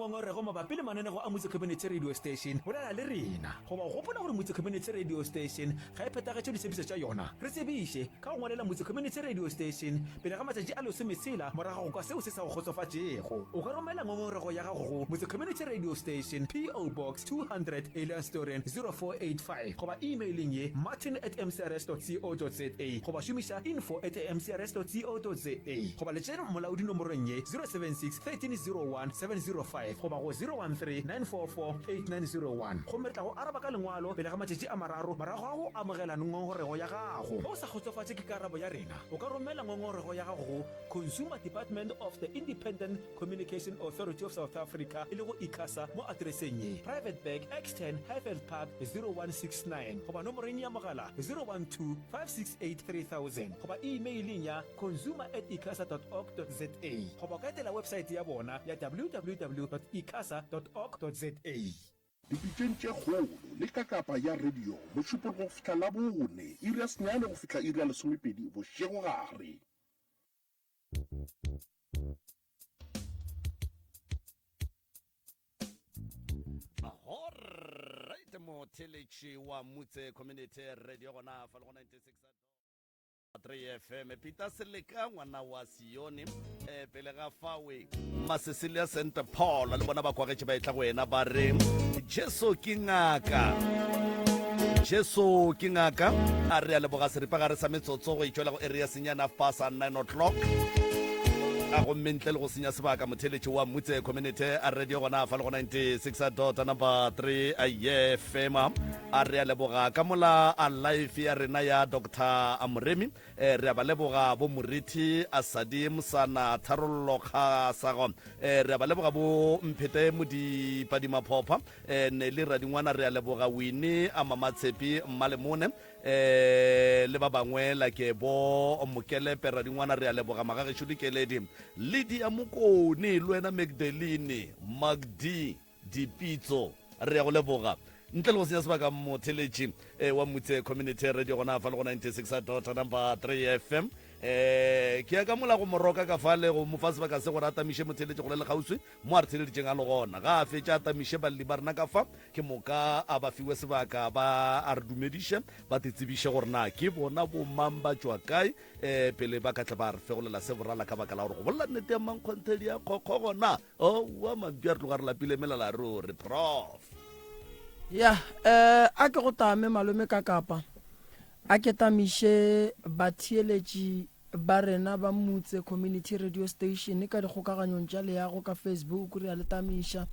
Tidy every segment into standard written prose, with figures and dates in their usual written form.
ngongorego mabapi le mananego a Motse Community Radio Station, bolela le rena. Goba o gopola gore Motse Community Radio Station ga e phethagetše ditshepišo tša yona? Re tsebiše ka go ngwalela Motse Community Radio Station pele ga matšatši a lesometshela morago ga go kwa seo se sa go kgotsofatšego. O ka romela ngongorego ya gago go Motse Community Radio Station, PO Box 200, Elandsdoorn, 0485 goba e-mailing ye martin at mcrs dot co dot za goba šomiša info at mcrs dot co dot za goba letšeng molaodi nomorong ye 076 1301 705 goba go 013 944 8901 gomme re tla go araba ka lengwalo pele ga matšatši a mararo morago ga go amogela ngongorego ya gago. Ge o sa kgotsofatše ke karabo ya rena, o ka romela ngongorego ya gago go Consumer Department of the Independent Communication Authority of South Africa e lego ICASA mo atereseng ye, Private Bag, X10, Highveld Park, 0169 goba nomoreng ya mogala 012 568 3000 goba e-mailing ya consumer at icasa dot org dot za goba o ka etela websaete ya bona ya www dot icasa dot org dot za. Dipitšeng tše kgolo le kakapa ya radio, Mošupologo go fihla Labone, iri ya senyane go fihla iri ya lesomepedi bošegogare. Alright, motheletši wa Mutse Community Radio gona fa le go 96.3 FM. Peter Seleka ngwana wa Sione eh, pele ga fawe Masesilia St Paul le bona ba kwagetše ba etla go yena ba re Jesu ke ngaka. Jesu ke ngaka a re a leboga seripagare sa metsotso go itšwela go area senyane half past 9 o'clock a gomme ntle le go senya sebaka motheletši wa Mutse Community a radio gona fa le go 96 dot number 3 a ye fema a re a leboga ka mola a life ya rena ya Dr. Moremi eh, re a ba leboga bo Morithi a Sadi Mosana Tharollo Kgasago eh, re a ba leboga bo Mphete Modipadi Maphopha eh, Nelly Radingwana re a leboga Winnie a Mamatshepi Mmalemone eh, le ba bangwe lake bo Mokelepe Radingwana re a leboga magagešo Dikeledi Lydia Mokone le wena Magdalene Magdi Dipitso re ya go leboga ntle le go senya sebaka motheletši eh, wa Mutse Community Radio gona fa le go 96 dot number 3 FM eh ke ya ka mola go moroka ka fale go mo fa sebaka se gore a tamiše motheletši go le lekgauswi mo a re theleditšeng a le gona ga a fetša a tamiše balli ba rena ka fa ke moka a ba fiwe sebaka ba a re dumediše ba te tsebiše gore na ke bona bomang ba tšwa kae um pele ba ka tle ba re fegolela se borala ka baka la gore go bolela nnete ya mankgonthedi ya kgokgo gona owa mampi a re tloga re lapile melala ruri prof ya um a ke go tame malome ka kapa a ke tamiše batheeletši ba rena ba Mutse Community Radio Station ka dikgokaganyong tša leago ka Facebook re a le tamiša.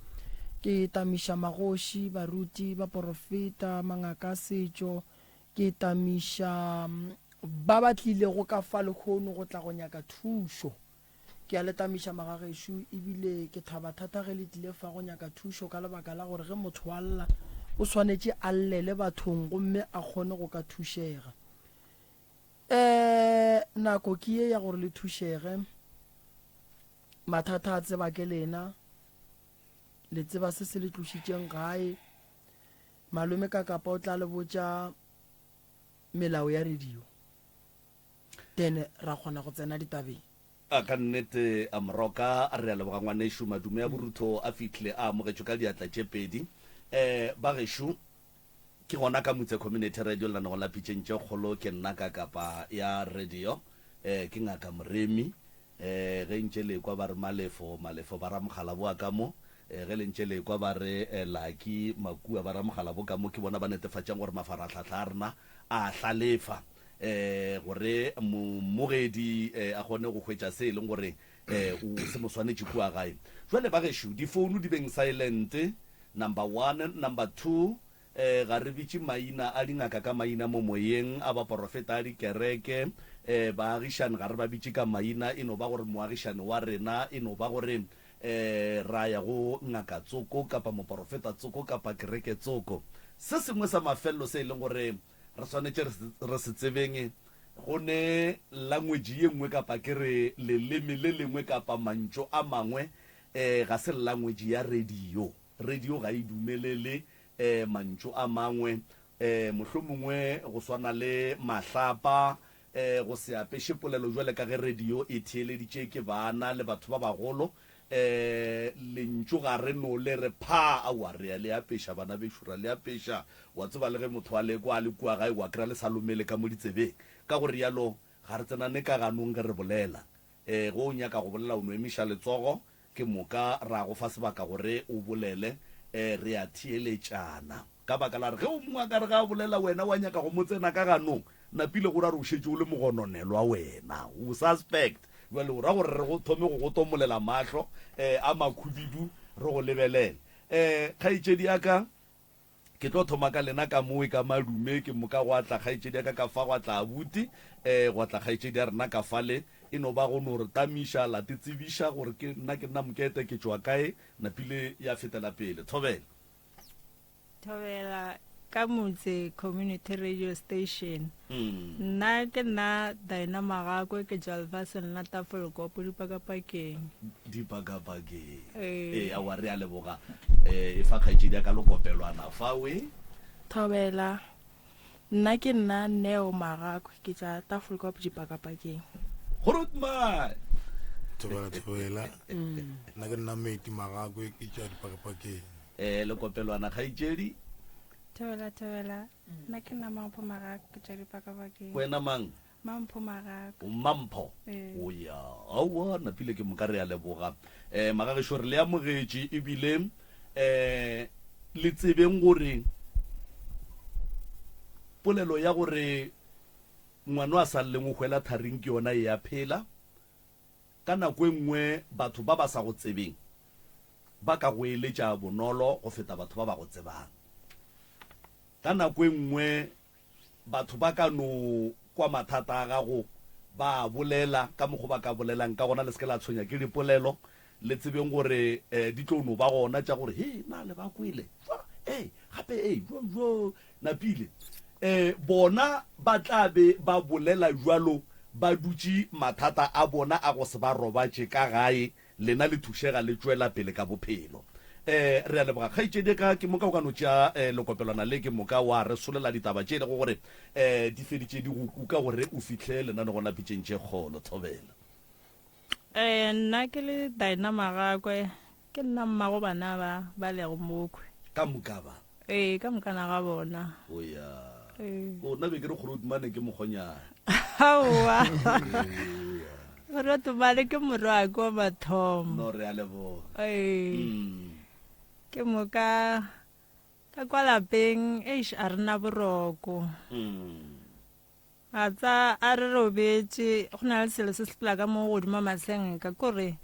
Ke tamiša magoši, baruti, baporofeta, mangaka a setšo, ke tamiša ba ba tlilego ka fa lehono go tla go nyaka thušo. Ke a le tamiša magagešo ebile ke thaba thata ge le tlile fa go nyaka thušo ka lebaka la gore ge motho a lla o swanetše a llele bathong gomme a kgone go ka thušega. Ee, nako ke ye ya gore le thušege. Mathata a tseba ke lena. Le tseba se se le tlošitšeng gae. Malome Kakapa o tla le botša melao ya radio. Then ra kgona go tsena ditabeng. A ka nnete a Moroka, re a leboga ngwanešu. Madume a borutho a fihlile a amogetšwe ka diatla tše pedi. Um ba gešo, Ke gona ka Mutse Community Radio lenanegong la Pitšeng tše Kgolo. Ke nna ka kapa ya radio, eh, ke Ngaka Moremi. Eh, ge ntše le kwa ba re Malefo, Malefo ba ra Mogalabo wa ka mo. Eh, ge le ntše le kwa ba re eh, Lucky Makua ba ra Mogalabo ka mo, ke bona ba netefatšang gore mafarahlahla a rena a hlalefa, eh, gore momogedi eh, a kgone go hwetša se e leng gore eh, o se mo swanetše kua gae. Jwale ba gešo, difounu di beng silent, number one, number two, eh, ga re bitše maina a dingaka ka maina mo moyeng, a baporofeta a dikereke, eh, baagišani ga re ba bitše ka maina, e no ba gore moagišani wa rena, e no ba gore eh, ra ya go ngaka tsoko kapa moporofeta tsoko kapa kereke tsoko. Se sengwe sa mafelelo se e leng gore re swanetše re se tsebeng, go ne language ye nngwe kapa ke re leleme le lengwe kapa mantšu a mangwe um ga se language ya radio. Radio ga e dumelele um mantšu a mangwe um mohlomongwe go swana le mahlapa, um go se apeše polelo jwale ka ge radio e theeleditše ke bana le batho ba bagolo. Um lentšu ga re no le re phaa, aowa, re a le apeša, bana bešo, ra le apeša. Wa tseba le ge motho a le kwa a le kua gae, wa kry-a le sa lomele ka mo ditsebeng. Ka go realo, ga re tsenane ka ganong ge re bolela. Um ge o nyaka go bolela o no emiša letsogo, ke moka ra go fa sebaka gore o bolele. Um re a theeletšana. Ka baka la gore ge o mongwe a ka re ge a bolela wena wa nyaka go mo tsena ka ganong, napile go ra gore o šetše o le mogononelwa wena, o suspect. Bjale o ra gore re go thome go go tomolela mahlo um a makhubidu re go lebelele. Um kgaetšedi ya ka, ke tlo thoma ka lena ka mowe ka malume, ke moka gwa tla kgaetšedi ya ka ka fa, gwa tla abuti, um gwa tla kgaetšedi ya rena ka fale. E no ba go no re tamiša, la te tsebiša gore ke nna ke nna Mokete, ke tšwa kae, napile ya fetela pele. Thobela. Thobela ka Motse Community Radio Station. Nna ke nna Dinah Magakwe ke tšwa lefaseng la Tafelkop dipakapakeng. Dipakapakeng. Ee. Ee, aowa re a leboga. Eh, e fa kgaetšedi ya ka lokopelwana fa we. Thobela, nna ke nna Neo Magakwe ke tšwa Tafelkop dipakapakeng. Grootman. Thobela, thobela. Nna ke nna Meti Magakwe ke tšwa dipakapakeng. Eh, lekopelwana kgaetšedi. Thobela, thobela. Nna ke nna Mampho Magako, ke tšwa dipakapakeng. Wena mang? Mampho Magako. O Mampho? Ee. O ya. Aowa, napile ke moka re a leboga. Eh, magagešo re le amogetše ebile eh le tsebeng gore polelo ya gore ngwano a sa lleng o hwela tharing ke yona e a phela. Ka nako e nngwe batho ba ba sa go tsebeng ba ka go eletša bonolo go feta batho ba ba go tsebang. Ka nako e nngwe batho ba ka no kwa mathata a gago ba a bolela ka mokgo ba ka bolelang ka gona. Le se ke la tshwenya ke dipolelo, le tsebeng gore di tlo no ba gona tša gore, Hei, na le ba kwele? Jwa, ee, gape ee, jo, jo, napile. Um bona ba tla be ba bolela bjalo ba dutše mathata a bona a go se ba robatše ka gae, lena le thušega le tšwela pele ka bophelo. Um re a leboga kgaetšedi ka ke moka o ka no tšea um lekopelwana le ke moka wa re solela ditaba tše e lego gore um di feditše di go kuka gore o fihle lenanegong la Pitšeng tše Kgolo. Thobela. Um nna ke le Dinah Magakwe, Ke nna mmago bana ba ba lego mokhwi. Ka moka ba? Ee, ka mokana ga bona. O ya. Ee. O nna be ke re Grootmane ke mokgonyana. Aowa. Grootmane ke morwake wa mathomo. No, re a leboga. Ee. Ke moka ka kwa lapeng, eish, a re na boroko. A tsa a re robetše, go na le selo se sepela ka mo godimo masenka, kore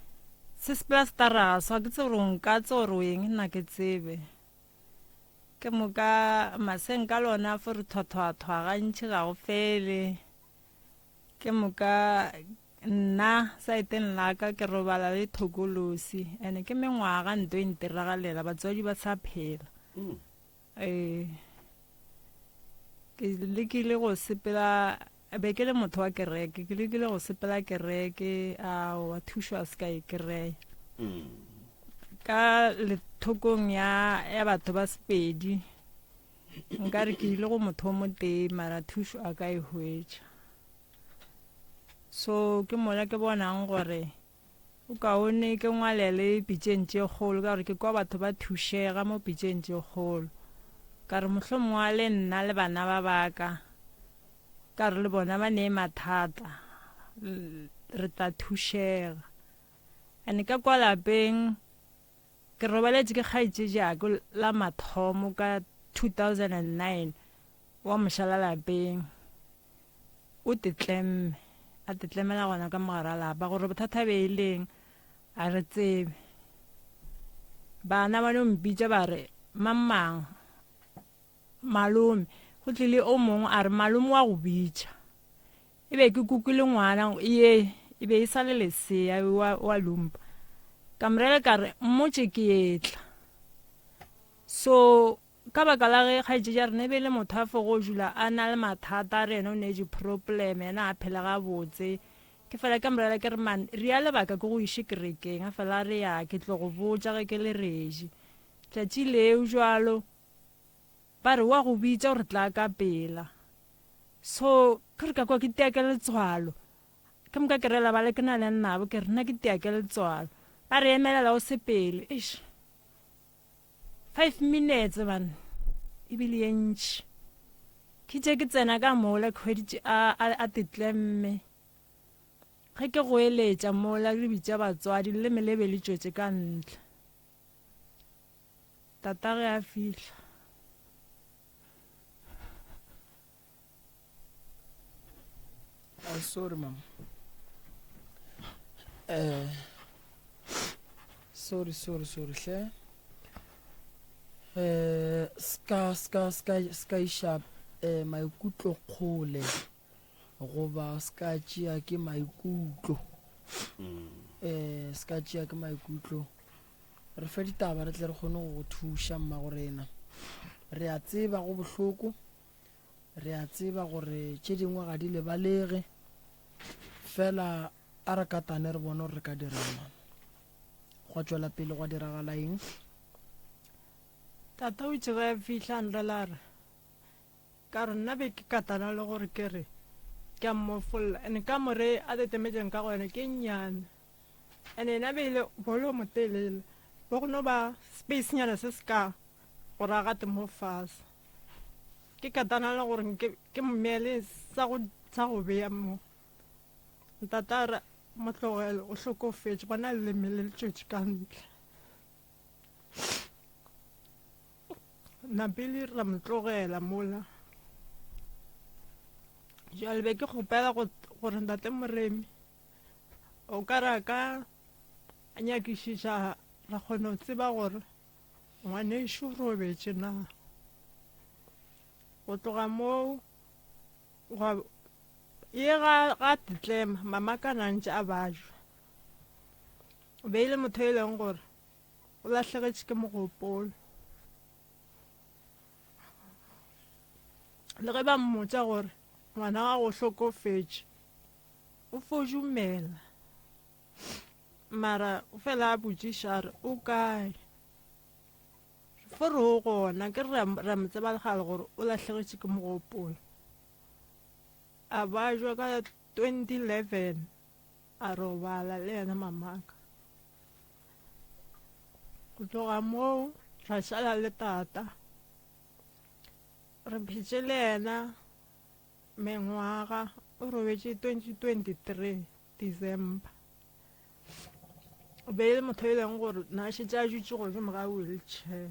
se sepela se taraso, ga ke tsebe gore o nkatse gore o eng, nna ke tsebe. Ke moka masenka le ona a fo re thwathwathwa gantši ga go fele. Ke moka nna saeteng la ka ke robala le thokolosi, ene ke mengwaga nto e ntiragalela, batswadi ba sa phela. Ee, ke lekile go sepela, be ke le motho wa kereke, ke lekile go sepela kereke, aowa thušo a se ka e kry-a. Ka lethokong ya, ya batho ba Sepedi, nkare ke ile go motho o motee mara thušo a ka e hwetša. So ke mola ke bonang gore Go kaone ke ngwalele pitšeng tše kgolo ka gore ke kwa batho ba thušega mo pitšeng tše kgolo. Ka re mohlomongwe a le nna le bana ba ba ka, ka re le bona ba ne mathata, re tla thušega. And ka kwa lapeng ke robaletše ke kgaetšediako la mathomo ka 2009 wa mošala lapeng. O tetlemme, a tetlemela gona ka mogare a lapa gore bothata be e leng a re tsebe. Bana ba no mpitša ba re mang malome, go tlile o mongwe a re malome wa go bitša. E be ke kukile ngwana ye e be e sa le lesea wa, wa lumpa. Ka morela ka re mmotše ke etla. So Ka baka la ge kgaetšedi ya rena e be e le motho a fogo dula a na le mathata, a re yena o ne di-problem, yena a phele gabotse. Ke fela ka morela ke re man, ria lebaka ke go iše kerekeng, a fela a re ya, ke tlo go botša ge ke le reji. Tšatši leo jwalo, ba re wa go bitša gore tla ka pela. So, ke re ka kwa ke tia ke letswalo. Ke moka ke rela bale ke na le nabo, ke re nna ke tia ke letswalo. Ba re emelela o sepele. Eish. 5 minutes ban ebile ye ntši. Ke tše ke tsena ka mola ke hweditše a a a tetlemme. Ge ke goeletša mola ke bitša batswadi leleme le be le tšwetše ka ntle. Tata ge a fihla. I'm sorry mama. Eh sorry sorry sorry hle. Eh ska ska ska ska iša eh maikutlo kgole goba ska tšea ke maikutlo. Eh ska tšea ke maikutlo. Re fe ditaba re tle re kgone go go thuša mmago rena. Re a tseba go bohloko. Re a tseba gore tše dingwe ga di lebalege, fela a re katane re bone gore re ka dirang. Gwa tšwela pele gwa diragala eng? Tata o itše ge a fihla a nrela a re, Ka re nna be ke katana le gore ke re ke a mmofolla, and kamore a tetemetšeng ka go yona ke e nnyane, and yena be e le bolo o motelele, bo go no ba space-nyana se se ka gore a gate mo fase. Ke katana le gore nke ke mmeele sa go sa go bea mo. Ntate a re mo tlogele o hlokofetše bona leleme le le tšwetše ka ntle. Napele ra mo tlogela mola. Jwale be ke kgopela go gore ntate Moremi o ka ra ka nyakišiša ra kgona go tseba gore Ngwanešu o robetše na? Go tloga moo gwa ye ga ga tetlema mama ka na ntše a bajwa. O be e le motho e leng gore o lahlegetše ke mogopolo. Le ge ba mmotša gore ngwana gago o hlokofetše, o fo dumela. Mara o fela a botšiša a re, O kae? Fo re o gona, ke re ra mo tseba legale gore o lahlegetše ke mogopolo. A bajwa ka 2011 a robala le yena mamaka. Go tloga moo ra šala le tata. Re phetše le yena mengwaga, o robetše 2023. December. O be e le motho e leng gore na šetše a dutše godimo ga wheelchair.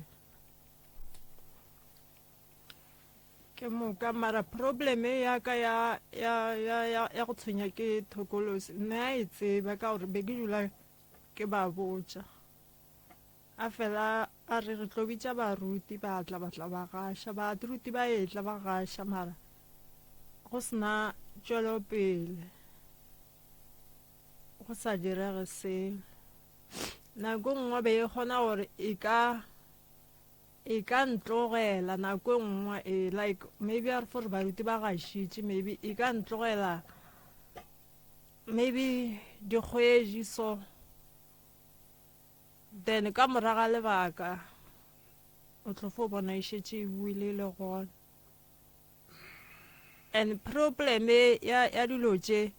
Ke moka mara problem ya ka ya ya ya ya ya go tshwenya ke thokolosi nna a e tseba ka gore be ke dula ke ba botša. A fela a re re tlo bitša baruti ba tla ba tla ba gaša. Baruti ba etla ba gaša mara go sena tšwelopele, go sa direge selo. Nako e nngwe be e kgona gore e ka e ka ntlogela nako e nngwe e like maybe a re fo re baruti ba gašitše maybe e ka ntlogela maybe dikgwedi so. Then ka morago ga lebaka o tlo fo bona e šetše e boile e le gona. And problem ya ya dilo tše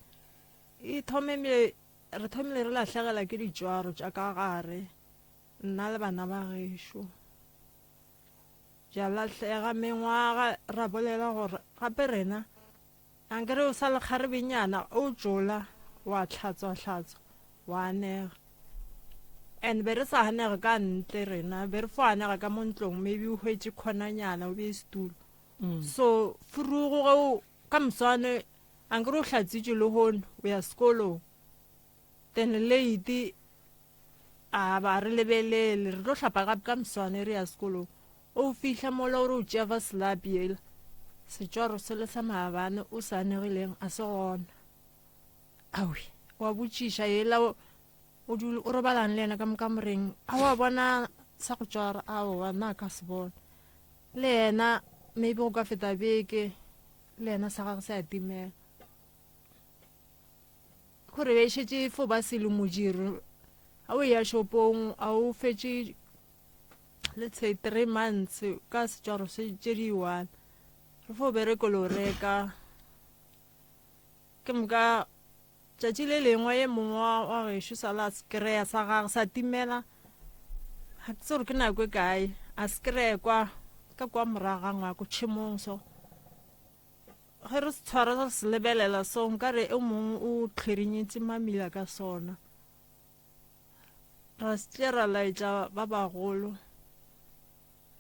e thomile re thomile re lahlegela ke ditšwaro tša ka gare nna le bana ba gešo. Tša lahlega mengwaga ra bolela gore gape rena Ankere o sa le kgarebenyana o tšola wa hlatswa hlatswa wa anega and be re sa anege ka ntle rena be re fo anega ka mo ntlong maybe o hwetše khonanyana o bee setulo mm. so furugo ge o ka moswane ankere o hlatsitše lehono o ya sekolong then late a ba re lebelele re tlo hlapa gape ka moswane re ya sekolong O fihla mola o re o tšea vaslapi yela, setšwaro sele sa maabane o se anegileng a se gona. Awi, wa botšiša yela o o dul o robalang le yena ka mo kamoreng, a wa bona sa go tšwara? Aowa, nna a ka se bone. Le yena maybe go ka feta beke le yena sa gagwe se a timela. Gore be e šetše e fo ba selo modiro, ga o eya shopong a o fetše let's say 3 months ka setšwaro se tše di one re fo bereko lo reka ke moka. Tšatši le lengwe ye mongwe wa, wa gešo sa la se kry-a sa gage sa timela, ga ke tsebe gore ke nako e kae, a se kry-e kwa ka kwa morago ga ngwako tšhemong so. Ge re se tshwara re se lebelela so nkare e mongwe o tlhwerinyetše mamila ka sona. Ra se tšea ra laetša ba bagolo,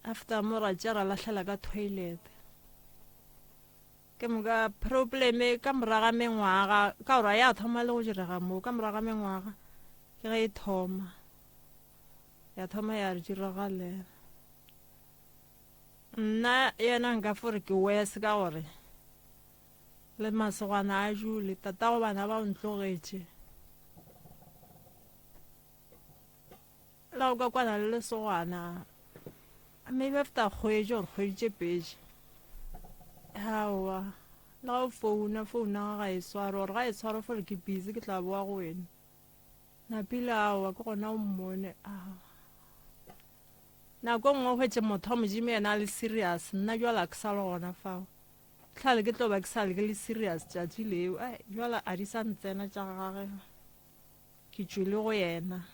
after mo ra tšea ra lahlela ka toilet. Ke moka probleme ka morago ga mengwaga, ka gore ya thoma le go direga moo, ka morago ga mengwaga ke ge e thoma, ya thoma ya re diragalela. Nna yena nka fo re ke worse ka gore le masogana a jule, tatago bana ba o ntlogetše. La go ka kwana le lesogana maybe after kgwedi or kgwedi tše pedi, aowa le ga o founa founa ga e sware or ga e sware fore ke busy ke tla boa go wena. Napile aowa ke gona o mmone aowa. Nako e nngwe o hwetše motho wa Modimo yena a le serious nna jwale a ke sa le gona fao. Tlhale ke tlo ba ke sa le ke le serious tšatši leo ai jwale a di sa ntsena tša gage. Ke tšwele go yena.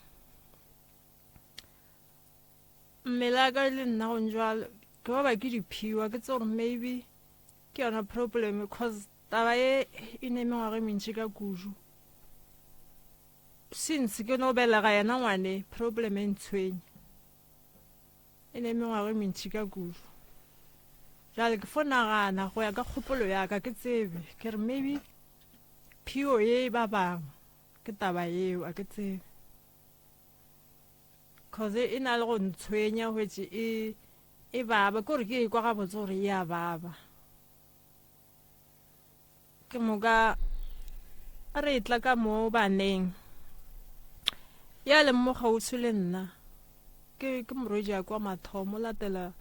Mmele wa ka le nna go njwalo ke ba ba ke diphiwa ke tse gore maybe ke yona problem cause taba e e ne mengwaga e mentši ka kudu. Since ke no belega yena ngwane problem e ntshwenya. E ne mengwaga e mentši ka kudu. Jale ke fo nagana go ya ka kgopolo ya ka ke tsebe ke re maybe phio ye e ba bang ke taba yeo a ke tsebe. Cause e na le go ntshwenya hwetše e e baba ke gore ke e kwa gabotse gore e a baba. Ke moka re etla ka mo baneng. Ya leng mo kgauswi le nna ke ke morwedi ya kwa mathomo latela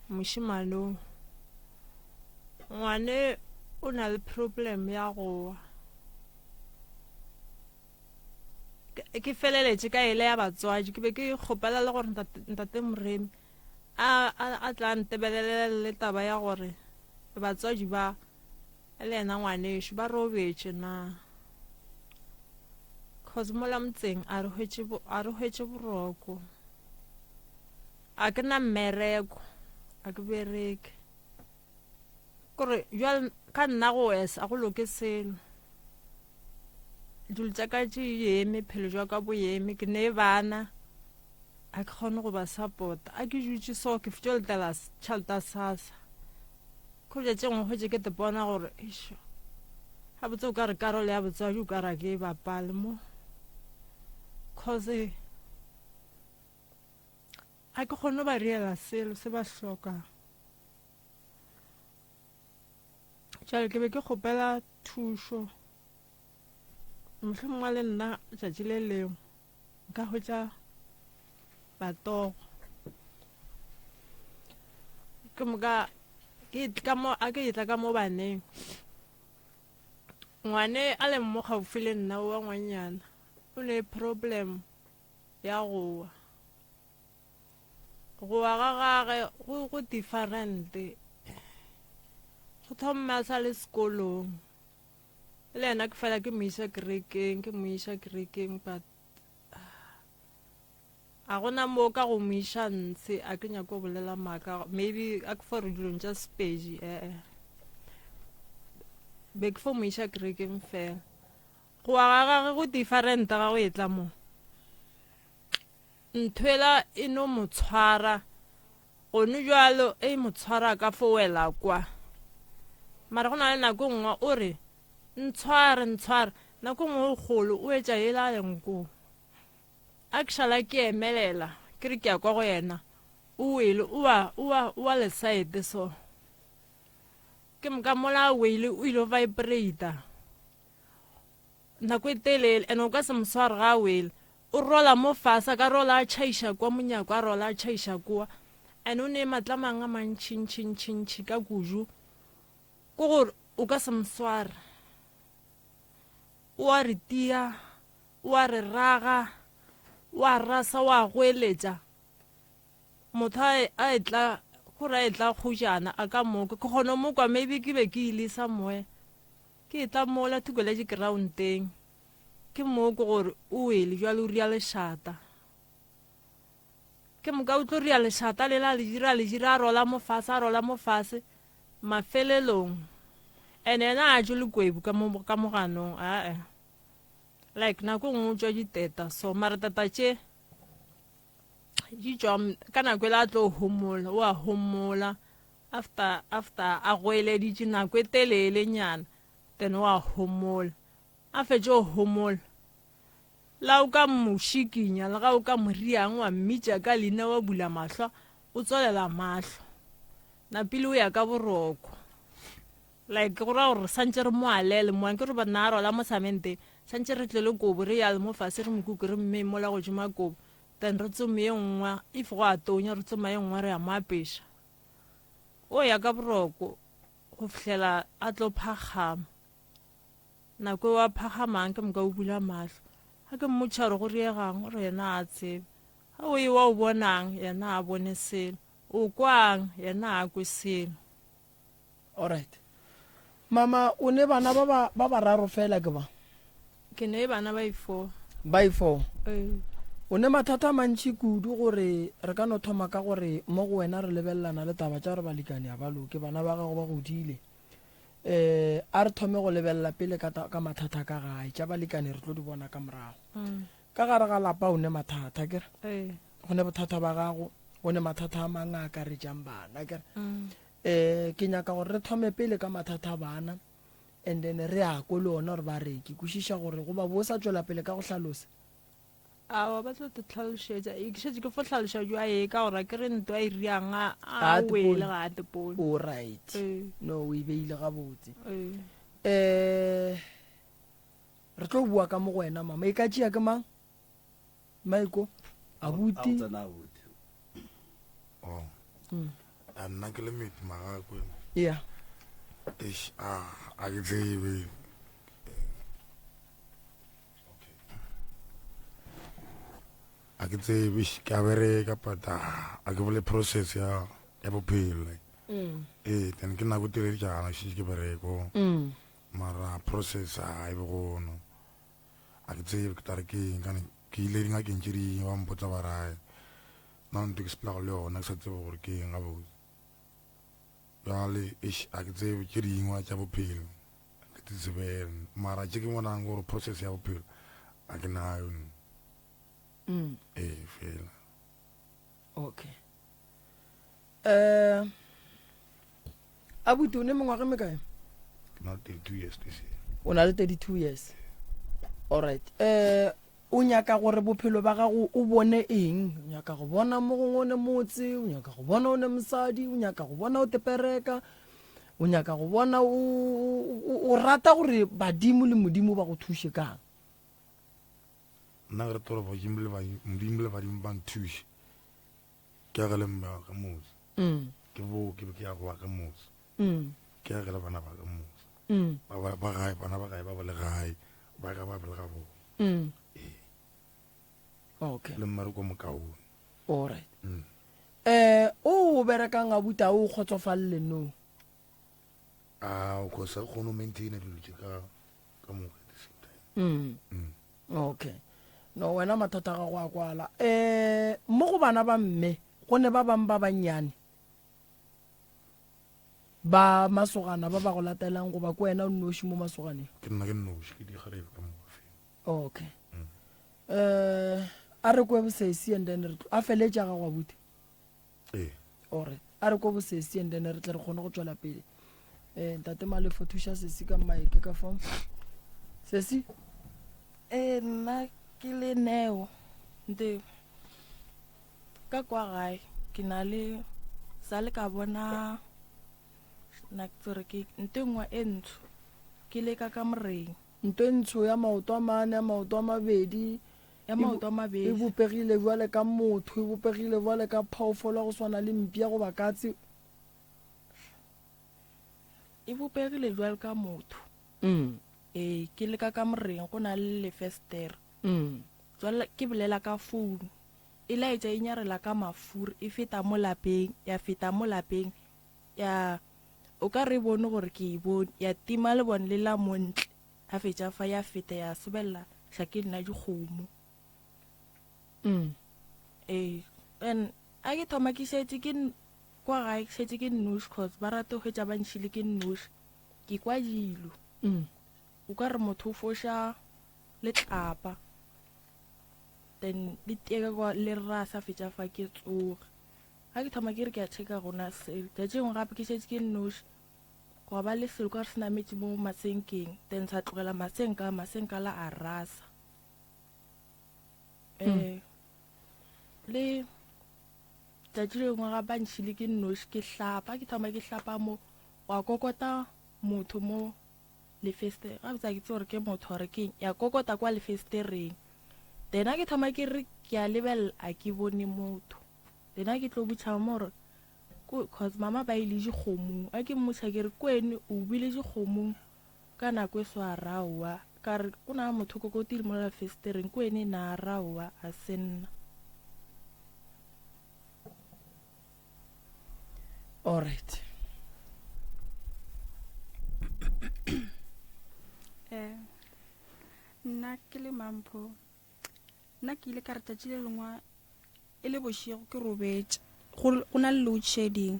mošemane o. Ngwane o na le problem ya go wa. Ke feleletše ka ele ya batswadi ke be ke kgopela le gore ntate Moremi a a tla ntebelelela le taba ya gore batswadi ba Le yena ngwanešu ba robetše na? Cause mola motseng a re hwetše a re hwetše boroko. A ke na mmereko, a ke bereke. Kore jwale ka nna go wesa a go loke selo. Dilo tša ka tše eme, phelo jwa ka bo eme, ke ne bana a ke kgone go ba support. A ke dutše so ke fetšo letela tšhelete ya SASSA. Kgobja tše nngwe hwetše ke te bona gore eish gabotse o ka re karolo ya botswadi o ka ra ke e bapale mo cause a ke kgone ba riela selo se ba hlokang. Jale ke be ke kgopela thušo mohlomongwe le nna tšatši le lengwe nka hwetša batogo ke moka ke ka mo a ke etla ka mo baneng ngwane a leng mo gaufi le nna wa ngwanyana o ne problem ya go wa go wa ga gage go go different go thoma a sa le sekolong le yena ke fela ke mo iša kerekeng ke mo iša kerekeng but A gona mo ka go mo iša ntshe, a ke nyake go bolela maaka, maybe a ke fo re dilong tša Sepedi, ee. Be ke fo mo iša kerekeng fela. Go wa ga gage go different ga go etla mo. Nthwela e no mo tshwara, gone jwalo e mo tshwara ka fo wela kwa. Mara go na le nako nngwe o re, ntshware, ntshware, nako nngwe o kgolo o etša yela a leng koo. A ke šala ke emelela, ke re ke ya kwa go yena, o wele, o wa, o wa, o wa lesaete so. Ke moka mola a wele, o ile vibrata nako e telele, and o ka se mo sware ga a wele. O rola mo fase, a ka rola a tšhaiša kwa monyako, a rola a tšhaiša kwa. And o ne matla mang a mantši, ntši, ntši, ntši ka kudu, ke gore o ka se mo sware. O a re tia. O a re raga, o a rasa, o a goeletša. Motho a, a etla, gore a etla kgojana, a ka mo kwa. Ke kgona go mo kwa, maybe ke be ke ile somewhere. Ke etla mola thoko la di-ground-eng. Ke mo ke gore o wele jwale o ria lešata. Ke moka o tlo ria lešata lela a le dira a le dira a rola mo fase a rola mo fase mafelelong and ena a tšwe lekwebu ka mo ka moganong ae like nako e nngwe o tšwa diteta so mara tata tše di tšwa ka nako e le a tlo homola o a homola after after a goeleditše nako e telele nyana then o a homola a fetše go homola La o ka mo šikinya, le ga o ka mo riang wa mmitša ka leina wa bula mahlo, o tswalela mahlo. Napile o ya ka boroko. Like go ra gore santše re mo alele mo ke re ba na rola mo samente, santše re tle le kobo re yale mo fase re mokuku re mme mola godimo kobo. Then re tsome ye nngwe if go a tonya re tsoma ye nngwe re ya mo apeša. O ya ka boroko go fihlela a tlo phakgama. Nako eo a phagamang ke moka o bula mahlo. Ga ke mmotša gore go riegang, o re yena a tsebe. Ga o ewa o bonang, yena a bone selo. O kwang, yena a kwe selo. Alright. Mama, o ne bana ba ba ba bararo fela ke ba? Ke ne bana ba i-four. Ba i-four? Ee. O ne mathata a mantši kudu gore re ka no thoma ka gore mo go wena re lebelelana le taba tša gore balekane a ba loke, bana ba gago ba godile. um a re thome go lebelela pele ka, ka mathata ka gae tša balekane re tlo di bona ka morago mm. ka gare ga lapa o ne mathata kere ee. go ne bothata ba gago go ne mathata a mangwe a akaretsang bana kere mm. um ke nyaka gore re thome pele ka mathata a bana and then re ya ko le ona gore ba re ke kwešiša gore goba bo sa tswela pele ka go hlalosa Aowa, ba tlo te hlalošetša. E, ke šetše ke fo hlaloša jwa e ka gore ke re ntwa e riang a a wele ga a tepone. O right. Ee. No, o e beile gabotse. Ee. Eh re tlo bua ka mo go wena mama. E ka tšea ke mang? Maiko? Abuti? Abuti. Oh. Mm. A nna ke le meti magakwe. Yeah. Eish, a a ke tsebe. A ke tsebe ke a bereka but a ke bole process ya ya bophelo like mm. ee then ke nako telele jaana šetše ke bereko mm. mara process a e be gono a ke tsebe ke tare ke eng kane ke ile dingakeng tše dingwe ba mpotsa ba rae nna nto ke sepelago le yona ke sa tsebe gore ke eng gabotse bjale eish a ke tsebe tše dingwe tša bophelo ke di tsebele mara tše ke bonang gore process ya bophelo a ke nayo mm. ee fela okay um abuti o ne mengwaga mekae ke na le 32 years this year o na le 32 years alright um O nyaka gore bophelo ba gago o bone eng? O nyaka go bona mo gongwe o ne motse, o nyaka go bona o ne mosadi, o nyaka go bona o tepereka, o nyaka go bona o, o, o rata gore badimo le Modimo ba go thuše kang? Nna ke rata gore badimo le Modimo le badimo ba nthuše. Ke agele mme wa ka motse. Mm. Ke bo ke be ke ya go wa ka motse. Mm. Ke agele bana ba ka motse. Mm. Ba ba ba gae bana ba gae ba ba le gae ba ka ba ba le ga bona. Mm. Ee. Okay. Le mmereko mokaone. All right. Mm. Eh o o berekang abuta o kgotsofalle no. A o go sa kgone go maintain dilo tše ka ka moka at the same time. Mm. Mm. Okay. No wena mathata a gago a kwala. Eh mo go bana ba mme go ne ba bang ba bannyane ba masogana ba ba go latelang goba ke wena o nnoši mo masoganeng? Ke nna ke nnoši ke dikgarebe ka moka fela. Okay. Mm. Eh a re kwe bosesi and then re a feletša gago abuti. Ee. Alright. A re kwe bosesi and then re tle re kgone go tšwela pele. Eh ntate Malefo thuša sesi ka mic ka fao. Sesi? Eh nna ke le Neo. Nte ka kwa gae ke na le sa le ka bona na ke ke nto e nngwe e ntsho ke le ka kamoreng. Nto e ntsho ya maoto a mane, ya maoto a mabedi. Ya maoto a mabedi. E bopegile bjale ka motho, e bopegile bjale ka phoofolo ya go swana le mpša goba katse. E bopegile bjale ka motho. Mm. Ee, ke le ka kamoreng go na le lefestere. Mm. Jwale ke bolela ka founu. E laetša e nyarela ka mafuri, e feta mo lapeng, ya feta mo lapeng, ya o ka re e bone gore ke e bone, ya tima lebone le la mo ntle, ya fetša fa ya feta ya sobelela Xa ke nna dikgomo. Ee, and a ke thoma ke šetše ke kwa gae ke šetše ke nnoši cause ba rata go hwetša ba ntšhile ke nnoši. Ke kwa dilo. O ka re motho o foša letlapa then le tie ka kwa le rasa fetša fa ke tsoge. Ga ke thoma ke re ke a checka gona selo. Tšatši lengwe gape ke šetše ke nnoši gwa ba le selo ka re se nametše mo masenkeng then sa tlogela masenka masenka la a rasa. Um le tšatši le lengwe ga ba ntšhile ke nnoši ke hlapa ke thoma ke hlapa mo wa kokota motho mo lefestere gabotse a ke tsebe gore ke motho gore ke eng ya kokota kwa lefestereng then a ke thoma ke re ke a lebelela a ke bone motho then a ke tlo botšha mama gore cause mama ba ile dikgomong a ke mmotšha ke re kwene o bile dikgomong ka nako e so a raowa ka re o na motho kokotile mo lefestereng kwene na raowa a se nna. Alright. Eh, nna ke le Mampho, nna ke ile ka re tšatši le lengwe e le bošego ke robetše, go go na le load shedding.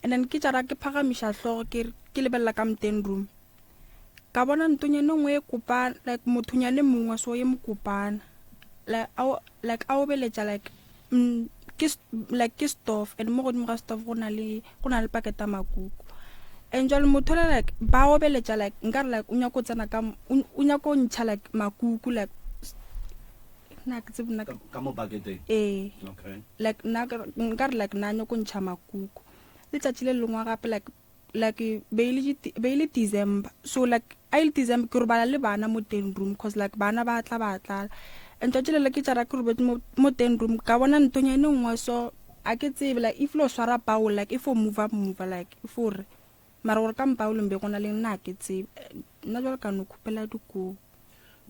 And then ke tšara ke phagamiša hlogo ke ke lebelela ka moteng room. Ka bona ntonyane nngwe e kopana like mothonyane mongwe so ye mokopana. Like a like a obeletša like mm, ke like ke stove and mo godimo ga stove go na le go na le packet ya makuku. And jwale motho le like ba obeletša like nkare like o nyako tsena ka o nyako ntšha like makuku like nna ke tsebe nna ka mo bucketeng. Ee. Okay. Like nna nkare like na nyako ntšha makuku. Letšatši le lengwe gape like like be e le be e le December so like a e le December ke robala le bana mo ten room cause like bana ba tla ba tlala and tšatši le le ke tšara ke robetse mo mo ten room ka bona ntonyane nngwe so a ke tsebe like if lo swara pao like if o move move like if o re mara gore ka mpaolong be go na le nna ke tsebe nna jalo ka no khupela dikobo.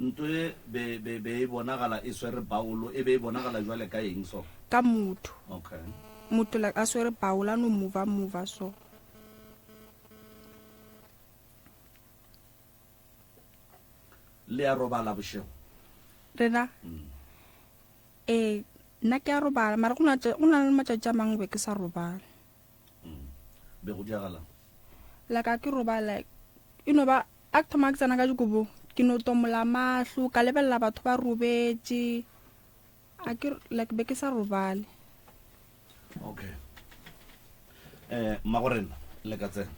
Nto e be, be, be e bonagala e swere baulo, e be e bonagala jwale ka eng so? Ka motho. Okay. Motho like a swere baulo a no mova mova so. Le a robala bošego? Rena? Mm. Ee, nna ke a robala, mara go na go na le matšatši a mangwe be ke sa robala. Mm. Be go diragalang? Like a ke robala, e no ba A ke thoma ke tsena ka dikobong, ke no tomola mahlo, ka lebelela batho ba robetše. A ke like be ke sa robale. Okay. Eh, mmagorena le ka tsena.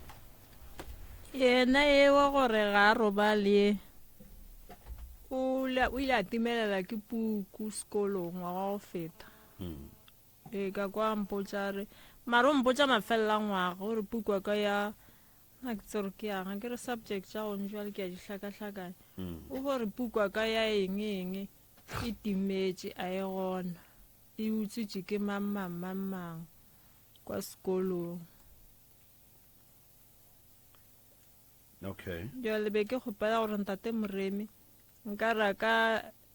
Yena ye wa gore ga a robale o ile a timelela ke puku sekolong ngwaga wa go feta. Hmm. Ee, ka kwa a mpotša a re, mara o mpotša mafelelo a ngwaga o re puku ya ka ya Ga ke tsebe gore ke yang, ga ke re subject tša gone jwale ke a di hlakahlakanya. O bo re puku ya ka ya eng eng e timetše a e gona, e utswitše ke mang mang mang mang kwa sekolong. Okay. Jwale be ke kgopela gore ntate Moremi nka re a ka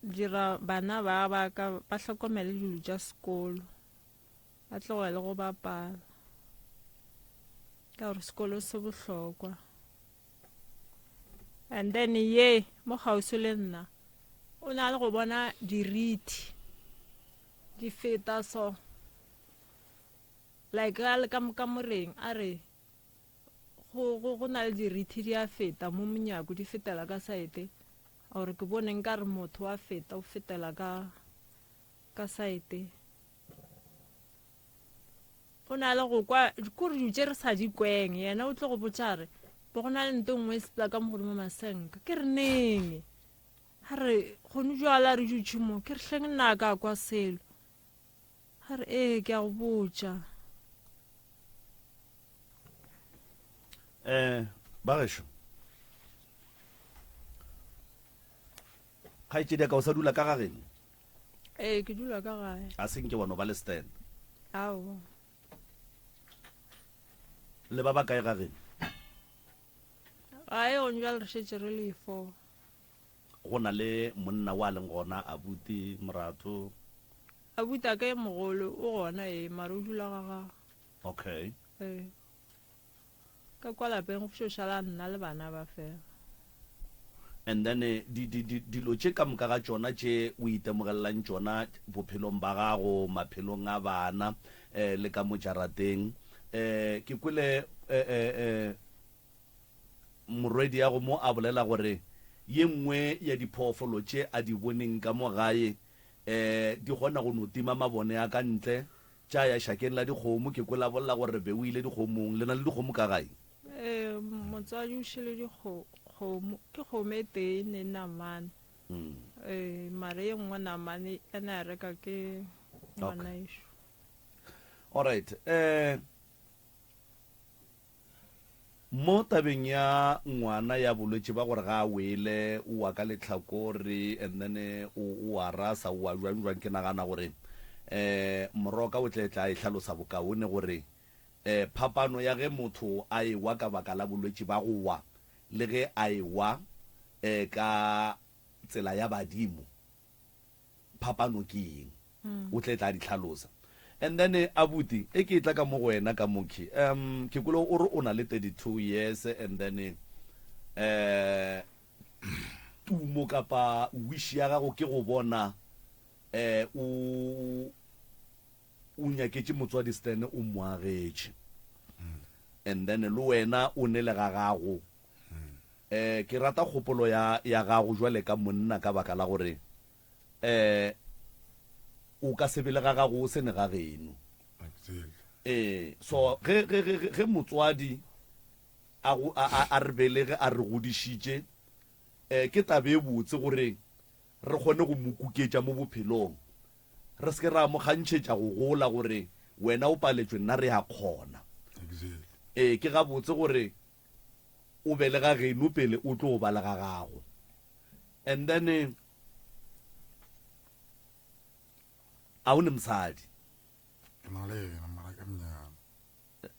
dira bana ba ba ka ba hlokomele dilo tša sekolo. Ba tlogele go bapala ka gore sekolo se bohlokwa. And then ye mo kgauswi le nna o na le go bona dirithi di feta so like a le ka mo kamoreng a re go go go na le dirithi di a feta mo monyako di fetela ka saete gore ke bone nka re motho wa feta o fetela ka ka saete. O na le go kwa kore dilo tše re sa di kweng yena o tlo go botša re bo go na le nto nngwe e sepela ka mo godimo masenka ke re neng a re gone jwala re dutše mo ke re hleng nna ka kwa selo a re ee ke a go botša. Um ba gešo kgaetšedi ya ka o sa dula ka ga geno? Ee, ke dula ka gae. A se nke wa no ba le stand? Aowa. Le ba ba kae ga geno? Gae gone bjale re šetše re le four. Go na le monna wa leng gona, abuti, moratho? Abuti a ka e mogolo o gona ee, mara o dula ga gagwe. Okay. Ee. Ka kwa lapeng go fšo šala nna le bana ba fela. And then di, di, di, dilo tše ka moka ga tšona tše o itemogelelang tšona bophelong ba gago, maphelong a bana, eh, le ka mo jarateng. Eh, ke kwele eh, eh, eh, morwediago mo a bolela gore ye nngwe ya diphoofolo tše a di boneng ka mo gae, eh, di kgona go no tima mabone a ka ntle, tša ya šakeng la dikgomo. Ke kwele a bolela gore be o ile dikgomong. Le na le dikgomo ka gae? Ee, motswadi o šele dikgomo, ke kgomo e tee ne namane. Ee, mara ye nngwe namane ya ne a reka ke ngwanaešo. Alright, eh mo tabeng ya ngwana ya bolwetši ba gore ga a wele o wa ka lehlakore and then o o a rasa o wa jwang jwang ke nagana gore eh moroka o tle tla e hlalosa bokaone gore eh phapano ya ge motho a ewa ka baka la bolwetši ba go wa le ge a ewa eh ka tsela ya badimo phapano ke eng o tle tla di hlalosa and then abuti e ke tla ka mo go wena ka mokhi um ke kwele o re o na le 32 years and then eh tumo kapa wish ya gago ke go bona eh o o nyaketše motswadi Stan o mo agetše and then le wena o ne le ga gago Eh, ke rata kgopolo ya, ya gago jwale ka monna ka baka la gore, eh, o ka se be le ga gago o se ne ga geno. Eh, so ge, ge, ge, ge motswadi a go, a, a, a re belege, a re godišitše, eh, ke taba e botse gore re kgone go mo kuketša mo bophelong. Re se ke ra mo kgantšhetša go gola gore wena o paletšwe, nna re a kgona. Eh, ke gabotse gore o be le ga geno pele o tlo ba le ga gago and then a o ne mosadi Ke na le yena mara ke mnyana.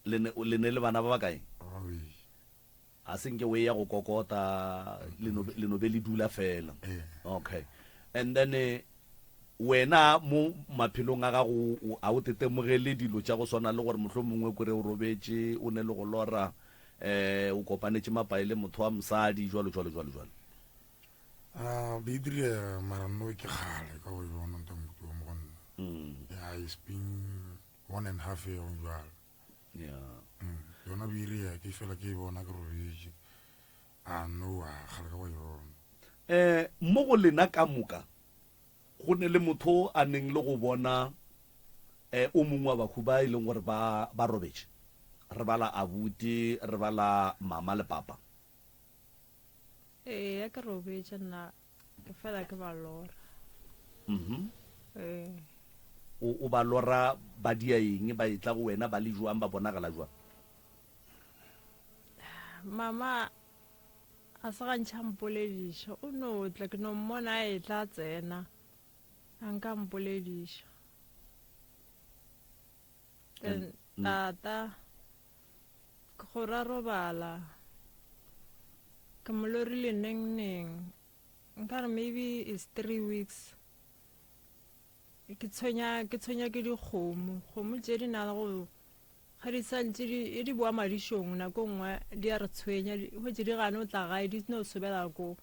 Le ne le ne le bana ba bakae? Ba babedi. A se nke o eya go kokota le no le no be le dula fela. Ee. Okay. And then wena mo maphelong a gago a o tetemogele dilo tša go swana le gore mohlomongwe kore o robetše o ne le go lora um o kopanetše mapae le motho wa mosadi jwalo jwalo jwalo jwalo? Ah, be e direga mara no ke kgale ka go yona nta mokutu wa mo go nna. Yeah, it's been one and half year gong jwalo. Yeah. Yona be e direga ke fela ke e bona ke robetše. A no a kgale ka go yona. Eh, mo go lena ka moka go ne le motho a neng le go bona eh, o mongwe wa bahu ba e leng gore ba ba robetše. Re bala abuti, re bala mama le papa. Ee, ya ke robetše nna ke fela ke ba lora. Mhm. Ee. O, o ba lora ba dia eng, ba etla go wena ba le jwang, ba bonagala jwang? Mama a se gantši a mpolediša, o no tla ke no mmona a etla a tsena a nka mpolediša. Then tata ke gore a robala ke mo lorile neng neng nkare maybe is 3 weeks ke tshwenya ke tshwenya ke dikgomo kgomo tše di na le go Ga di sa ntše di, e di boa madišong, nako nngwe di a re tshwenya, di hwetše di gane o tla gae, di no sobela ko.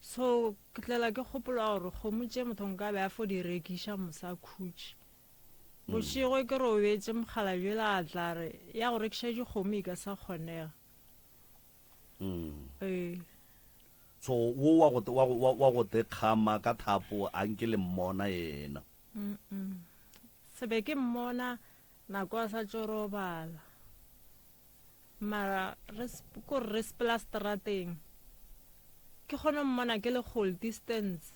So ke tlela ke kgopolo ya gore kgomo tše motho nka be a fo di rekiša mosa khutše. Bošego ke robetše mokgalabje yola a tla re ya go rekiša dikgomo e ka sa kgonega. Ee. So wo wa go, wa go, wa go te kgama ka thapo a nke le mmona yena. Mm-mm. Se be ke mmona Nako a sa tšo robala. Mara re ko re sepela strateng. Ke kgone mmona ke le kgole distance.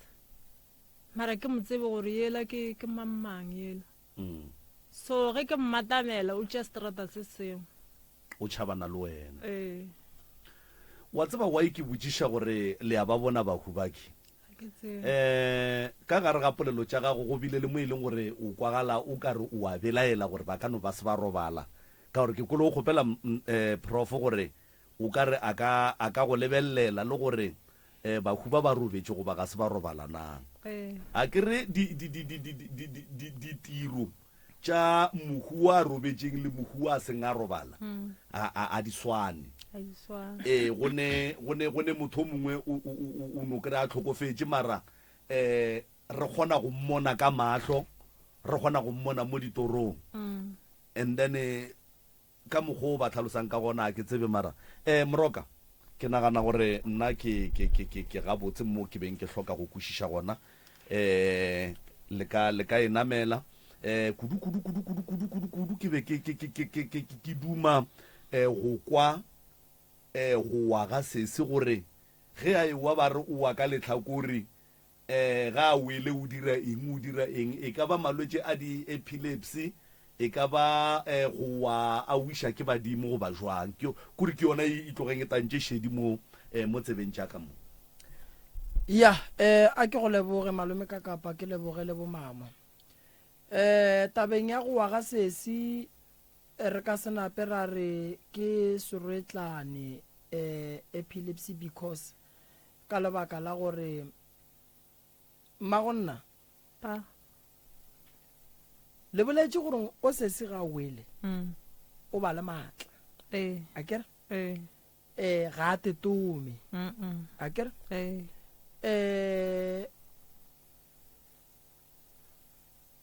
Mara ke mo tsebe gore yela ke ke mang mang yela. Mm. So ge ke mmatamela o tšea strata se sengwe. O tšhabana le wena. Ee. Wa tseba why ke botšiša gore le a ba bona bahu baki? Ga ke tsebe. Eh, ka gare ga polelo tša gago go bile le mo e leng gore o kwagala o ka re o a belaela gore ba ka no ba se ba robala. Ka gore ke kwele o kgopela eh, Prof gore o ka re a ka, a ka go lebelela le gore eh, bahu ba ba robetše goba ga se ba robala na. Ee. A ke re di, di, di, di, di, di, di, di, ditiro tša mohu wa robetšeng le mohu wa seng a robala a, a, a di swane. Ee, go ne, go ne, go ne motho o mongwe o, o, o, o no kry-a tlhokofetše, mara um re kgona go mmona ka mahlo, re kgona go mmona mo ditorong. And then eh, ka mokgwa o ba tlhalosang ka gona a ke tsebe mara um Moroka, ke nagana gore nna ke, ke, ke, ke, ke gabotse mo ke beng ke hloka go kwešiša gona. Um le ka, le ka e namela. Eh, kudu, kudu, kudu, kudu, kudu, kudu, kudu ke be ke, ke, ke, ke, ke, ke, ke duma eh, go kwa eh, go wa ga sesi gore ge a ewa ba re o wa ka lehlakore eh, ga a wele o dira eng, o dira eng, e ka ba malwetši a di-epilepsy, e ka ba eh, go wa a wiša ke badimo goba jwang. Ke, kore ke yona e, e tlogeng e tantše šedi mo, eh, mo tsebeng tša ka mo. Ya, eh, a ke go leboge malome ka kapa ke leboge le bomama. Eh, tabeng ya go wa ga sesi re ka se nape ra re ke serwetlane eh, epilepsy because ka lebaka la gore mmagonna Pa. Le boletše gore o sesi ga wele mm. o ba le maatla ee. a kere ee. Eh, ga a tetome a kere ee. Eh,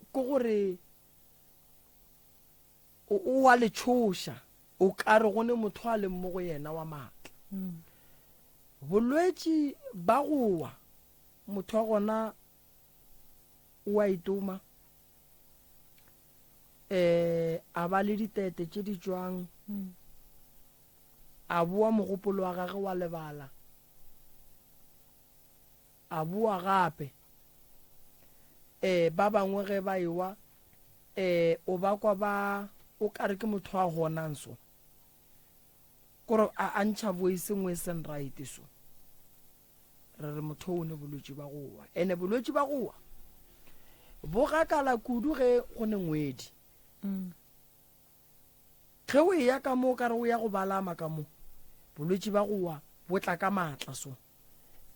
ke gore o wa le tšhoša o ka re go ne motho a leng mo go yena wa maatla mm. bolwetši ba go wa motho wa gona o a itoma um a ba le ditete tše di tšwang mm. a boa mogopolo wa gage wa lebala A boa gape. E, ba bangwe ge ba ewa, e, o ba kwa ba, o ka re ke motho a honang so. Kore a, a ntšha voice nngwe e seng right so. Re re motho o ne bolwetši ba go wa. Ene bolwetši ba go wa bo gakala kudu ge go ne ngwedi. Mm. Ge o eya ka mo o ka re o ya go balama ka mo, bolwetši ba go wa bo tla ka maatla so.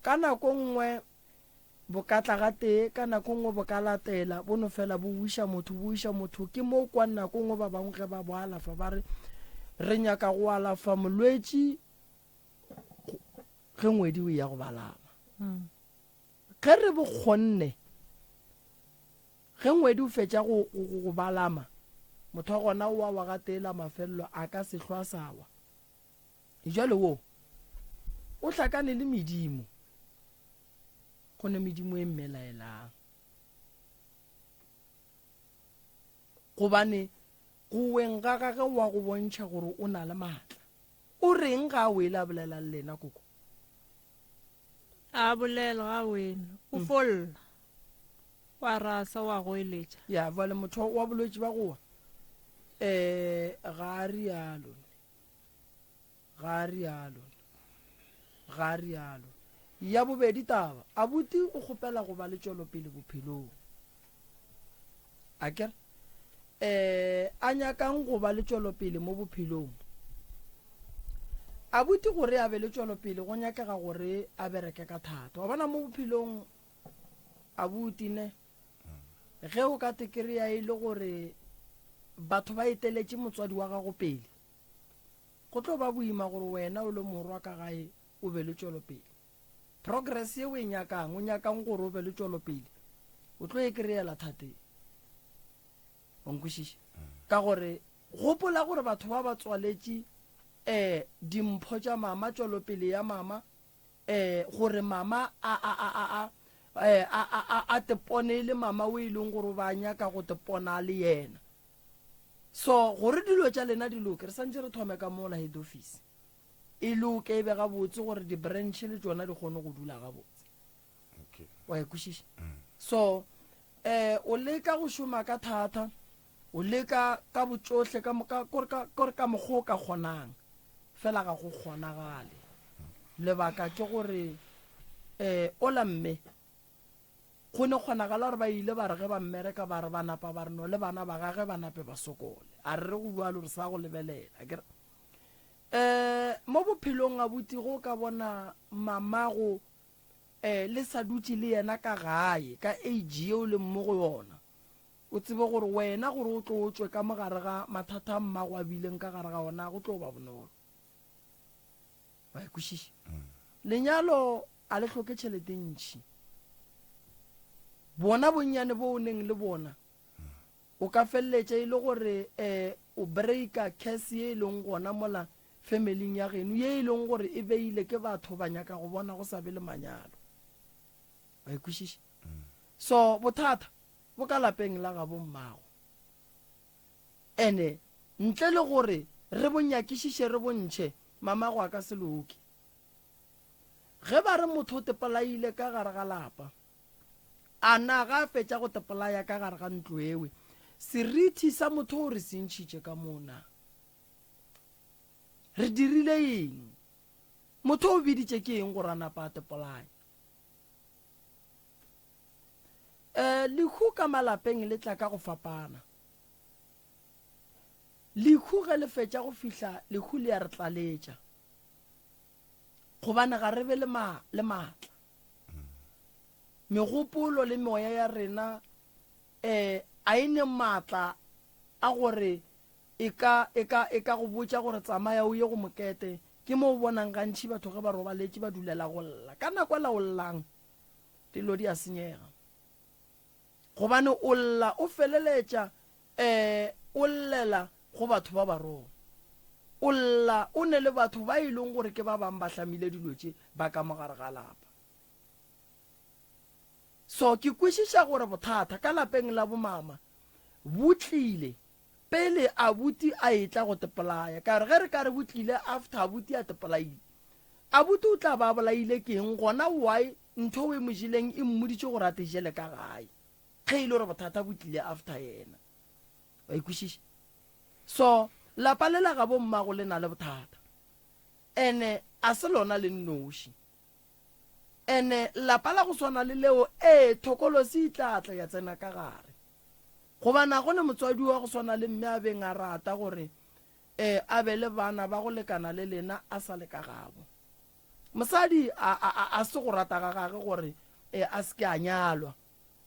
Ka nako nngwe bo ka tla gatee, ka nako nngwe bo ka latela, bo no fela bo wiša motho, bo wiša motho. Ke mo o kwang nako nngwe ba bangwe ge ba bo alafa ba re, Re nyaka go alafa molwetši ge ngwedi o eya go balama. Ge re bo kgonne, ge ngwedi o fetša go, go, go balama, motho wa gona o a wa gatee la mafelelo, a ka se hlwe a sa wa. Jwale wo o hlakane le medimo, go ne medimo e mmelaelang. Gobane go weng ga gage wa go bontšha gore o na le maatla. O reng ga a wele a bolela le lena koko? A bolela ga wele, o mm. folla. Wa rasa wa goeletša. Ya, jwale motho wa bolwetši ba go wa eh ga a rialo. Ga a rialo. Ga a rialo. Ya bobedi taba, abuti o kgopela go ba le tšwelopele bophelong. Akere? Eh, a nyakang go ba le tšwelopele mo bophelong. Abuti gore a be le tšwelopele go nyakega gore a bereke ka thata. Wa bona mo bophelong abuti ne ge o ka tekereya e le gore batho ba eteletše motswadi wa gago pele Go tlo ba boima gore wena o le morwa ka gae o be le tšwelopele. Progress ye o e nyakang, o nyakang gore o be le tšwelopele, o tlo e kry-ela thateng. Wa nkwešiša? Ka gore gopola gore batho ba ba tswaletše um dimpho tša mama, tšwelopele ya mama, um gore mama a, a, a, a, a, eh, a, a, a, a tepone e le mama o e leng gore o ba nyaka go tepona le yena. So gore dilo tša lena di loke, re santše re thome ka mola head office e loke e be gabotse gore di-branch le tšona di kgone go dula gabotse. Okay. Wa e kwešiša? So eh o leka go šoma ka thata, o leka ka botšohle ka mo- ka kore ka kore ka mokgwa o ka kgonang, fela ga go kgonagale. Lebaka ke gore eh ola mme Go ne kgonagala gore ba ile ba re ge ba mmereka ba re ba napa ba re no le bana ba gage ba nape ba sokole. A re re go bjalo re sa go lebelela akere. Um mo bophelong abuti ge o ka bona mamago um le sa dutše le yena ka gae ka age ye o leng mo go yona, o tsebe gore wena gore o tlo o tšwe ka mo gare ga mathata a mmago a bileng ka gare ga ona go tlo ba bonolo. Wa e kwešiša? Lenyalo a le hloke tšhelete ntši. Bona bonnyane bo o neng le bona, o ka feleletša e le gore um o breaka curse ye e leng gona mola familing ya geno, ye e leng gore e beile ke batho ba nyaka go bona go sa be le manyalo. Wa e kwešiša? So bothata bo ka lapeng la gabo mmago. Ene ntle le gore re bo nyakišiše re bo ntšhe, mamago a ka se loke. Ge ba re motho o tepolaile ka gare ga lapa, a na ga a fetša go tepolaya ka gare ga ntlo ewe, serithi sa motho o re se ntšhitše ka moo na? Re dirile eng? Motho o biditše ke eng gore a napa a tepolaya? E, lehu ka malapeng le tla ka go fapana. Lehu ge le fetša go fihla, lehu le a re tlaletša. Gobane ga re be le, ma, le maatla. Megopolo le meoya ya rena e, a e ne maatla a gore e ka, e ka, e ka go botša gore tsamaya o ye go mokete. Ke mo o bonang gantši batho ge ba robaletše ba dulela go lla. Ka nako ela o llang, dilo di a senyega. Gobane o lla o feleletša um o llela go batho ba barong. O lla o ne le batho ba e leng gore ke ba bang ba hlamile dilo tše ba ka mo gare ga lapa. So ke kwešiša gore bothata ka lapeng la bomama bo tlile pele abuti a etla go tepolaya. Ka gore ge re ka re bo tlile after abuti a tepolaile, abuti o tla ba a bolaile ke eng gona why ntho o e mo jeleng e mmoditše gore a te jele ka gae ge e le gore bothata bo tlile after yena. Wa e kwešiša? So lapa le la gabo mmago le na le bothata ene a se lona le nnoši. Ene lapa la go swana le leo, ee, thokolosi e tla tla ya tsena ka gare. Goba na go ne motswadi wa go swana le mme a beng a rata gore e, a be le bana ba go lekana le lena a sa le ka gabo? Mosadi a, a, a, a se go rata ga gage gore e, a se ke a nyalwa.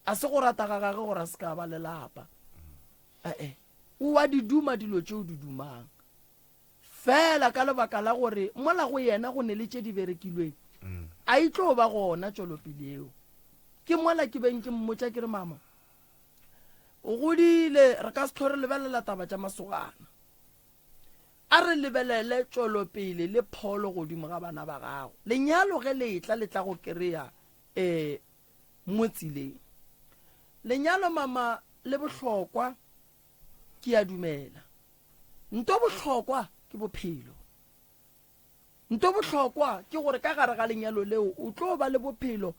A se go rata ga gage gore a se ke a ba le lapa. E-e. O a di duma dilo tše o di dumang. Feela ka lebaka la gore mola go yena go ne le tše di berekilweng, a e tlo ba gona tšwelopele yeo. Ke mola ke beng ke mmotša ke re, Mama, o godile, re ka se hlwe re lebelela taba tša masogana. A re lebelele tšwelopele le pholo godimo ga bana ba gago. Lenyalo ge le etla le tla go kereya um mo tseleng. Lenyalo mama le bohlokwa, ke a dumela. Nto bohlokwa ke bophelo. Nto bohlokwa ke gore ka gare ga lenyalo leo o tlo ba le bophelo,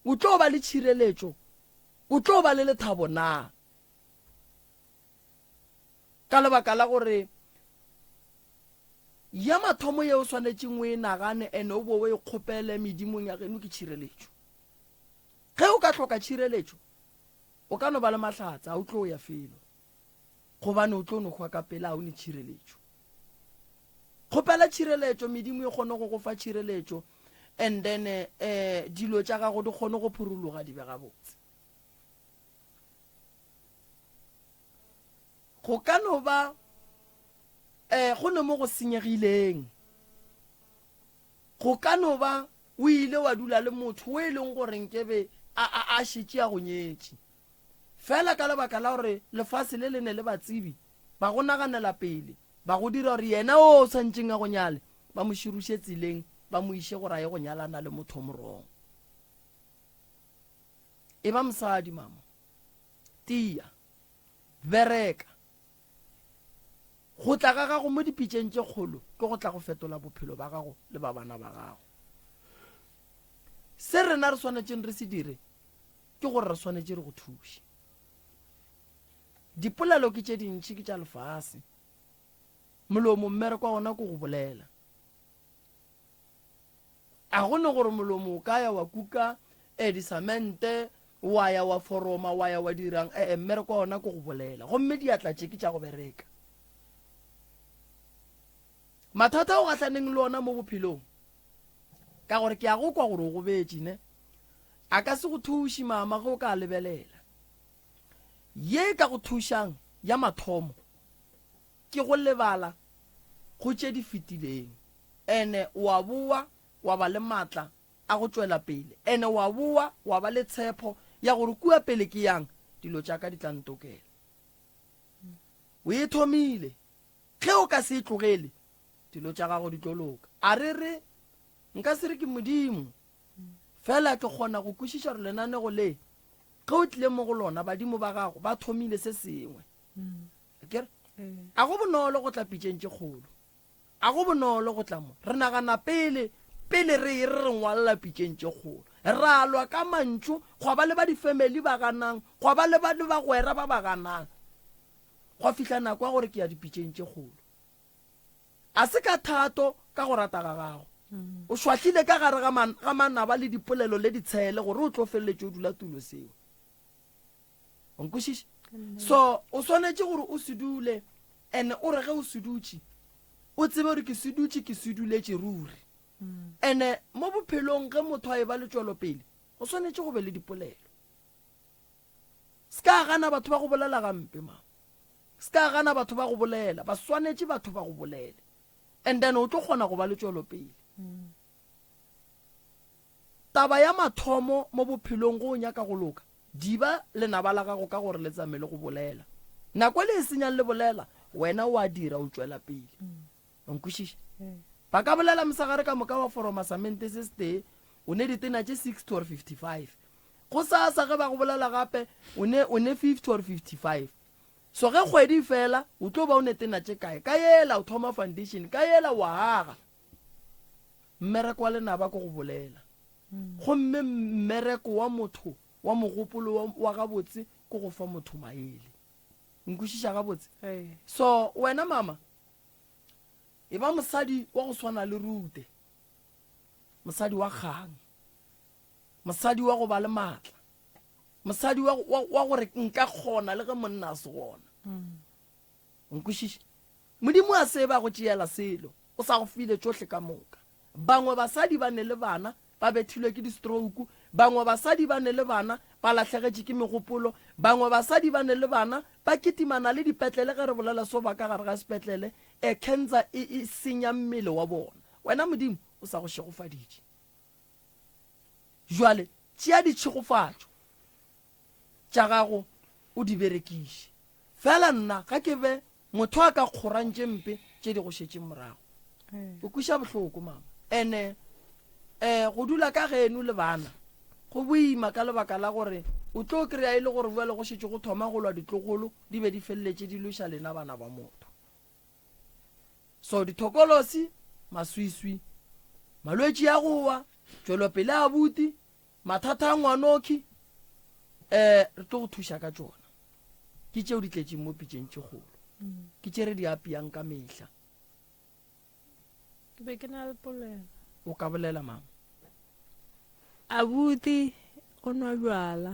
o tlo ba le tšhireletšo, o tlo ba le lethabo na? Ka lebaka la gore ya mathomo ye o swanetšeng o e nagane ene o bo o e kgopele medimong ya geno ke tšhireletšo. Ge o ka hloka tšhireletšo, o ka no ba le mahlatse, ga o tlo ya felo. Gobane o tlo no hwa ka pela, ga o ne tšhireletšo. Kgopela tšhireletšo, medimo e kgone go go fa tšhireletšo, and then eh, dilo tša gago di kgone go phuruluga di be gabotse. Go ka no ba eh, go ne mo go senyegileng. Go ka no ba o ile wa dula le motho o e leng gore nkebe a, a, a šetše a go nyetše. Feela ka lebaka la gore lefase le le ne le batsebi ba go naganela pele, ba go dira gore yena o o swantšeng a go nyale, ba mo širuše tseleng, ba mo iše gore a ye go nyalana le motho o morong. Eba mosadi, mama. Tia. Bereka. Go tla ga gago mo dipitšeng tše kgolo ke go tla go fetola bophelo ba gago le ba bana ba gago. Se rena re swanetšeng re se dire ke gore re swanetše re go thuše. Dipolelo ke tše dintši ke tša lefase. Molomo mmereko wa ona ke go bolela. A go ne gore molomo o ka ya wa kuka eh, disamente wa ya wa foroma wa ya wa dirang eh, eh, mmereko wa ona ke go bolela gomme diatla tše ke tša go bereka. Mathata o gahlaneng le ona mo bophelong ka gore ke a go kwa gore o gobetše ne a ka se go thuše mama ge o ka lebelela ye e ka go thušang ya mathomo ke go lebala go tše di fetileng. Ene wa boa wa ba le maatla a go tšwela pele. Ene wa boa wa ba le tshepo ya gore kua pele ke yang, dilo tša ka di tla ntokela. O e thomile. Ge o ka se e tlogele, dilo tša gago di tlo loka. A re re, nka se re ke Modimo, fela ke kgona go kwešiša gore lenanego le, ge o tlile mo go lona, badimo ba gago ba thomile se sengwe. Akere? A go bonolo go tla pitšeng tše kgolo. A go bonolo go tla mo. Re nagana pele, pele re e re re ngwalela pitšeng tše kgolo. Ra lwa ka mantšu, gwa ba le ba difemeli ba ganang, gwa ba le ba le bagwera ba ba ganang. Gwa fihla nako ya gore ke ya dipitšeng tše kgolo. A se ka thato, ka go rata ga gago. O šwahlile ka gare ga, ga manaba le dipolelo le ditshele gore o tlo feleletše o dula tulo seo. O nkwešiša? So, o swanetše gore o se dule, and o re ge o se dutše, o tsebe gore ke se dutše, ke se duletše ruri. And mo bophelong ge motho a eba le tšwelopele, go swanetše go be le dipolelo. Se ka gana batho ba go bolela gampe, mama. Se ka gana batho ba go bolela, ba swanetše batho ba go bolele. And then o tlo kgona go ba le tšwelopele. Taba ya mathomo mo bophelong go o nyaka go loka, diba lenaba la gago ka gore le tsame le go bolela. Nako e le e senyang le bolela, wena o a dira, o tšwela pele. O nkwešiša? Ba ka bolela mosegare ka moka wa foroma samente se setee, o ne ditena tše 60 or 55. Gosasa ge ba go bolela gape, o ne, o ne 50 or 55. So ge kgwedi e fela, o tlo ba o ne tena tše kae? Ka yela o thoma foundation, ka yela o aga. Mmereko wa lenaba ke go bolela. Gomme mmereko wa motho wa mogopolo wa, wa gabotse ke go fa motho maele. Nkwešiša gabotse? So wena mama, e ba mosadi wa go swana le Rute, mosadi wa kgang, mosadi wa go ba le maatla, mosadi wa, wa, wa gore nka kgona le ge monna a se gona. Nkwešiša? Modimo a se ba go tšeela selo, o sa go file tšohle ka moka. Bangwe basadi ba ne le bana ba bethilwe ke di-stroke, bangwe basadi ba ne le bana ba lahlegetše ke megopolo, bangwe basadi ba ne le bana ba kitimana le dipetlele ge re bolela so ba ka gare ga sepetlele, e cancer e, e senya mmele wa bona. Wena Modimo o sa go šegofaditše. Jwale tšea ditšhegofatšo tša gago o di berekiše. Fela nna ga ke be motho a ka kgorang tše mpe tše di go šetšeng morago. O kweša bohloko mama. Ene um go dula ka geno le bana go boima ka lebaka la gore o tlo kry-a e le gore bjale go šetše go thoma go lwa ditlogolo di be di feleletše di lweša lena bana ba motho. So dithokolosi, maswiswi, malwetši a go wa, tšwelopele a buti, Mathata a ngwanokhi, um re tlo go thuša ka tšona. Ke tšeo di tletšeng mo pitšeng tše kgolo. Ke tše re di apeyang ka mehla. Ke be ke na le polelo. O ka bolela mama. Abuti o nwa bjala.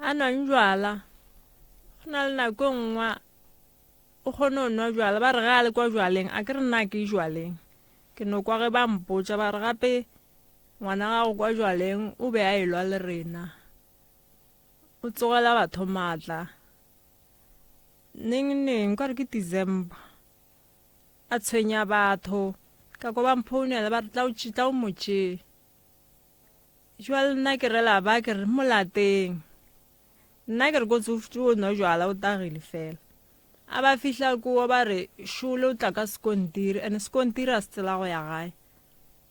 A nwang bjala, go na le nako e nngwe o kgone go nwa bjala ba re ge a le kwa bjaleng a ke re nna ke jwaleng ke no kwa ge ba mpotša ba re gape Ngwana gago kwa jwaleng o be a elwa le rena. O tsogela batho maatla. Neng neng, ka re ke December. A tshwenya batho. Ka kwa ba mphounela ba re tla o tla o mo tšee. Jwale nna ke rela ba ke re mo lateng. Nna ke re ko tsoftse o nwa jwala o tagile fela. A ba fihla kowa ba re šole o tla ka sekontiri and sekontiri a se tsela go ya gae.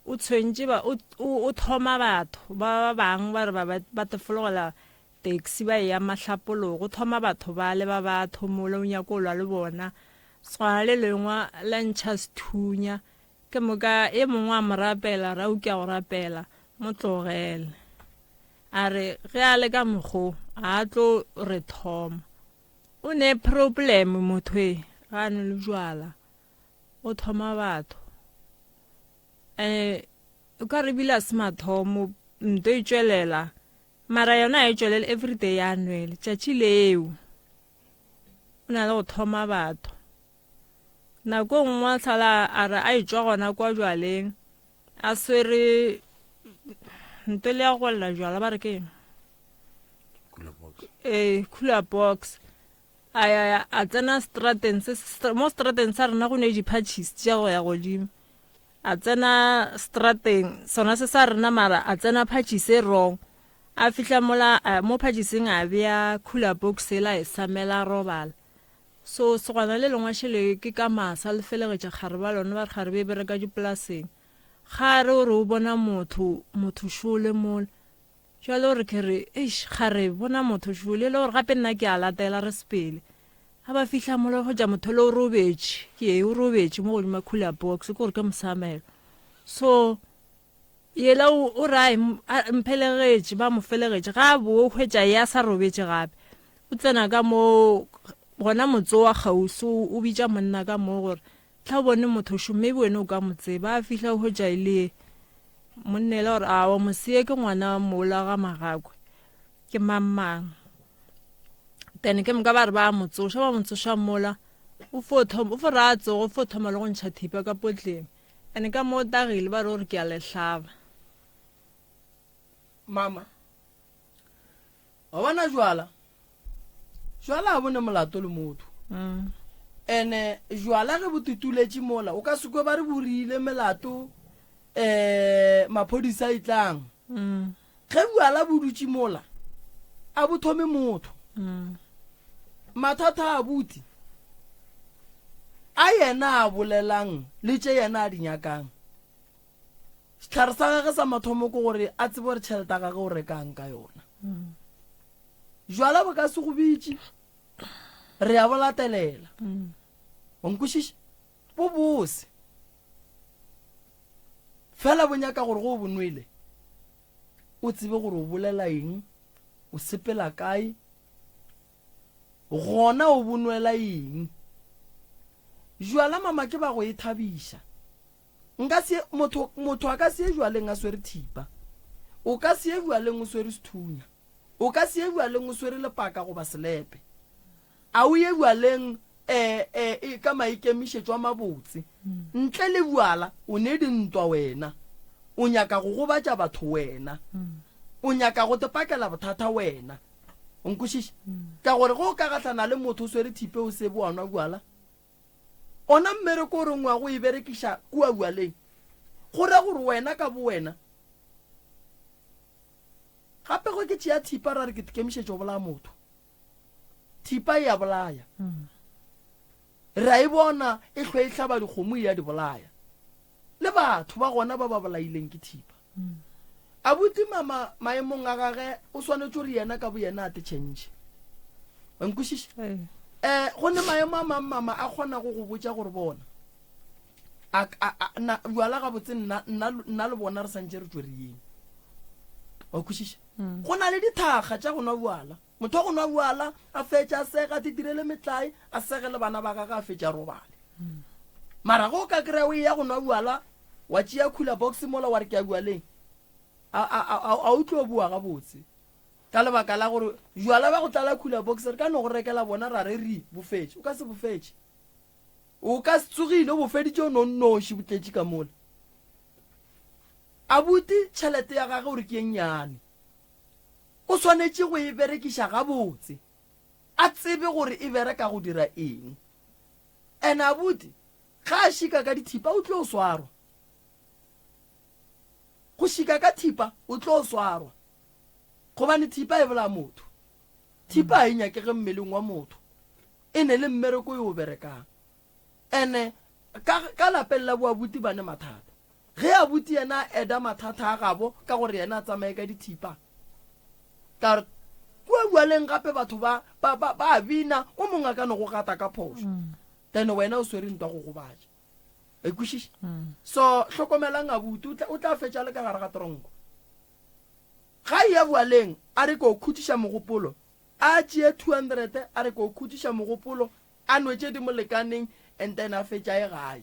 O tshwentše ba, o, o, o thoma batho ba ba bang ba re ba, ba, ba tefologela taxi ba eya Mahlapologo, o thoma batho bale ba ba thomola, o nyaka o lwa le bona. Swana le lengwe la ntšha sethunya, ke moka e mongwe a mo rapela, ra o ke a go rapela, mo tlogele. A re ge a le ka mokgo, a tlo re thoma. O ne problem motho e, ga a nwe le jwala. O thoma batho um o ka re bile a se mathomo nto e tšwelela mara yona a e tšwelele everyday ya nwele tšatši leo o na le go thoma batho nako e nngwe a tlhola a re a e tšwa gona kwa jwaleng a swere nto le ya go lla jwala ba re ke eng ee cooler box A ya a tsena strateng se, mo strateng sa rena go ne diphatšhisi tša go ya godimo. A tsena strateng sona se sa rena mara a tsena phatšise e wrong. A fihla mola mo phatšiseng a bea cooler box yela a e samela a robala. So segwana le lengwe šele ke ka masa le felegetša kgarebe ba lona ba re kgarebe e bereka dipolaseng. Ga a re o re o bona motho, motho šole mola. Jwale o re ke re, eish, kgarebe, bona motho šole, e le gore gape nna ke a latela re sepele. Ga ba fihla mola ba hwetša motho le o robetše, ke e, o robetše mo godimo ga cooler box, ke gore ke mosamelo. So Yela o, o re, Ai, mphelegetše, ba mo felegetše. Ga a boa o hwetša ye a sa robetše gape. O tsena ka moo, gona motse wa kgauswi, o, o bitša monna ka moo gore, Tla o bone motho šo, maybe wena o ka mo tseba. A fihla o hwetša e le ye. Monna yela o re, Aowa, moseye ke ngwana wa mola ga Magakwe. Ke mang mang. Then ke moka ba re ba mo tsoša, ba mo tsoša mola. O fo thoma, o fo re a tsoga, o fo thoma le go ntšha thipa ka potleng. Ene ka mo o tagile ba re o re ke a le hlaba. Mama, wa bona jwala, jwala a bone molato le motho. Mm. Ene jwala ge bo tutuletše mola, o ka se kwe ba re bo rile melato eh maphodisa a itlang. Mm. Ge bjala bo dutše mola, a bo thome motho. Mm. Mathata a buti a yena a bolelang le tše yena a di nyakang. Sehlare sa gage sa mathomo ke gore a tsebe gore tšhelete ya gage o rekang ka yona. Mm. Jwala bo ka se go bitše, re a bo latelela. Mm. Wa nkwešiša? Bo bose. Fela bo nyaka gore ge o bo nwele, o tsebe gore o bolela eng, o sepela kae, gona o bo nwela eng. Jwala mama ke ba go e thabiša. Nka se motho motho a ka se ye jwaleng a swere thipa. O ka se ye jwaleng o swere sethunya. O ka se ye jwaleng o swere lepaka goba selepe. A o ye bjaleng e, e, e, ka maikemišetšo a mabotse. Ntle le bjala, o ne dintwa wena. O nyaka go gobatša batho wena. O nyaka go te pakela bothata wena. O nkwešiša? Ka gore ge o ka gahlana le motho o swere thipe o sebe wa nwa bjala, ona mmereko o reng wa go e berekiša kua bjaleng, go ra gore wena ka bowena, gape ge ke tšea thipa ra re ke tekemišetšo go bolaya motho. Thipa e a bolaya. Re a e bona e hlwe e hlaba dikgomo e a di bolaya. Le batho ba gona ba ba bolaileng ke thipa. Abuti mama maemong a gage o swanetše gore yena ka boyena a te change. Wa nkwešiša? Eh, go ne maemo a mang mama a kgona go go botša gore bona a, a, a, na, bjala gabotse nna, nna, nna le bona re santše re tšwe re eme. Wa kwešiša? Go na le dithakga tša go nwa bjala. Motho wa go nwa bjala a fetše a sege, a titirele metlae, a sege le bana ba gagwe a fetše a robale. Mara ge o ka kry-a o eya go nwa bjala, wa tšea cooler box mola wa re ke ya bjaleng, a, a, a, a o tlo boa gabotse. Ka lebaka la gore bjala ba go tlala cooler box re ka no go rekela bona ra re re bo fetše. O ka se bo fetše. O ka se tsogile o bo feditše o no nnoši bo tletše ka mola. Abuti tšhelete ya gage o re ke ye nnyane. O swanetše go e berekiša gabotse, a tsebe gore e bereka go dira eng. And abuti ga a šika ka dithipa o tlo swarwa. Go šika ka thipa o tlo swarwa. Gobane thipa e bolaya motho. Thipa ga e nyakege mmeleng wa motho. E ne le mmereko yo o berekang. Ene ka, ka lapeng la boabuti ba ne mathata. Ge abuti yena a eda mathata a gabo ka gore yena a tsamaye ka dithipa. Ka gore kua bjaleng gape batho ba, ba, ba, ba a bina, o mongwe a ka no go gata ka phošo. Then wena o swere ntwa go gobatša. Wa e kwešiša? So hlokomelang abuti, o tla, o tla fetša le ka gare ga tronko. Ga a eya bjaleng a re ke o khutšiša mogopolo, a tšee 200 a re ke o khutšiša mogopolo, a nwe tše di mo lekaneng and then a fetše a ye gae.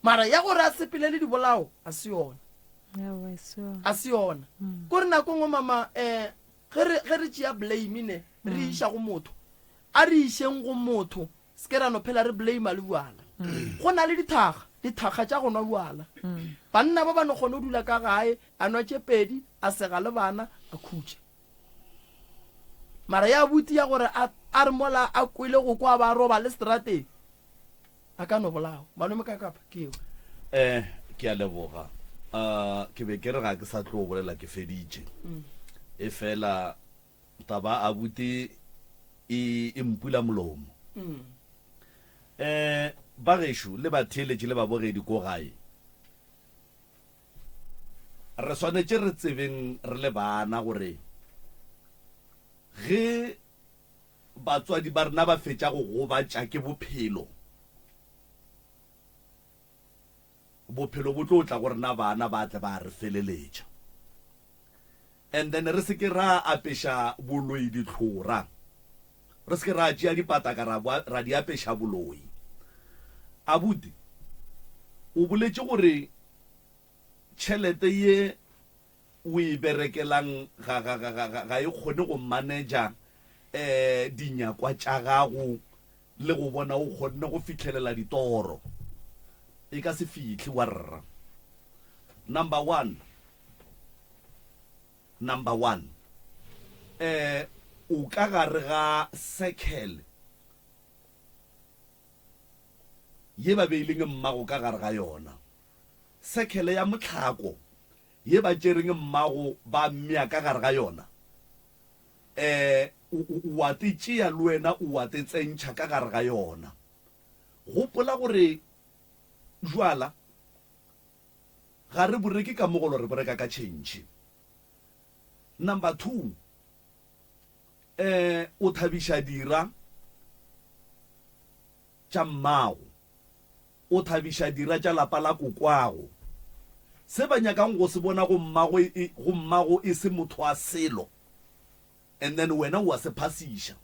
Mara ya gore a sepele le dibolao a se yona. A se yona. Mm. Kore nako nngwe mama eh ge re ge re tšea blame ne re mm. iša go motho. A re išeng go motho se ke ra no phela re blame le bjala. Mm. Go na le dithaga, dithaga tša go nwa bjala. Banna ba ba no kgona go dula ka gae a nwa tše pedi a sega le bana a khutša. Mara ya buti ya gore a a re mola a kwele go kwa ba roba le strateng a ka no bolawa. Malome ka kapa ke eo. Eh, ke a leboga. Uh, ke be ke re ga ke sa tlo bolela ke feditše. Mm. E fela taba abuti e e mpula molomo. Mm. Eh, ba gešo le batheeletši le babogedi ko gae. Re swanetše re tsebeng re le bana gore ge batswadi ba rena ba fetša go gobatša ke bophelo Bophelo bo tlo tla go rena bana ba tle ba re feleletša. And then re se ke ra apeša boloi ditlhora. Re se ke ra tšea dipataka ra, ra di apeša boloi. Abuti, o boletše gore tšhelete ye o e berekelang ga, ga, ga, ga, ga e kgone go manager eh, dinyakwa tša gago le go bona o kgonne go fihlelela ditoro. E ka se fihle, warra. Number one, number one, eh, o ka gare ga circle ye ba beileng mmago ka gare ga yona, circle ya mohlako ye ba tšereng mmago ba mmea ka gare ga yona, um o a te tšea le wena o a te tsentšha ka gare ga yona. Gopola gore jwala ga re bo reke ka mogolo, re bo reka ka tšhentšhe. Number 2, um o thabiša dira tša mmago. O thabiša dira tša lapa la kokwago. Se ba nyakang go se bona go mmago e, go mmago e se motho wa selo, and then wena o a se phasiša.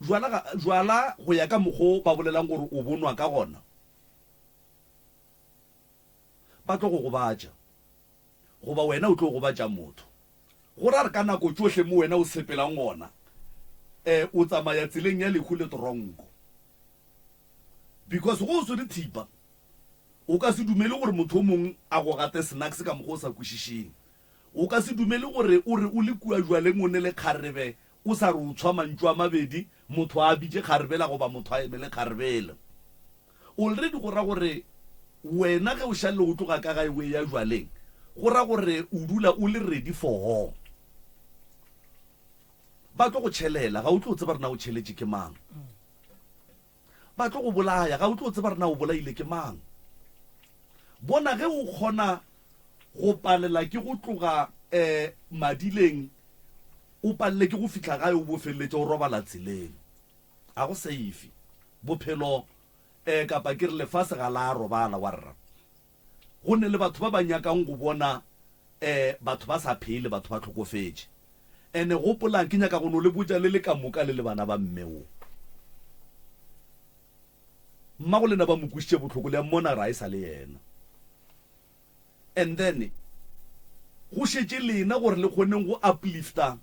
Jwala ga, jwala go ya ka mokgo ba bolelang gore o bonwa ka gona, ba tlo go gobatša, goba wena o tlo gobatša motho. Go ra re ka nako tšohle mo wena o sepelang gona, eh, o tsamaya tseleng ya lehu le toronko. Because go o swere thipa, o ka se dumele gore motho o mong a go gate snacks ka mokgwa o sa kwešišeng. O ka se dumele gore o re o le kua jwaleng o ne le kgarebe, o sa re o tshwa mantšu a mabedi, motho a bitše kgarebela goba motho a emele kgarebela. Already go ra gore wena ge o šalle o tloga ka gae o eya jwaleng, go ra gore o dula o le ready for war. Ba tlo go tšhelela, ga o tlo tseba re na o tšheletše ke mang. Ba tlo go bolaya, ga o tlo tseba re na o bolaile ke mang. Bona ge o kgona go palela ke go tloga um madileng, o palele ke go fihla gae o bo feleletše o robala tseleng. Ga go safe. Bophelo eh kapa ke re lefase ga la robala warra. Go ne le batho ba ba nyakang go bona eh batho ba sa phele, batho ba hlokofetše. Ene gopolang ke nyaka go no le botša le le ka moka le le bana ba mme wo. Mmago lena ba mo kwišitše bohloko le a mmona gore ga e sa le yena. And then go šetše lena gore le kgoneng go uplifta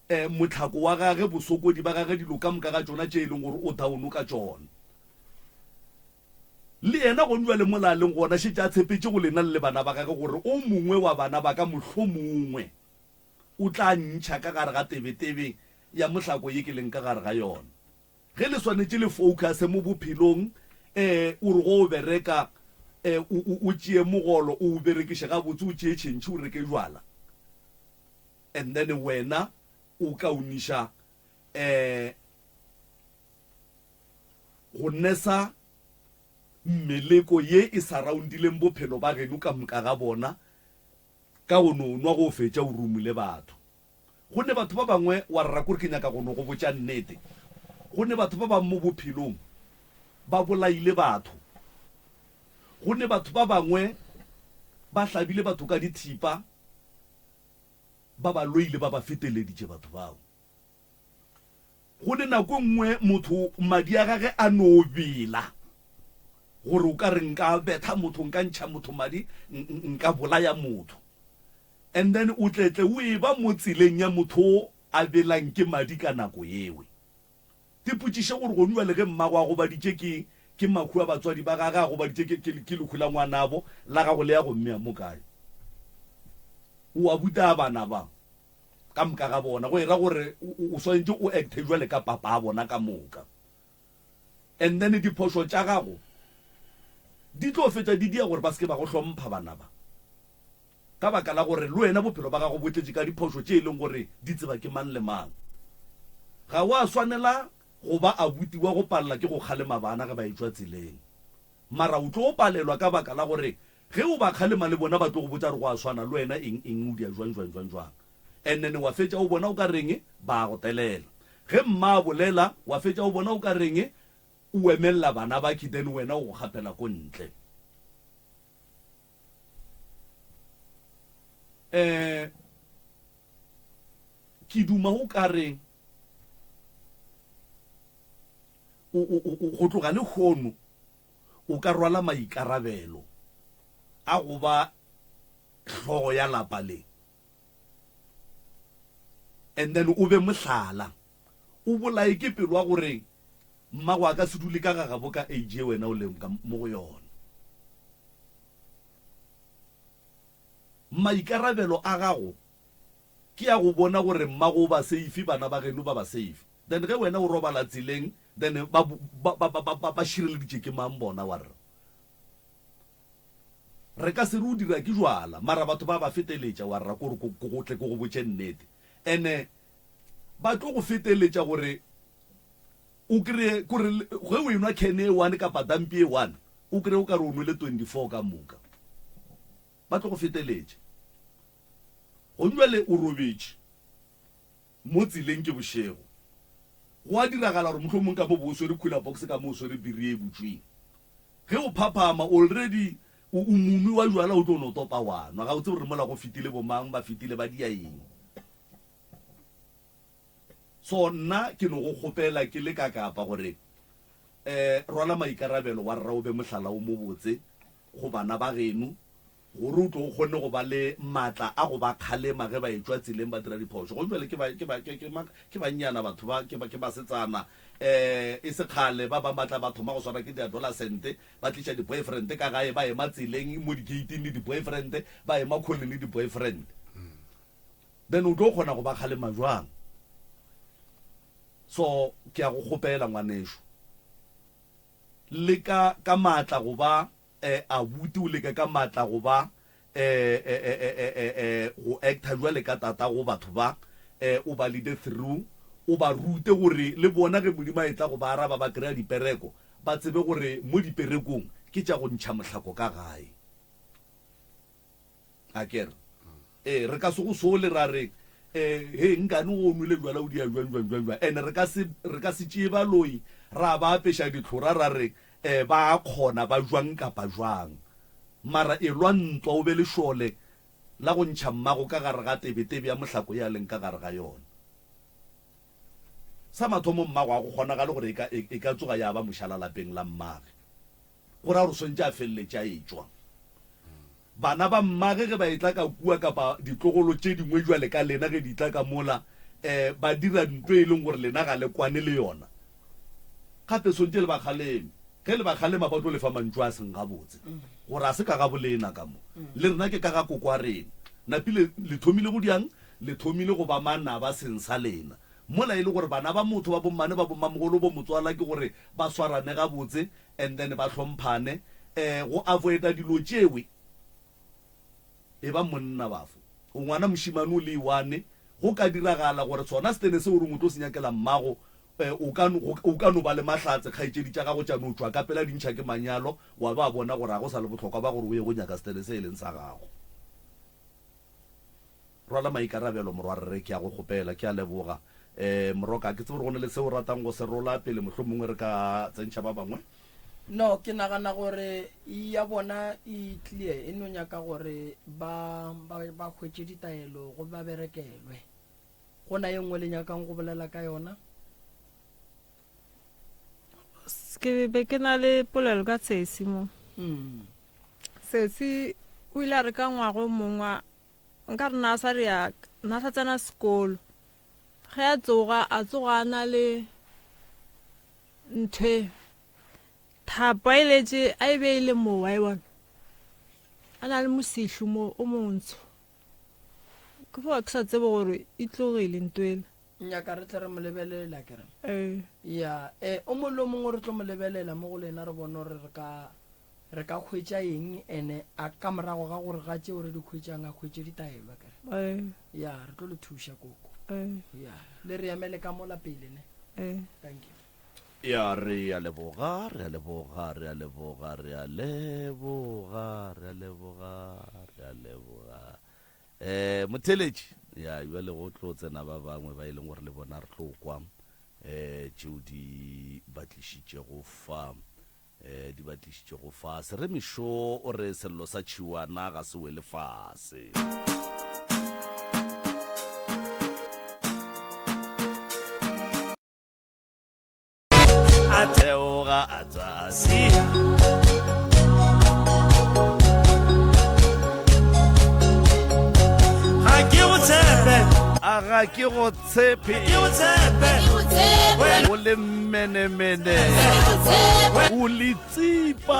eh, mohlako wa gage, bosokodi ba gage, dilo ka moka ga tšona tše e leng gore o down ka tšona. Le yena gone bjale mola a leng gona šetše a tshepetše go lena le le bana ba gage gore o mongwe wa bana ba ka mohlomongwe o tla ntšha ka gare ga tebetebe ya mohlako ye ke leng ka gare ga yona. Ge le swanetše le focuse mo bophelong, eh, o re go o bereka, eh, o, o, o tšee mogolo o o berekiše gabotse, o tšee tšhentšhi o reke jwala, and then wena o kaoniša, eh, go nesa meleko ye e surroundileng bophelo ba geno ka moka ga bona ka go no nwa go fetša o rumule batho. Go ne batho ba bangwe, wa rra kore ke nyaka go no go botša nnete, go ne batho ba bang mo bophelong ba bolaile batho. Go ne batho ba bangwe ba hlabile batho ka dithipa, ba ba loile, ba ba feteleditše batho bao. Go ne nako e nngwe motho madi a gage a no bela gore o ka re nka betha motho, nka ntšha motho madi, nka bolaya motho. And then o tletle o eba mo tseleng ya motho o a belang ke madi ka nako yewe. Tipotšiše gore gonu bjale ge mmago a gobaditše ke ke mahu a batswadi ba gage, a gobaditše ke ke ke lehu la ngwanabo, la gago le ya go mmea mo kae? O a buta bana ba ka moka ga bona, go era gore o swanetše o acte jwale ka papa a bona ka moka. And then diphošo tša gago. Di tlo fetša di dia gore ba se ke ba go hlompha bana ba. Ka baka la gore le wena bophelo ba gago bo tletše ka diphošo tše e leng gore di tseba ke mang le mang. Ga wa swanela go ba abuti wa go palela ke go kgalema bana ge ba etšwa tseleng. Mara o tlo palelwa ka baka la gore ge o ba kgalema le bona ba tlo go botša gore go a swana le wena eng eng o dia jwang jwang jwang jwang. And then wa fetša o bona o ka reng ba a go telela. Ge mma a bolela wa fetša o bona o ka reng o emelela bana bakhi then wena o go gapela ko ntle. Um ke duma o ka re go tloga lehono o ka rwala maikarabelo a go ba hlogo ya lapa le and then o be mohlala o bolaye ke pelo ya gore mmago a ka se dule ka gagabo ka age ye wena o leng ka mo go yona. Maikarabelo a gago ke a go bona gore mmago o ba safe, bana ba geno ba ba safe. Then ge wena o robala tseleng then ba ba ba ba ba šireleditše ke mang bona warra? Re ka se re o dira ke jwala mara batho ba ba feteletša warra ko re ko go tle ko go botše nnete. Ene ba tlo go feteletša gore o kry-e kore ge o enwa can e one kapa dampi e one o kry-e o ka re o nwele 24 ka moka. Ba tlo go feteletša. Gonjwale o robetše mo tseleng ke bošego. Go a diragala gore mohlomong ka mo bo o swere cooler box ka mo o swere biri e butšweng. Ge o phaphama already o o monwi wa jwala o tlo no topa wa nwa. Ga o tsebe gore mola go fetile bo mang ba fetile ba dia eng. So nna ke no go kgopela ke le ka kapa gore eh rwala maikarabelo wa rra o be mohlala o mobotse go bana ba geno gore o tlo o kgone go ba le matla a go ba kgalema ge ba etšwa tseleng ba dira diphošo. Go jwale ke ba ke ba ke ke ke bannyana batho ba ke ba ke basetsana eh e se kgale ba bang ba tla ba thoma go swara ke di-adolescent ba tliša di-boyfriend ka gae ba ema tseleng mo di-gate-ing le di-boyfriend ba ema khoneng le di-boyfriend. Then o tlo kgona go ba kgalema jwang? So ke a go kgopela ngwanešu, leka ka maatla go ba eh, abuti, o leke ka maatla go ba eh, eh, eh, eh, eh, eh, eh, go acta jwale ka tata go batho ba, eh, o ba leade through, o ba rute gore le bona ge Modimo a etla go ba araba ba kry-a dipereko, ba tsebe gore mo diperekong ke tša go ntšha mohlako ka gae. A ke re, Ee, re ka se go sole ra re, Ee, he, nkane o nwele bjala o dia bjang, bjang, bjang, bjang. Ene re ka se, re ka se tšee baloi ra ba apeša ditlhora ra re, Ee, ba a kgona, ba jwang kapa jwang. Mara elwa ntwa o be lešole la go ntšha mmago ka gare ga tebetebe ya mohlako ye a leng ka gare ga yona. Sa mathomo mmago ga go kgonagale gore e ka, e, e ka tsoga ya ba mošala lapeng la mmage. Go ra gore o swanetše a feleletše a etšwa. Bana ba mmage ge ba etla ka kua kapa ditlogolo tše dingwe bjale ka lena ge di tla ka mola, um ba dira nto e leng gore lena ga le kwane le yona. Gape swantše le ba kgaleme. Ge le ba kgalema ba tlo le fa mantšu a seng gabotse gore a se ka ga bolena ka mo. Le rena ke ka ga koko wa rena. Napile le thomile go diang? Le thomile go ba manaba seng sa lena. Mola e le gore bana ba motho ba bommane ba bommamogolo bo motswala ke gore ba swarane gabotse and then ba hlomphane eh go avoida dilo tšewe e ba monna bafo o ngwana mošimane o le iwane go ka diragala gore sona setene seo o reng o tlo se nyakela mmago eh, o ka o ka no ba le mahlatse kgaetšedi tša gago tša no tšwa ka pela di ntšha ke manyalo wa ba bona gore ga go sa le bohlokwa ba gore o ye go nyaka setene se e leng sa gago. Rwala maikarabelo morwarre, ke a go kgopela. Ke a leboga. Eh, Moroka, ke tsebe gore go ne le seo o ratang go se rola pele mohlomongwe re ka tsentšha ba bangwe. No, ke nagana gore ya bona e clear, e no nyaka gore ba, ba, ba hwetše ditaelo go ba berekelwe. Go na ye nngwe le nyakang go bolela ka yona? Ke be ke na le polelo ka Sesi mo. Mm. Sesi o ile a re ka ngwaga o mongwe Nka re na sa re ya na sa tsena sekolo. Ge a tsoga, a tsoga a na le nthwe thapo a e letše a e beile moo wa e bona. A na le mosihlu mo o montsho. Ke foa ke sa tsebe gore e tlogile ntwela. Nyaka re tle re mo lebelela ke re. Ee. Ya, eh o mongwe le o mongwe re tlo mo lebelela mo go lena re bone gore re ka. Re ka hwetša eng ene a ka morago ga gore ga tšeo re di hwetšang a hwetše ditaelo akere? Ee. Ya, re tlo le thuša koko. Ee. Ya, le re emele ka mola pele ne. Ee. Thank you. Ya, re a leboga, re a leboga, re a leboga, re a leboga, re a leboga, re a leboga. Eh, motheletši, ya, bjale go tlo tsena ba bangwe ba e leng gore le bona re tlo kwa eh tšeo di ba tlišitšego fa. Eh, di ba tlišitšego fase. Re Mešo o re sello sa tšhiwana ga se wele fase. A theoga a tswa a sia. Ga ke go tshepe. A ga ke go tshepe. Ke go tshepe. O le mmenemene. O le tsipa.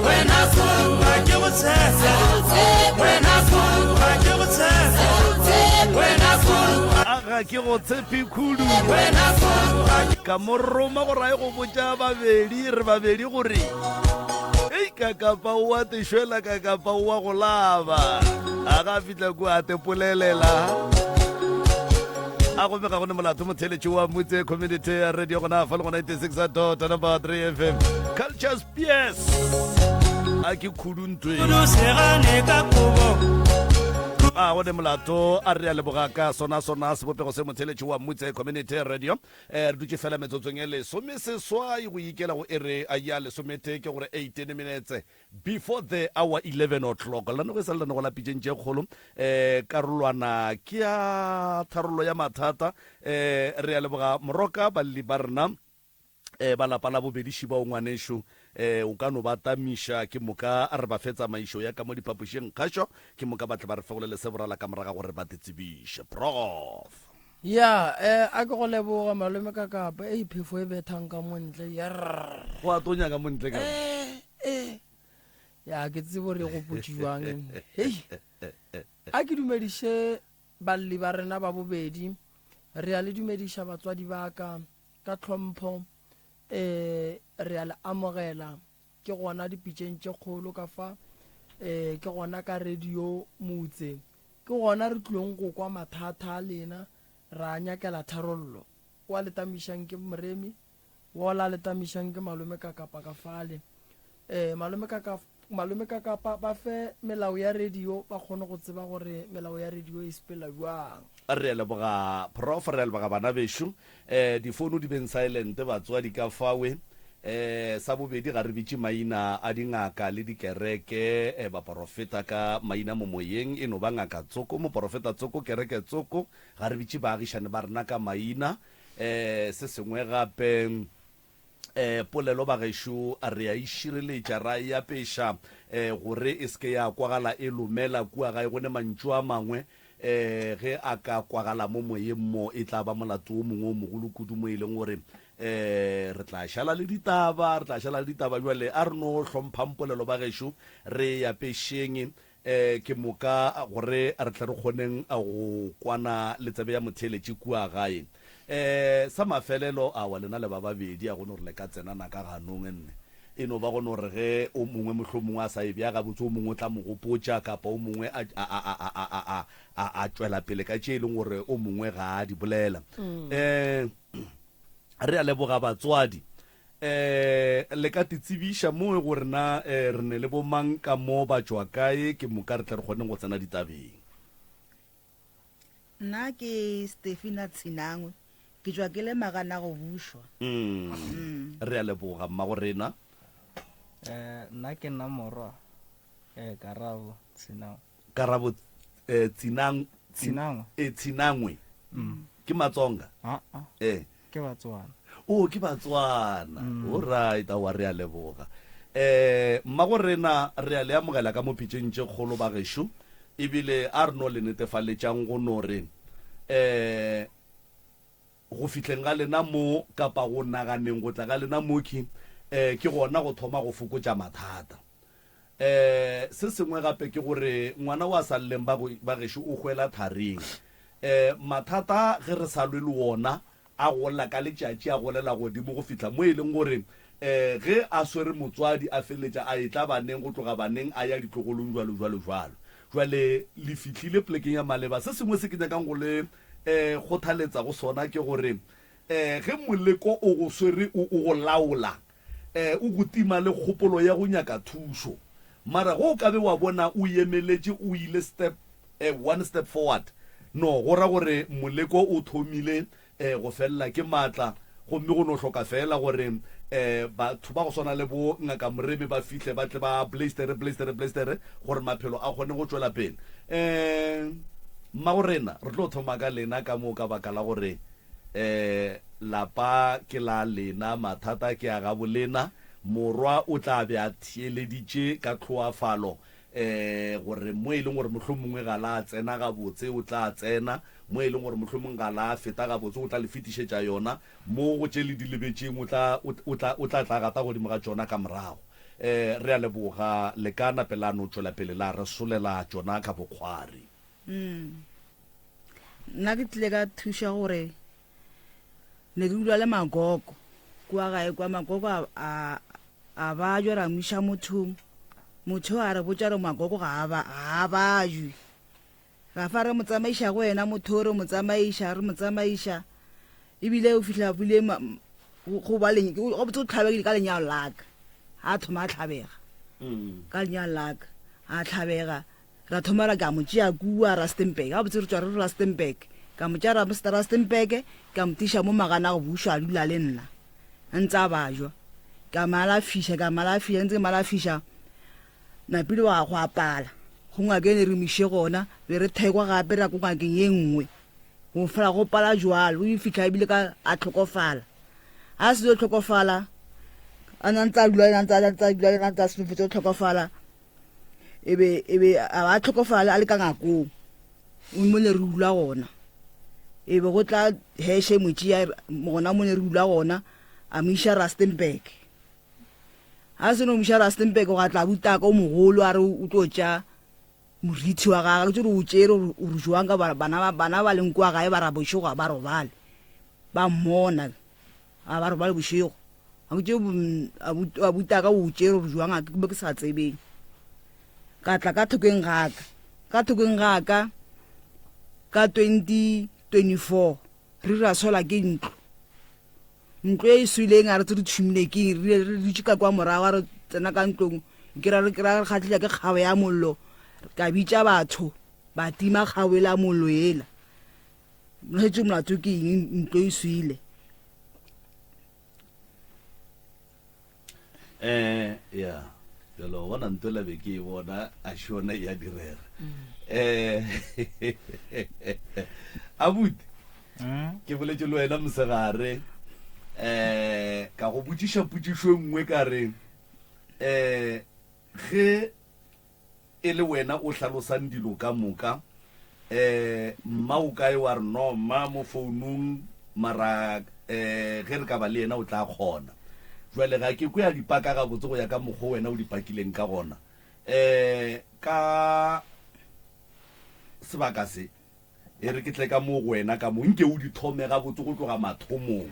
Wena kudu ga ke go tshepe. Wena kudu ga ke go tshepe. Wena kudu. A ga ke go tshepe khudu. Wena kudu ga ke. Ka mo roma gore a ye go botša babedi re babedi gore ei kakapa o a te šwela kakapa o a go laba. A ga fihla kua a te polelela. A gomme ga go ne molato motheletši wa Mutse Community ya Radio gona fa le go 96 dot number 3 FM. Culture Spears. A ke khudu ntweng. Kudu segane ka kobo. A go ne molato a re a leboga ka sona sona sebopego se motheletši wa Mutse Community Radio. Eh re dutše fela metsotsong e lesomeseswai go ikela go ere ya lesometee ke gore 18 minutes Before the hour 11 o'clock, lenanego e sa le lenanego la pitšeng tše kgolo. Eh, karolwana ke ya tharollo ya mathata. Eh, re a leboga Moroka, balli ba rena eh, ba lapa la bobedi Šibao ngwanešo, eh, o ka no ba tamiša ke moka re ba fe tsamaišo ya ka mo diphapošing kgašo, ke moka ba tle ba re fegolele se borala ka moraga gore ba te tsebiše. Prof. Ya, eh, a ke go leboga malome ka kapa, ei phefo e bethang ka mo ntle, yerr. Go a tonya ka mo ntle ka mo. Eh, eh. Ya, ke tsebo re gopotše jwang. Hei. A ke dumediše balli ba rena ba bobedi. Re a le dumediša batswadi ba ka ka tlhompho. Eh, re a le amogela. Ke gona dipitšeng tše kgolo ka fa. Eh, ke gona ka radio motse. Ke gona re tlilong go kwa mathata a lena, ra a nyakela tharollo. Wa le tamišang ke Moremi, wola le tamišang ke Malome Kakapa ka fale. Eh, Malome Kaka, Malome Kakapa ba fe melao ya radio ba kgone go tseba gore melao ya radio e sepela bjang. Re a leboga Prof, re a leboga bana bešo. Eh, difounu di beng silent batswadi ka fawe. Eh, sa bobedi ga re bitše maina a dingaka le dikereke, eh, baporofeta ka maina mo moyeng, e no ba ngaka tsoko, moporofeta tsoko, kereke tsoko, ga re bitše baagišane ba rena ka maina. Eh, se sengwe gape, eh, polelo bagešo re a e šireletša, ra e apeša, eh, gore e se ke ya kwagala e lomela kua gae. Go ne mantšu a mangwe, eh, ge a ka kwagala mo moyeng mo, e tla ba molato wo mongwe o mogolo kudu mo e leng gore, eh, re tla šala le ditaba, re tla šala le ditaba. Bjale a re no hlomphang polelo bagešo, re e apešeng, E, ke moka gore re tle re kgoneng go kwana le tsebe ya motheeletši kua gae. E, sa mafelelo, aowa, lena le ba babedi, a go no re le ka tsenana ka ganong nne. E no ba go no re ge o mongwe mohlomongwe a sa e bea gabotse, o mongwe o tla mo gopotša, kapa o mongwe a, a, a, a, a, a, a, a, a tšwela pele ka tše e leng gore o mongwe ga a di bolela. E, re a leboga batswadi. Eh, le ka titsebiša mo gore na eh, re ne le bomang ka mo, ba tšwa kae, ke moka re tle re kgoneng go tsena ditabeng. Nna ke Stefina Tshinangwe, ke tšwa ke le Magana go bušwa. Mm. Re a leboga mmago rena. Eh, nna ke nna morwa eh, Karabo Tshinangwe. Karabo eh, Tsinang, Tshinangwe. Eh, Tshinangwe. Mm. Ke Matsonga? Ah, ah. Eh. Ke Batswana. Oh, ke Batswana. Mm. All right, aowa re a leboga. Eh, mmago rena re a le amogela ka mo pitšeng tše kgolo ba gešo, ebile a re no le netefaletšang go no re eh go fihleng ga lena mo kapa go naganeng go tla ga lena mo ke eh ke gona go thoma go fokotša mathata. Eh se sengwe gape ke gore ngwana wa sa lleng ba ba gešo o hwela tharing. Eh mathata ge re sa lwe le wona a gola ka letšatši a golela godimo go fihla mo e leng gore Um ge a swere motswadi a feleletša a etla baneng, go tloga baneng a ya ditlogolong jwalo jwalo jwalo. Jwale le fihlile polekeng ya maleba. Se sengwe se ke nyakang go le um kgothaletsa go sona ke gore um ge moleko o go swere o o go laola, um o go tima le kgopolo ya go nyaka thušo. Mara ge o ka be wa bona o emeletše o ile step um one step forward, no go ra gore moleko o thomile um go felela ke maatla gomme go no hloka feela gore um batho ba go swana le bo Ngaka Moremi ba fihle ba tle ba blaistere blaistere blaistere gore maphelo a kgone go tšwela pele. Um Mmagorena, re tlo thoma ka lena ka mo ka baka la gore um lapa ke la lena, mathata ke a gabo lena, morwa o tla be a theeleditše ka tlhoafalo um gore mo e leng gore mohlomongwe ga la tsena gabotse o tla tsena, mo e leng gore mohlomongwe ga la feta gabotse o tla le fetišetša yona, mo go tše le di lebetšeng o tla, o tla, o tla tla gata godimo ga tšona ka morago. Um re a leboga, le ka nape la no tšwela pele la re solela tšona ka bokgwari. Mm. Nna ke tlile ka thuša gore ne ke dula le magogo kua gae kwa magogo a, a, a bajwa ra mo iša mothong motho a re botša re magogo ga a ba ga a bajwe ra fa re mo tsamaiša go yena motho re mo tsamaiša re mo tsamaiša ebile o fihla bile go ba gabotse o tlhabegile ka lenyalo laka a thoma a tlhabega mm. ka lenyalo laka a tlhabega Ra thoma ra ka mo tšea kua Rustenburg. Gabotse re tšwa re re Rustenburg. Ka mo tšea Rustenburg, ka mo tliša mo Magana go bušwa a dula le nna. A ntse a bajwa. Ka mo alafiša, ka mo alafiša, ntse ke mo alafiša. Napile wa go apala. Go ngaka e ne re mo iše gona, be re thekwa gape ra ko ngakeng ye nngwe. Go fela go pala jwalo, o fihla ebile ka a tlhokofala. A se yo tlhokofala, a na ntse a dula, a ntse a dula, a ntse a se tlhokofala. e be e be a ba tlhokofala a le ka ngakong o mo ne re dula gona e be go tla heshe motšea gona mo ne re dula gona a mo iša Rustenburg a se no mo iša Rustenburg go tla butaka o mogolo a re o tlo tša morithi wa gagwe ke tsore o tšere o re jwang ka bana bana ba leng kwa gae ba ra bošego ba robale ba mmona A ba robale bošego. A botše a butaka o tšere gore jwang a ke be ke sa tsebeng. Ka tla ka thokeng ga ka. Ka thokeng ga ka ka 2024 re ra swela ke ntlo. Ntlo e swileng a re tse re tšhumile ke eng re re dutše ka kwa morago a re tsena ka ntlong ke ra re ra re kgatlhile ke kgabo ya mollo ka bitša batho ba tima kgabo ela mollo ela. Mohetše molato ke eng ntlo e swile? Eh ya jalo bona ntlo la be ke e bona a šona ya direga eh abuti mm. ke boletše le wena mosegare eh ka go botšiša potšišo e nngwe ka re eh ge E le wena o hlalosang dilo ka moka. Eh, mma o kae? Wa re, No, mma mo founung, mara eh, ge re ka ba le yena o tla kgona. Jwale ga ke kwe a di paka gabotse go ya ka mokgo wena o di pakileng ka gona. Eh, ka sebaka se, E re ke tle ka mo go wena ka mo, nke o di thome gabotse go tloga mathomong,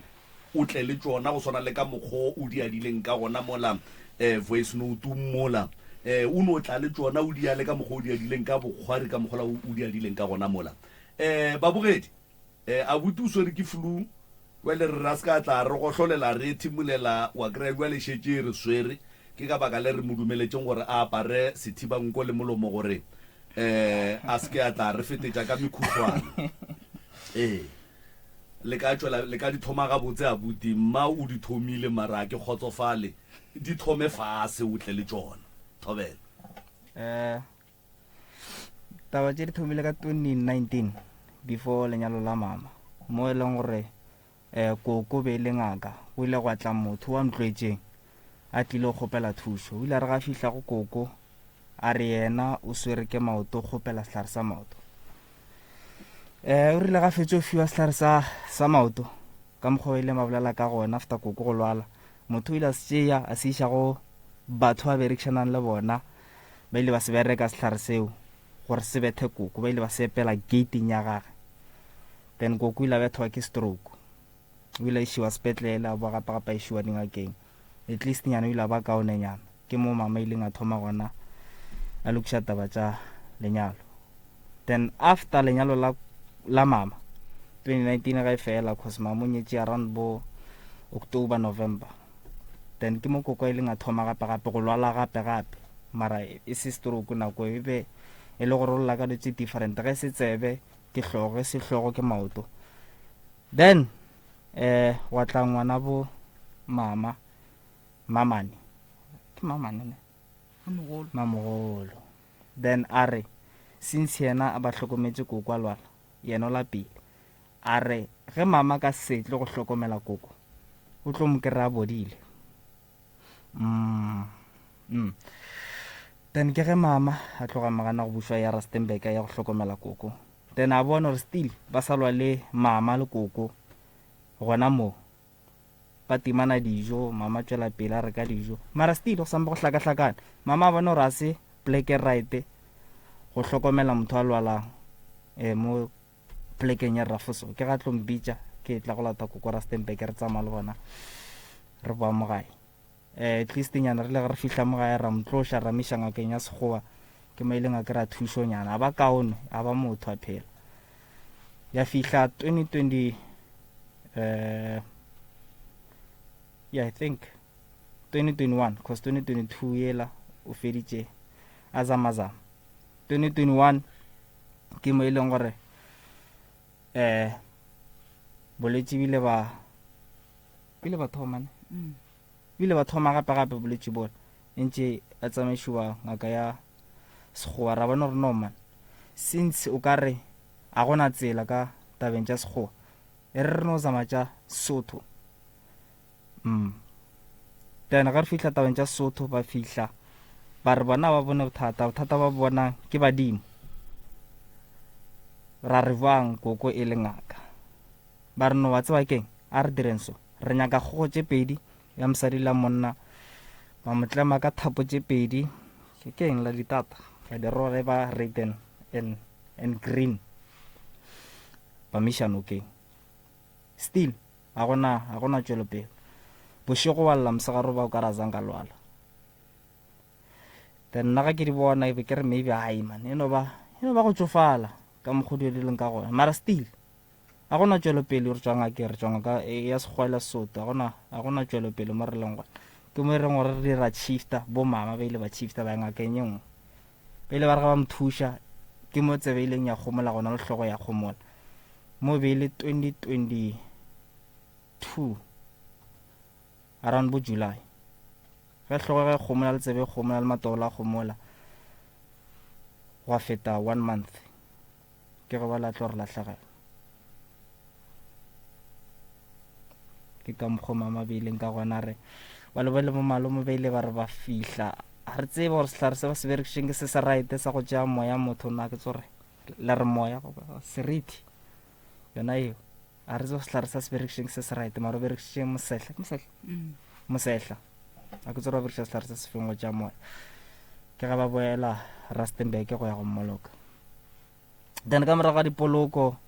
o tle le tšona go swana le ka mokgo o di adileng ka gona mola um voice note-ong mola. Um o no tla le tšona o di ale ka mokgo o di adileng ka bokgwari ka mokgola o di adileng ka gona mola. Um babogedi, um abuti o swere ke flu, bjale re re a se ka tla re gohlolela re ethimolela, wa kry-a bjale šetše e re swere. Ke ka baka le re mo dumeletšeng gore a apare sethibanko le molomo gore eh a se ke a tla re fetetša ka mekhuhlwana ee le ka tšwela le ka di thoma gabotse abuti mma o di thomile mara a ke kgotsofale di thome fase o tle le tšona thobela eh taba tše di thomile ka 2019 before lenyalo la mama mo e leng gore um koko be e le ngaka go ile gwa tla motho wa ntlwetšeng a tlile go kgopela thušo o ile a re ga fihla go koko a re yena o swere ke maoto o kgopela sehlare sa maoto um o rile ga fetše o fiwa sehlare sa sa maoto ka mokgwa o ile ba bolela ka gona after koko go lwala motho o ile a se tšea a se iša go batho ba berekišanang le bona ba ile ba se bereka sehlare seo gore se bethe koko ba ile ba se epela gating ya gage Then koko o ile a bethwa ke stroke. O ile a išiwa sepetlele, a boa gape gape a išiwa dingakeng. At least nyana o ile a ba kaonenyana. Ke mo mama a ileng a thoma gona a lokiša taba tša lenyalo. Then after lenyalo la, la mama, 2019 ga e fela, cause mama o nyetše around bo October, November. Then ke mo koko a ileng a thoma gape gape go lwala gape gape. Mara e se stroke nako e be e le gore o lla ka dilo tše different. Ge se tsebe ke hlogo, ge se hlogo ke maoto. Then eh wa tla ngwana bo mama mamane ke mamane ne Mamogolo. Mamogolo. Then a re since yena a ba hlokometše koko a lwala yena o lapile a re ge mama ka se tle go hlokomela koko o tlo mo kry-a bodile mm. Mm. Then ke ge mama a tloga magana go bušwa ya Rustenburg ya go hlokomela koko then a bona gore still ba sa lwa le mama le koko gona moo ba timana dijo mama tšwela pele a reka dijo mara still go sampe go hlakahlakana mama a bona gore a se pleke right go hlokomela motho a lwalang um mo plekeng ya Rafoso ke ga tlo mpitša ke tla go lata koko Rustenburg re tsamaya le bona re boa mo gae eh at least nyana re le ge re fihla mo gae ra mo tloša ra miša ngakeng ya sekgowa ke mo ileng a kry-a thušonyana a ba kaone a ba motho a phela ya fihla 2020 eh yeah i think 2021 cause 2022 yela o feditše a zamazama 2021 ke mo e leng gore eh bolwetši bile ba bile ba thoma ne mm. bile ba thoma gape gape bolwetši bona e ntše a tsamaišiwa ngaka ya sekgowa ra bona gore no man since o ka re a gona tsela ka tabeng tša sekgowa e re re no zama tša sotho mm. Then ge re fihla tabeng tša Sotho ba fihla ba re bona ba bone bothata, bothata ba bonang ke badimo. Ra re bjang koko e le ngaka? Ba re no wa tseba keng, a re direng so. Re nyaka kgogo tše pedi ya mosadi la monna ba mo tlema ka thapo tše pedi ke keng la ditata ba di rola e ba red and, and, and green ba miša nokeng still Ga go na, ga go na tšwelopele. Bošego wa lla, mosegare ba o ka ra zang ka lwala. Then nna ga ke di bona, e be ke re maybe ai man, e no ba, e no ba go tšofala ka mokgwa dilo di leng ka gona. Mara still, ga go na tšwelopele re tšwa ngakeng, re tšwa ngaka e, ya Sekgowa le Sesotho, ga go na, ga go na tšwelopele mo re leng gona. Ke mo e reng gore re dira shifta, bo mama ba ile ba shifta ba ya ngakeng e nngwe. Ba ile ba re ga ba mo thuša, ke mo tsebe e ileng ya gomola gona le hlogo ya gomola. Mo be e le 2022 around bo July. Ge hlogo ge gomola le tsebe gomola le matolo a gomola gwa feta one month ke ge ba la tlo re lahlegela. Ke ka mokgwa mama ba ileng ka gona re ba le ba le bo malome ba ile ba re ba fihla ga re tsebe gore sehlare se ba se berekišeng ke se se right sa go tšea moya motho na ke tsore le re moya goba seriti yona eo a re tsebe sehlare sa se berekišeng se se right mara o berekišitše mosehla ke mosehla mm. mosehla a ke tsore ba berekiša sehlare se se feng go tšea moya ke ga ba boela rustenburg go ya go mmoloka then ka morago ga dipoloko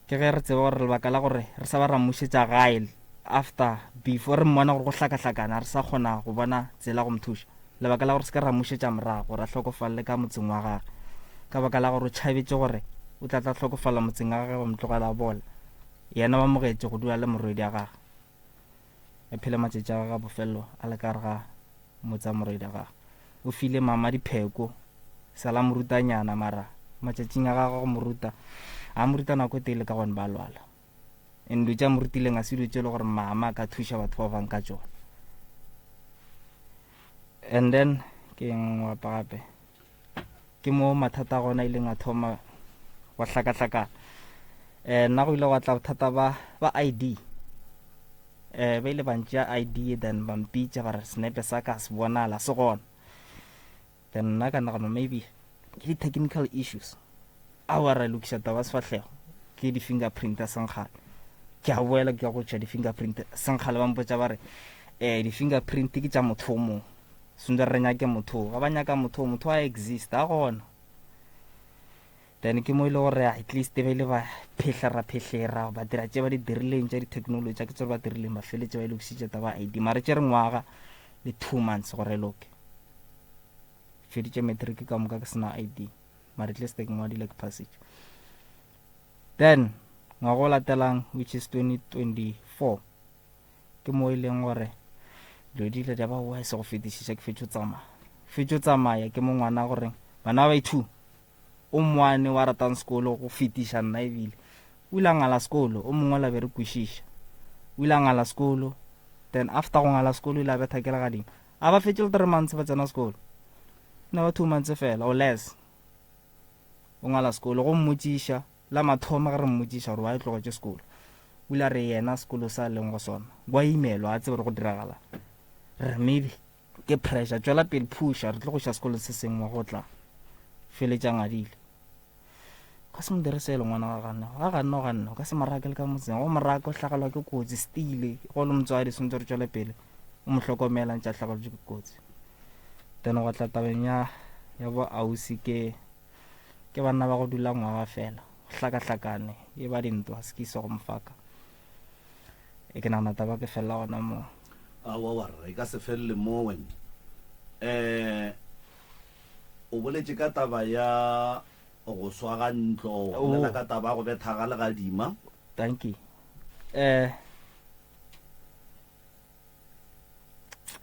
ke ge re tseba gore lebaka la gore re sa ba ra mmušetša gae after before re mmona gore go hlakahlakana re sa kgona go bona tsela go mo thuša lebaka la gore se ka ra mmušetša morago gore a hlokofalele ka motseng wa gage ka baka la gore o tšhabetše gore o tla tla hlokofala motseng wa gage ba mo tlogela bola yena ba mogetše go dula le morwedi wa gage a phele matšatši a gagwe a bofelo a le ka gare ga motse wa morwedi wa gagwe. O file mama dipheko, sala mo rutanyana mara matšatšing a gagwe go mo ruta, a mo ruta nako e tele ka gobane ba lwala. And dilo tše a mo rutileng a se dilo tše e le gore mama a ka thuša batho ba bang ka tšona. And then ke eng gape gape ke mo mathata a gona a ileng a thoma go hlakahlakana. Um nna go ile gwa tla bothata ba ba I_D. Um ba ile ba ntšea I_D then ba mpitša ba re senepe sa ka se bonala se gona. Then nna ka nagana maybe ke di-technical issues. Aowa ra lokiša taba ya sefahlego ke di-fingerprint a senkgale. Ke a boela ke ya go tšha di-fingerprint senkgale ba mpotša ba re um di-fingerprint ke tša motho o mongwe. Sentse re nyake motho o. Ga ba nyaka motho o, motho a exist a gona. Then ke mo e le gore at least ba ile ba phehlera phehlera ba dira tše ba di dirileng tša di-technology a ke tsebe ba dirileng ba feletše ba e lokisitše taba ID mare tšere ngwaga le two months gore e loke. Feditše matric ka moka ke sena ID mare at least ke ngwadile ke passage. Then ngwaga o latelang which is 2024 ke mo e leng gore dilo di ile di ba worse go fetišiša ke fetšo tsamaya fetšo tsamaya ke mo ngwana gore bana ba i-two O mongwane wa ratang sekolo go fetiša nna ebile. O ile a ngala sekolo, o mongwe la be re kwešiša. O ile a ngala sekolo, then after go ngala sekolo o ile a betha ke legadima. A ba fetše le three months ba tsena sekolo. Ne ba two months fela or less. O ngala sekolo, go mmotšiša, la mathomo ge re mmotšiša gore why tlogetše sekolo. O ile a re yena sekolo sa leng go sona, wa imelwa, a tsebe gore go diragala. Re maybe Ke pressure, tšwela pele phusha, re tlo go iša sekolong se sengwe go tla feletša ngadile. O ka se mo dire selo ngwana ga ganne, ga ganne o ganne, o ka se mo rake le ka motseng, go mo raka o hlagelwa ke kotsi stile, go le motswadi swantse re tšwele pele o mo hlokomela ntse a hlageletswe ke kotsi. Then go tla tabeng ya ya bo ausi ke ke banna ba go dula ngwaga fela, hlakahlakane e ba dintwa se ke ise go mofaka. E ke nagana taba ke felela gona moo. Aowa warra, e ka se felele moo wena. Um o boletše ka taba ya go swa ga ntlo, wa bolela ka taba ya go betha ga legadima. Dankie. Eh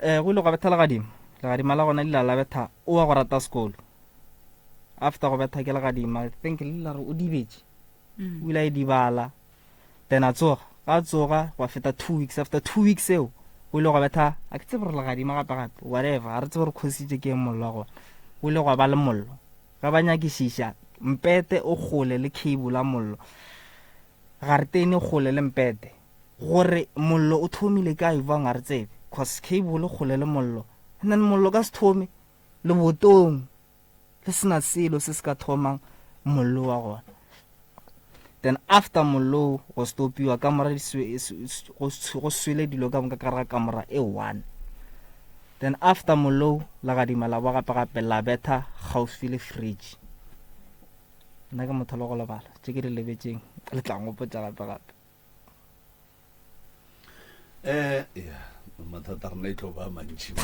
eh go ile gwa betha legadima. Legadima la gona le ile la betha o wa go rata sekolo. After go betha ke legadima, I think le la re o dibetše. O ile a idibala. Then a tsoga, ga a tsoga gwa feta two weeks, after two weeks eo o ile gwa betha a ke tsebe gore legadima gape gape whatever ga re tsebe gore khositše ke eng mollo wa gona o ile gwa ba le mollo ga ba nyakišiša mpete o kgole le cable a mollo garetene kgole le mpete gore mollo o thomile kae bang ga re tsebe cause cable kgole le mollo and then mollo ka se thome lebotong le sena selo se se ka thomang mollo wa gona then after mollo go stopiwa kamora go swele dilo ka moka ka gare ga kamora e one then after mollo la gadima la boa gape gape la betha kgauswi le fridge nna ke motho le go lebala tše ke di lebetšeng le tla ngopotša gape gape eh ya mathata a rena e tlo ba mantši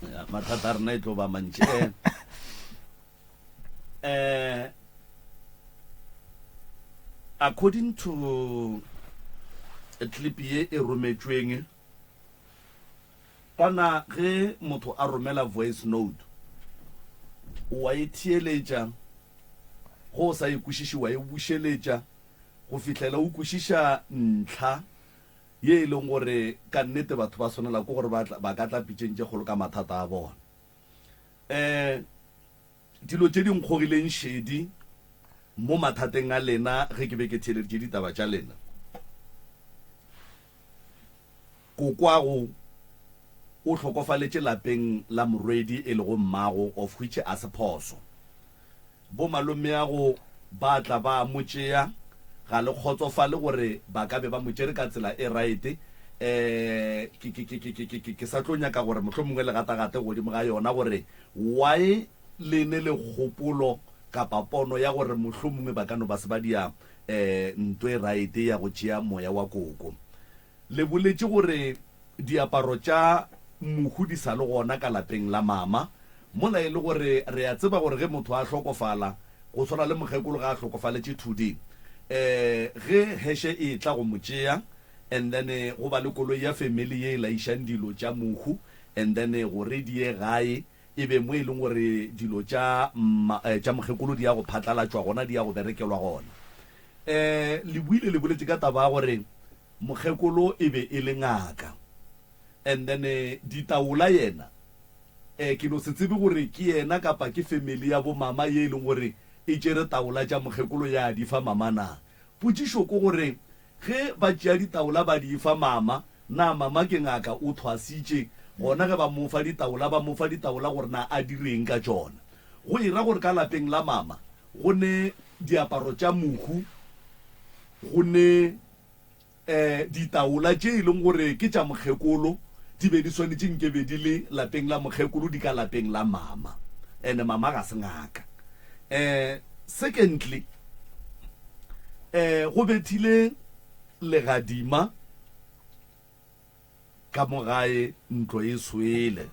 Ya, mathata a rena e tlo ba mantši eh eh according to clip ye e rometšweng kana ge motho a romela voice note wa e theeletša go o sa e kwešiše wa e bušeletša go fihlela o kwešiša ntlha ye e leng gore ka nnete batho ba swanela ke gore ba ka tla pitšeng tše kgolo ka mathata a bona. Um dilo tše di nkgogileng šedi mo mathateng a lena ge ke be ke theeleditše ditaba tša lena, kokwago o hlokofaletše lapeng la morwedi e lego mmago, of which a se phoso. Bomalomeago ba tla ba mo tšea, ga le kgotsofale gore ba ka be ba mo tšere ka tsela e right. Um ke, ke, ke, ke, ke, ke, ke, ke sa tlo nyaka gore mohlomongwe le gatagate godimo ga yona gore why le ne le kgopolo kapa pono ya gore mohlomongwe ba ka no ba se ba dia um nto e right ya go tšea moya wa koko. Le boletše gore diaparo tša mohu di sa le gona ka lapeng la mama, mola e le gore re a tseba gore ge motho a hlokofala, go swana le mokgekolo ge a hlokofaletše Thudi, um ge heše e etla go mo tšea and then go ba le koloi ya family ye e laišang dilo tša mohu and then gore di ye gae e be mo e leng gore dilo tša tša mokgekolo di ya go phatlalatšwa gona, di ya go berekelwa gona. Um le buile le boletše ka taba ya gore Mokgekolo e be e le ngaka. And then Ditaola yena eh ke no se tsebe gore ke yena kapa ke family ya bo mama ye e leng gore e tšere taola tša mokgekolo ya di fa mama na. Potšišo ke gore ge ba tšea ditaola ba di fa mama, na mama ke ngaka o thwasitše gona ge ba mo fa ditaola ba mo fa ditaola gore na a direng ka tšona. Go e ra gore ka lapeng la mama go ne diaparo tša mohu, go ne um ditaola tše e leng gore ke tša mokgekolo di be di swanetše nke be di le lapeng la mokgekolo di ka lapeng la mama, ene mama ga se ngaka. Um. Secondly, um go bethile legadima ka mo gae ntlo e swele.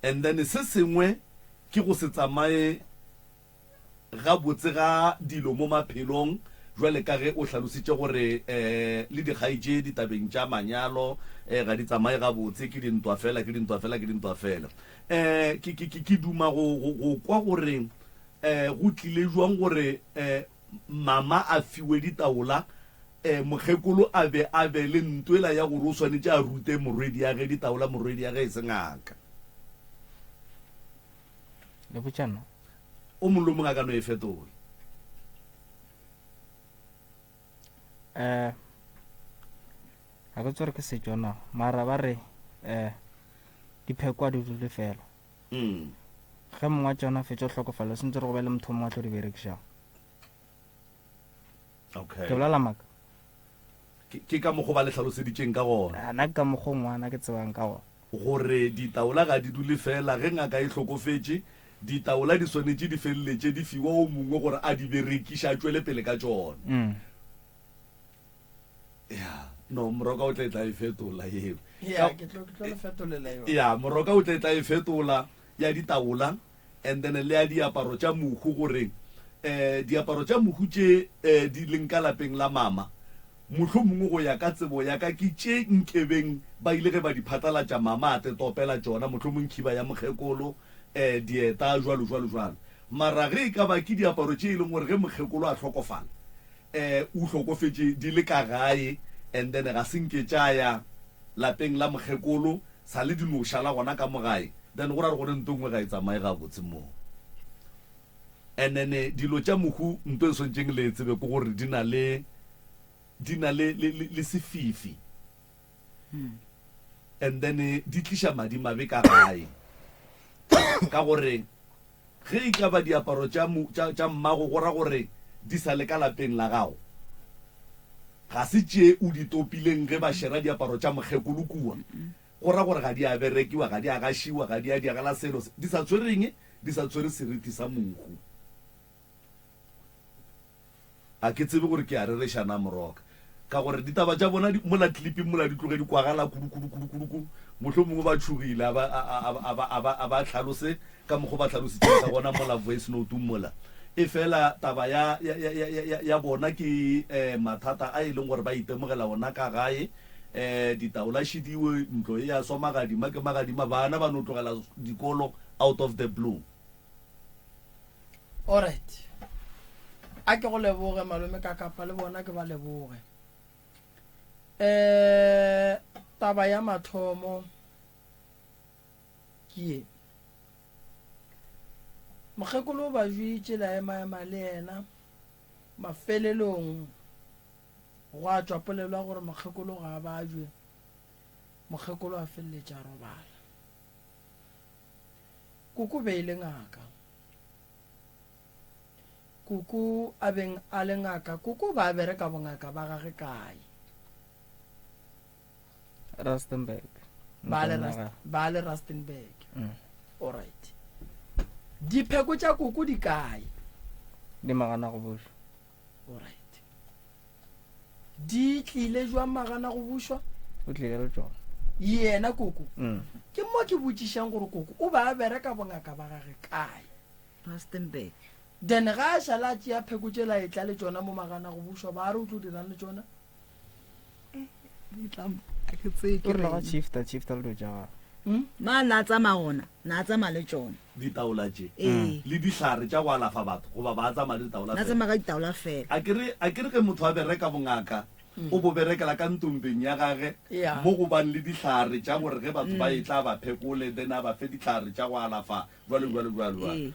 And then se sengwe ke go se tsamaye gabotse ga dilo mo maphelong jwale ka ge o hlalositše gore um le dikgaetšedi tabeng tša manyalo um ga di tsamaye gabotse, ke dintwa fela, ke dintwa fela, ke dintwa fela. Um ke, ke, ke, ke duma go, go, go kwa gore um go tlile jwang gore um mama a fiwe ditaola, um mokgekolo a be a be le ntwela ya gore o swanetše a rute morwediage ditaola, morwediage e se ngaka. Le botša nna. O mongwe le o mongwe a ka no e fetola. Um ga ke tsore ke setšo na mara ba re um dipheko a di dule fela. Mm. Ge mongwe wa tšona a fetša go hlokofala o sentse re go be le motho o mongwe a tlo di berekišago. Okay. Ke bolela maaka? Ke, ke ka mokgo ba le hlaloseditšeng ka gona. A, nna ke ka mokgo ngwana ke tsebang ka gona. Gore ditaola ga di dule fela, ge ngaka e hlokofetše, ditaola di swanetše di feleletše di fiwa o mongwe gore a di berekiše, a tšwele pele ka tšona. Mm. Ya, no, Moroka o tla e tla e fetola yeo. Ya, ke tlo, ke tlo le fetolela yona. Ya, Moroka o tla e tla e fetola ya ditaola and then le ya diaparo tša mohu gore eh diaparo tša mohu tše eh di leng ka lapeng la mama mohlomongwe go ya ka tsebo ya ka ke tše nkebeng ba ile ge ba di phatlalatša mama a te topela tšona mohlomong khiba ya mokgekolo eh dieta jwalo jwalo jwalo mara ge e ka ba ke diaparo tše e leng gore ge mokgekolo a hlokofala eh o hlokofetše di le ka gae and then ga se nke tša ya lapeng la mokgekolo sa le di no šala gona ka mo gae then go ra gore gone nto nngwe ga e tsamaye gabotse moo. And then dilo tša mohu nto e swantšeng le e tsebe ke gore di na le di na le le le sefifi and then di tliša madimabe ka gae ka gore Ge e ka ba diaparo tša, tša, tša mmago, go ra gore di sa le ka lapeng la gago. Ga se tše o di topileng ge ba šera diaparo tša mokgekolo kua. Go ra gore ga di a berekiwa, ga di a gašiwa, ga di a diagala selo. Di sa tshwere eng? Di sa tshwere seriti sa mohu. A ke tsebe gore ke a rereša na, Moroka. Ka gore ditaba tša bona di, mola clipping mola di tloge di kwagala kudu, kudu, kudu, kudu, kudu. Mohlomongwe ba tšhogile, a ba, a, a, a, a ba, a ba, a ba hlalose ka mokgo ba hlalositšeng ka gona mola voice note-ong mola. Efela taba ya, ya, ya, ya, ya, ya bona ke eh, mathata a e leng gore ba itemogela ona ka gae. Eh, ditaola šidiwe, ntlo e a swa magadima ke magadima, bana ba no tlogela dikolo out of the blue. Alright. A ke go leboge malome ka kapa le bona ke ba leboge. Eh taba ya mathomo ke ye. Mokgekolo o ba jwitše la ema ema le yena mafelelong gwa tšwa polelo ya gore mokgekolo ga a bajwe. Mokgekolo a feleletša a robala. Koko be e le ngaka. Koko a beng a le ngaka, koko ba bereka bongaka ba gage kae? Rustenburg. Ba le Rust, ba le Rustenburg. Mm. All right. Dipheko tša koko di kae? Di magana go bušwa. All right. Di tlile jwang magana go bušwa? O tlile le tšona. Yena koko. Mm. Ke mo ke botšišang gore koko o ba a bereka bongaka ba gage kae? Rustenburg. Then ga a šala a tšea pheko tšela a etla le tšona mo magana go bušwa, ba re o tlo dirang le tšona? Di tla a ke tseye ke O rile ga reng. shifta shifta le dilo tša gagwe. Hmm? Ma na tsamaya gona, na tsamaya le tšona. Ditaola tše Ee. le dihlare tša go alafa batho goba ba tsamaya le ditaola Na fela? tsamaya ka ditaola fela. A ke re, a ke re ge motho a bereka bongaka, o bo berekela ka ntombeng ya gage Ya. mo go bang le dihlare tša gore ge batho ba etla a ba phekole, then a ba fe dihlare tša go alafa, jwalo jwalo jwalo jwalo. Ee.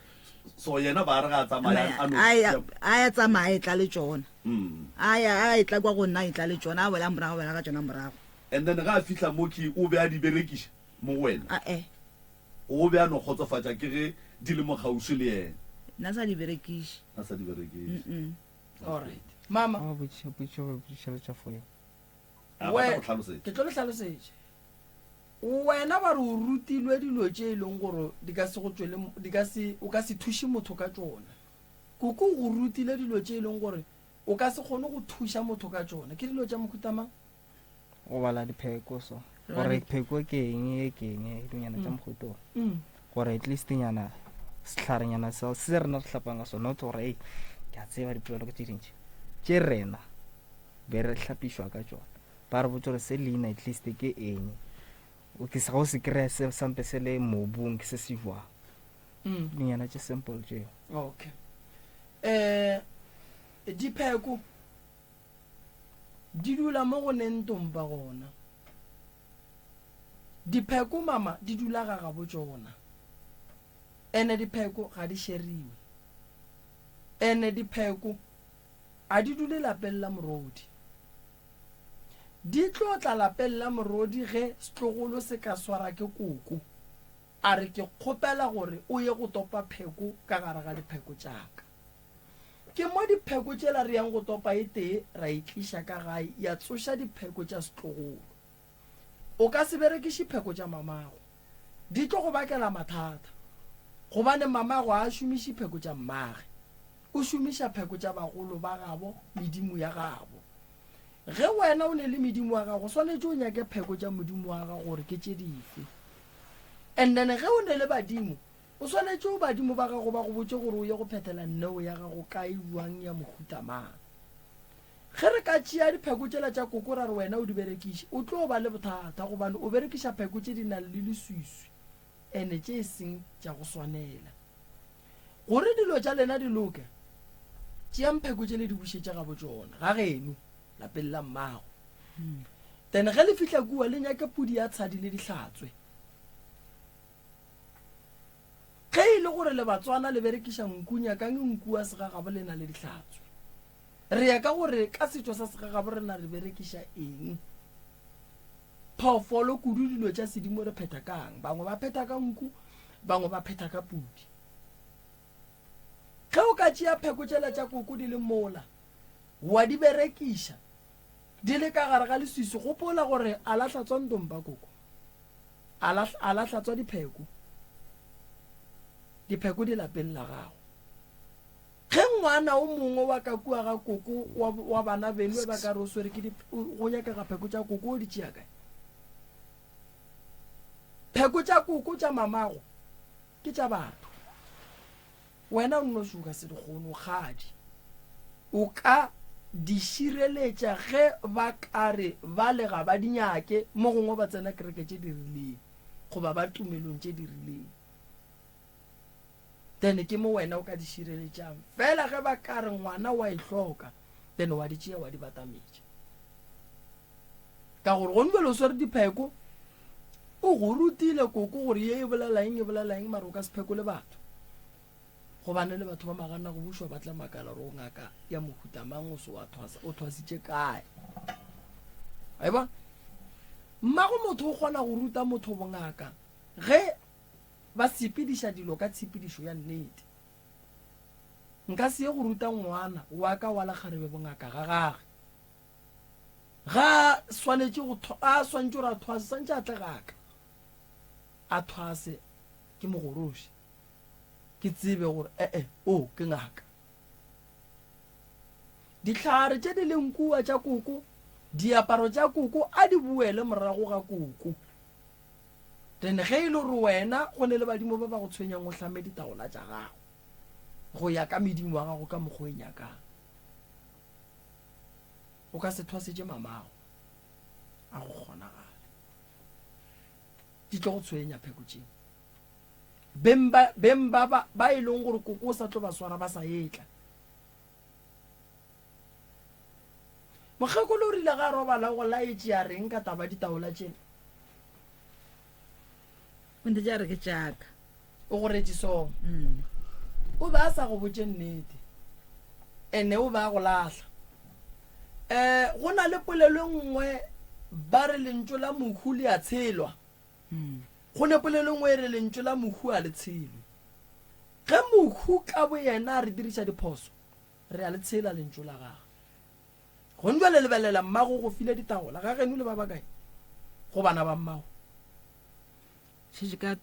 So yena ba re ga a tsamaya a no A ya a ya tsamaya a etla le tšona. Mm. A ya a etla kwa go nna a etla le tšona, a wela morago a wela ka tšona morago. And then ge a fihla mo ke o be a di berekiša mo go wena? A-e. O be a no kgotsofatša ke ge di le mo kgauswi le yena? Na sa di berekiše. A sa di berekiše. Mm-mm. All right. Mama. Ba botšiša potšišo ba botšiša le tša foya. A ba tla go hlalosetša. Ke tlo le hlalosetša. Wena ba re o rutilwe dilo tše e leng gore di ka se go tšwele, di ka se, o ka se thuše motho ka tšona. Koko o go rutile dilo tše e leng gore o ka se kgone go thuša motho ka tšona. Ke dilo tša mohuta mang? Go bala dipheko so. Gore pheko ke eng, e ke eng, dilonyana tša mohuta o. Gore at least nyana sehlarenyana se se rena re hlapang ka sona, not gore ei ke a tseba dipolelo ke tše dintši tše rena be re hlapišwa ka tšona. Ba re botša gore se leina at least ke eng. O ke se ga o se kry-a se sampe se le mobung ke se se jwang. Dinyana tše simple tšeo. Okay. Eh dipheko di dula mo go neng tompa gona. Dipheko mama di dula ga gabo tšona. Ene dipheko ga di šeriwe. Ene dipheko a di dule lapeng la morodi. Di tlo tla lapeng la morodi ge setlogolo se ka swara ke koko. A re, Ke kgopela gore o ye go topa pheko ka gare ga dipheko tša ka. Ke mo dipheko tšela re yang go topa e tee ra e tliša ka gae ya tsoša dipheko tša setlogolo. O ka se berekiše pheko tša mamago. Di tlo go bakela mathata. Gobane mamago ga a šomiše pheko tša mmage. O šomiša pheko tša bagolo ba gabo, medimo ya gabo. Ge wena o ne le medimo wa gago, o swanetše o nyake pheko tša modimo wa gago gore ke tše dife. And then ge o ne le badimo, o swanetše o badimo ba gago ba go botše gore o ye go phethela neo ya gago kae, bjang, ya mohuta mang. Ge re ka tšea dipheko tšela tša koko ra re wena o di berekiše, o tlo ba le bothata gobane o berekiša pheko tše di nang le leswiswi ene tše e seng tša go swanela. Gore dilo tša lena di loke, tšeang pheko tše le di bušetše gabo tšona, ga geno, lapeng la mmago. Then ge le fihla kua le nyake pudi ya tshadi le di hlatswe. Ge e le gore le Batswana le berekiša nku, nyakang nku wa segagabo lena le di hlatswe. Re ya ka gore ka setšo sa segagabo rena re berekiša eng. Phoofolo kudu dilo tša sedimo re phetha kang? Bangwe ba phetha ka nku, bangwe ba phetha ka pudi. Ge o ka tšea pheko tšela tša koko di le mola, wa di berekiša di le ka gare ga leswiswi, gopola gore a la hlatswa ntompa koko, a la, a la hlatswa dipheko, dipheko di lapeng la gago. Ge ngwana o mongwe wa ka kua ga koko wa, wa bana beno ba ka re o swere ke di, go nyakega pheko tša koko, o di tšea kae? Pheko tša koko tša mamago ke tša batho. Wena o nnoši o ka se di kgone, o kgadi. O ka di šireletša ge ba ka re bale ga ba di nyake, mo gongwe ba tsena kereke tše di rileng goba ba tumelong tše di rileng. Then ke mo wena o ka di šireletšang. Fela ge ba ka re ngwana wa e hloka, then wa di tšea wa di batametša. Ka gore gone bjale o swere dipheko, o go rutile koko gore ye e bolela eng e bolela eng, mara o ka se phekole batho. Gobane le batho ba magana go bušwa ba tla makala gore o ngaka ya mohuta mang o se wa thwasa, o thwasitše kae. Wa e bona? Mmago motho o kgona go ruta motho bongaka ge ba sepediša dilo ka tshepedišo ya nnete. Nka se ye go ruta ngwana wa ka wa lekgarebe bongaka ga gage. Ga a swanetše go a swantše gore a thwase, swantše a tle ga ka. A thwase ke mogoroši. Ke tsebe gore ee, o ke ngaka. Dihlare tše di leng kua tša koko, diaparo tša koko a di boele morago ga koko. Then ge e le gore wena go ne le badimo ba ba go tshwenyang o hlame ditaola tša gago go ya ka medimo wa gago ka mokgwa o e nyakang. O ka se thwasetše mamago a go kgonagale. Di tlo go tshwenya pheko tše. Beng ba beng ba ba ba e leng gore koko o sa tlo ba swara ba sa etla. Mokgekolo o rile ga a robala o go laetše a reng ka taba ditaola tšela? O ntetše a re ke tšaka. O go retše song. Mm. O be a sa go botše nnete. Ene o be a go lahla. Eh go na le polelo e nngwe ba re lentšu la mohu le a tshelwa. Mm. Go ne polelo e nngwe e re lentšu la mohu a le tshelwe. Ge mohu ka boyena a re diriša diphoso, re a le tshela lentšu la gagwe. Gone jwale lebelela mmago go file ditaola ga geno le ba bakae go bana ba mmago? Šetše ka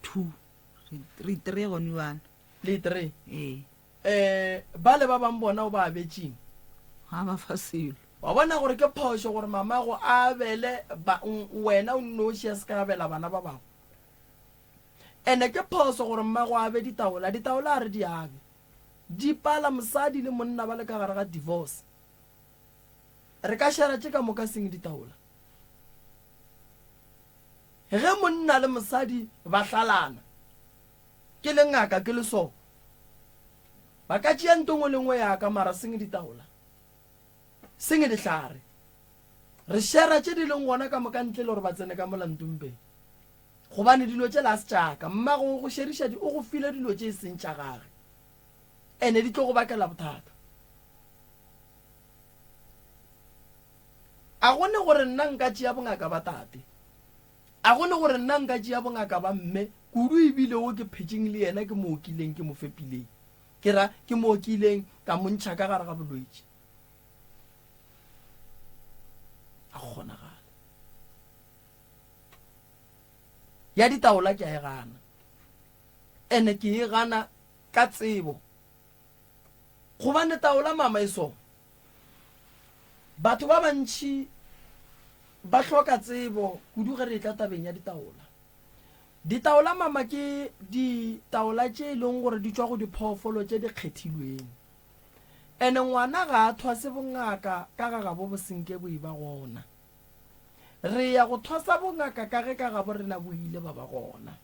two re itree gone jwana. Le itree? Ee. Um bale ba bang bona o ba abetšeng? Ga ba fa selo. Wa bona gore ke phošo gore mamago a abele ba, wena o nnoši a se ka abela bana ba bangwe. Ene ke phoso gore mmago a abe ditaola, ditaola a re di abe. Di pala mosadi le monna ba le ka gare ga divorce. Re ka šera tše ka moka seng ditaola. Ge monna le mosadi ba hlalana, ke le ngaka ke le so, ba ka tšea nto ngwe le ngwe ya ka mara seng ditaola, seng dihlare. Re šera tše di leng gona ka moka ntle le gore ba tsene ka mola ntompeng. Gobane dilo tšela a se tša ka. Mmago o go šeriša di, o go file dilo tše e seng tša gage. Ene di tlo go bakela bothata. A go ne gore nna nka tšea bongaka ba tate. A go ne gore nna nka tšea bongaka ba mme, kudu e bile wo ke phetšeng le yena, ke mo okileng, ke mo fepileng. Ke ra, ke mo okileng, ka mo ntšha ka gare ga bolwetši. A go kgonagale. Ya ditaola ke a e gana. Ene ke e gana ka tsebo. Gobane taola mama e so. Batho ba bantši ba hloka tsebo kudu ge re etla tabeng ya ditaola. Ditaola mama ke ditaola tše e leng gore di tšwa go diphoofolo tše di kgethilweng. Ene ngwana ga a thwase bongaka ka ga gabo bo senke bo eba gona. Re ya go thwasa bongaka ka ge ka gabo rena bo ile ba ba gona.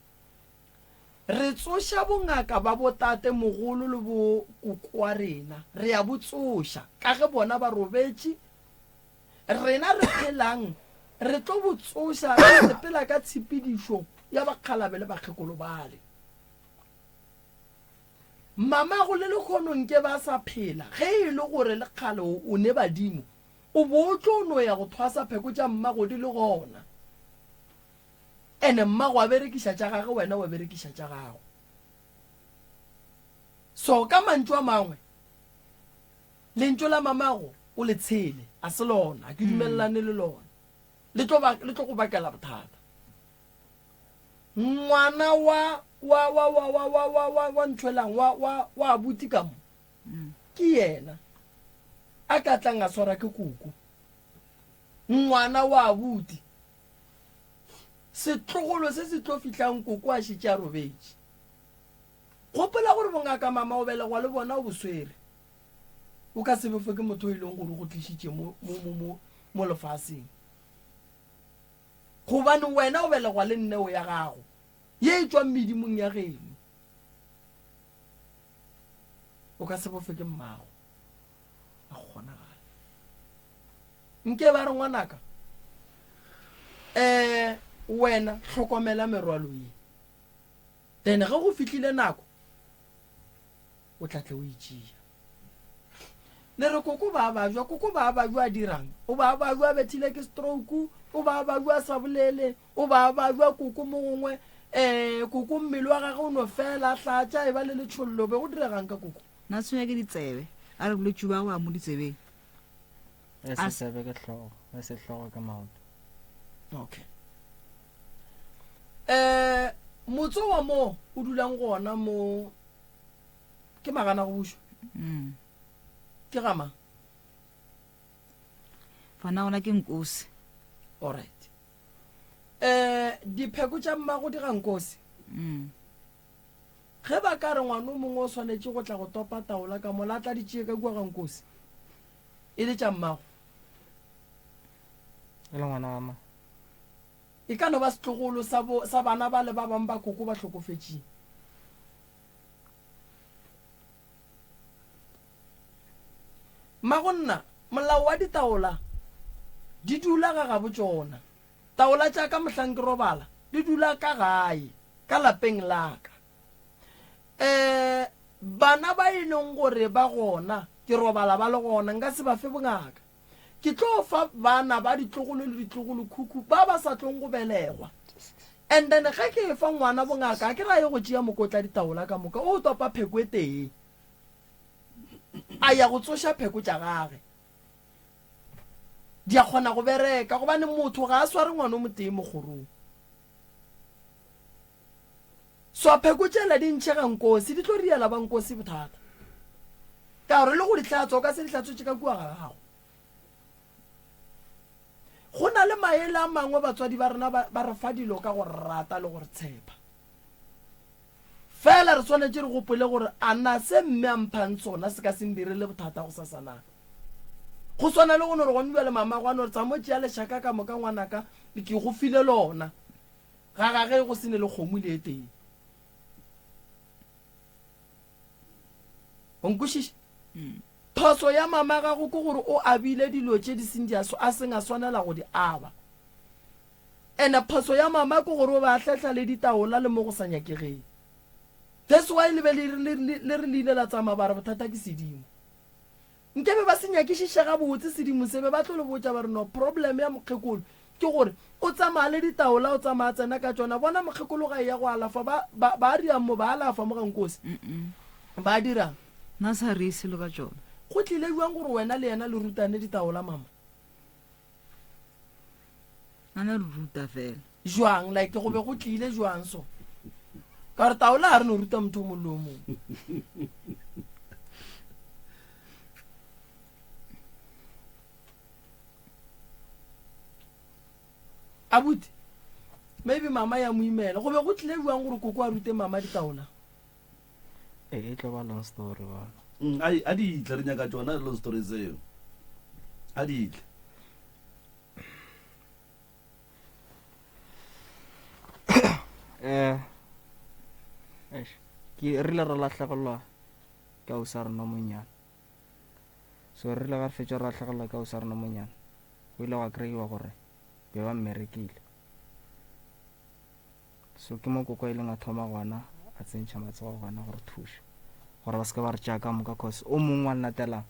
Re tsoša bongaka ba botate mogolo le bo koko wa rena, re ya bo tsoša ka ge bona ba robetše, rena re phelang re tlo bo tsoša re sepela ka tshepedišo ya bakgalabe le bakgekolo bale. Mamago le lekgono nke ba sa phela, ge e le gore le kgale o ne badimo, o bo o tlo no ya go thwasa pheko tša mmago di le gona. Ene mmago a berekiša tša gage wena wa berekiša tša gago. So ka mantšu a mangwe lentšu la mamago o le tshele a se lona, a ke dumelelane le lona. Le tlo ba le tlo go bakela bothata. Ngwana wa wa wa wa wa wa wa wa wa nthwelang wa wa wa abuti ka mo. Ke yena a ka tlang a swara ke koko. Ngwana wa abuti Setlogolo se se tlo fihlang koko a šetše a robetše. Gopola gore bongaka mama o belegwa le bona o bo swere. O ka se befe ke motho o e leng gore o go tlišitše mo, mo, mo, mo, mo lefaseng. Gobane wena o belegwa le nneo ya gago ye e tšwang medimong ya geno. O ka se bofe ke mmago. A go kgonagale. Nke ba re ngwanaka, um wena hlokomela merwalo ye, then ge go fihlile nako o tla tle o e tšea. Le re koko ba bajwa, koko ba bajwa a dirang? O ba bajwa a bethile ke stroke, o ba bajwa a sa bolele, o ba bajwa koko mo gongwe, um koko mmele wa gage o no fela, hlatša e ba le letšhollo, be go diregang ka koko? Na tshwenya ke ditsebe, a re bolwetši ba go a mo ditsebeng. E se tsebe ke hlogo, e se hlogo ke maoto. Okay. Eh, motse wa mo o dulang gona mo ke magana go bušwa. Mm. Ke ga mang? Gona gona ke Nkosi. All right. Eh, dipheko tša mmago di ga Nkosi. Mm. Ge ba ka re ngwana o mongwe o swanetše go tla go topa taola ka mola a tla di tšee ka kua ga Nkosi e le tša mmago. E le ngwana wa mang? E ka no ba setlogolo sa, bo, sa bana bale ba bangwe ba koko ba hlokofetšeng. Mmagonna, molao wa ditaola di dula ga gabo tšona. Taola tša ka mohlang ke robala di dula ka gae, ka lapeng la ka. Um bana ba e leng gore ba gona, ke robala ba le gona, nka se ba fe bongaka. Ke tlo fa bana ba ditlogolo le ditlogolokhukhu ba ba sa tlong go belegwa. And then ge ke fa ngwana bongaka, a ke ra ye go tšea mokotla ditaola ka moka, o topa pheko e tee, a ya go tsoša pheko tša gage. Di a kgona go bereka gobane motho ga a sware ngwana o motee mo kgorong. So pheko tšela di ntšhega nkosi, di tlo riela ba nkosi bothata. Ka gore le go di hlatswa o ka se di hlatswetše ka kua ga gago. Go na le maele a mangwe batswadi ba rena ba, ba re fa dilo ka go rata le go re tshepa. Fela re swanetše re gopole gore a na se mme a mphang sona se ka se ndirele bothata gosasa na? Go swana le go no re gone bjale mamago a no re tsamo tšea lešaka ka moka ngwanaka ke go file lona. Ga gage go se ne le kgomo le e tee. O nkwešiša? Phoso ya mama gago ke gore o abile dilo tše di seng di a a seng a swanela go di aba. Ene phoso ya mama ke gore o be a hlehla le ditaola le mo go sa nyakegeng. That's why le be le le le le re le ile la tsamaya ba re bothata ke sedimo. Nke be ba se nyakišiše gabotse sedimo se be ba tlo le botša ba re no problem ya mokgekolo ke gore o tsamaya le ditaola o tsamaya a tsena ka tšona bona mokgekolo ga eya go alafa ba ba ba dirang mo ba alafa mo ga nkosi ba dirang. Nna sa re selo ka tšona. Go tlile bjang gore wena le yena le rutane ditaola mama? A na re ruta fela. Jwang like go be go tlile jwang so? Ka gore taola ga re no ruta motho o mongwe le o mongwe. Abuti, maybe mama ya mo imela. Go be go tlile jwang gore koko a rute mama ditaola? Ee, e tlo ba long story bona. Mm, a a di tle re nyaka tšona long story tseo. A di tle. Eh. Eish. Ke rile ra lahlegelwa ke ausi a rena monyane. So re rile ga re fetša re lahlegelwa ke ausi a rena monyane. Go ile gwa kry-iwa gore be ba mmerekile. So ke mo koko a ileng a thoma gona a tsentšha matsogo gona gore thuša gore ba seke ba re tšea ka moka cause o mongwe wa nnatelang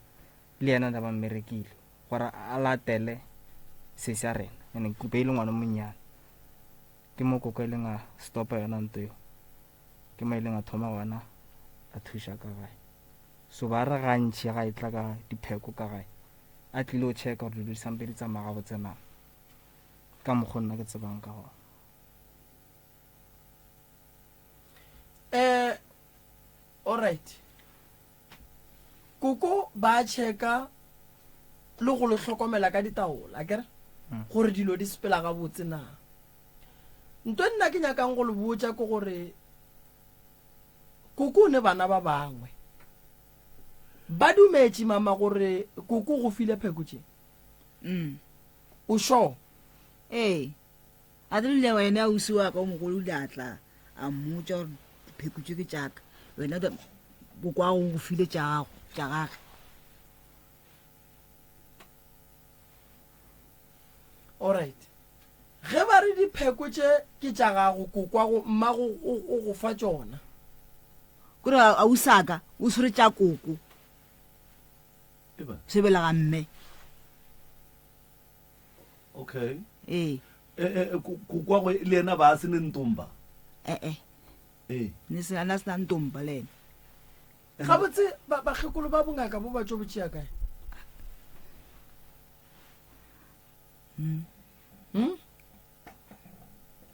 le yena ne ba mmerekile gore a latele sesi a rena ene kupe e le ngwana monnyane ke mo koko a ileng a stopa yona nto eo ke mo a ileng a thoma gona a thuša ka gae so ba re gantši ga e tla ka dipheko ka gae a tlile o checka gore dilo di sampe di tsamaya gabotse na ka mokgwa nna ke tsebang ka gona Eh, alright. Koko ba checka le go le hlokomela ka ditaola, akere? Hmm. Gore dilo di sepela gabotse na. Nto nna ke nyakang go le botša ke gore koko o ne bana ba bangwe. Ba dumetše mama gore koko go file pheko tše. Mm. O sure? Ee. A rile wena ausi wa ka o mogolo o ile a tla a mmotša gore dipheko tše ke tša ka, wena bokwago o go file tša gago tša gage. Alright. Ge ba re dipheko tše ke tša gago kokwago mmago o go fa tšona. Kore ausi a ka o swere tša koko sebela ga mme. okay ee e, e, e, kokwagwe le yena ba se ne ntomba ee ee ne se ana se na ntomba le ena gabotse bakgekolo ba bongaka bo ba tšo botšea kae hmm. Hmm?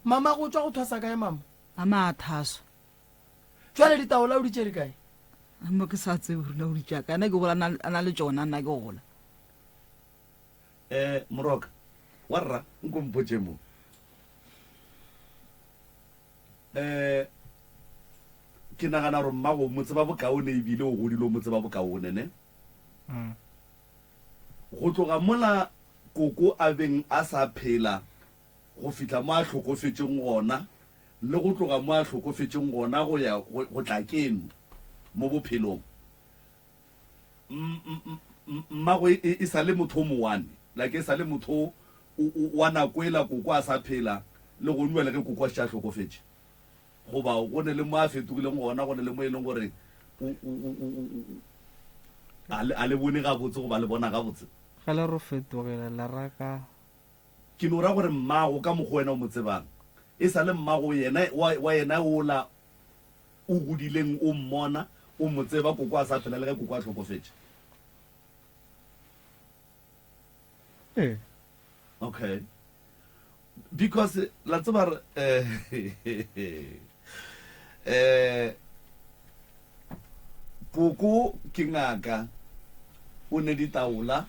Mama go tšwa go thwasa kae mama? Mama a thaswa. Jwale ditaola o di tšere kae? Mo ke sa tsebe gore na o di tšea kae. Nna ke gola a na le tšona nna ke gola. Eh Moroka, wa rra nko mpotše mo. Eh ke nagana gore mmago mo tseba bokaone ebile o godile o mo tseba bokaone ne? Mm. Go tloga mola koko a beng a sa phela go fihla mo a hlokofetšeng gona le go tloga mo a hlokofetšeng gona go ya go tla keno mo bophelong. Mmago e, e sa le motho o mowane, like e sa le motho wa nako ela koko a sa phela le gone bjale ge koko a šetše a hlokofetše. Goba go ne le mo a fetogileng gona, go ne le mo e leng gore a le bone gabotse goba le bona gabotse. Ge le re o fetogile, le ra ka. Ke no ra gore mmago ka mokgwa wena o mo tsebang, e sa le mmago yena wa yena ola o godileng o mmona, o mo tseba koko a sa phela le ge koko a hlokofetše. Ee. Okay. Because la tseba re eh eh. Koko ke ngaka, o ne ditaola.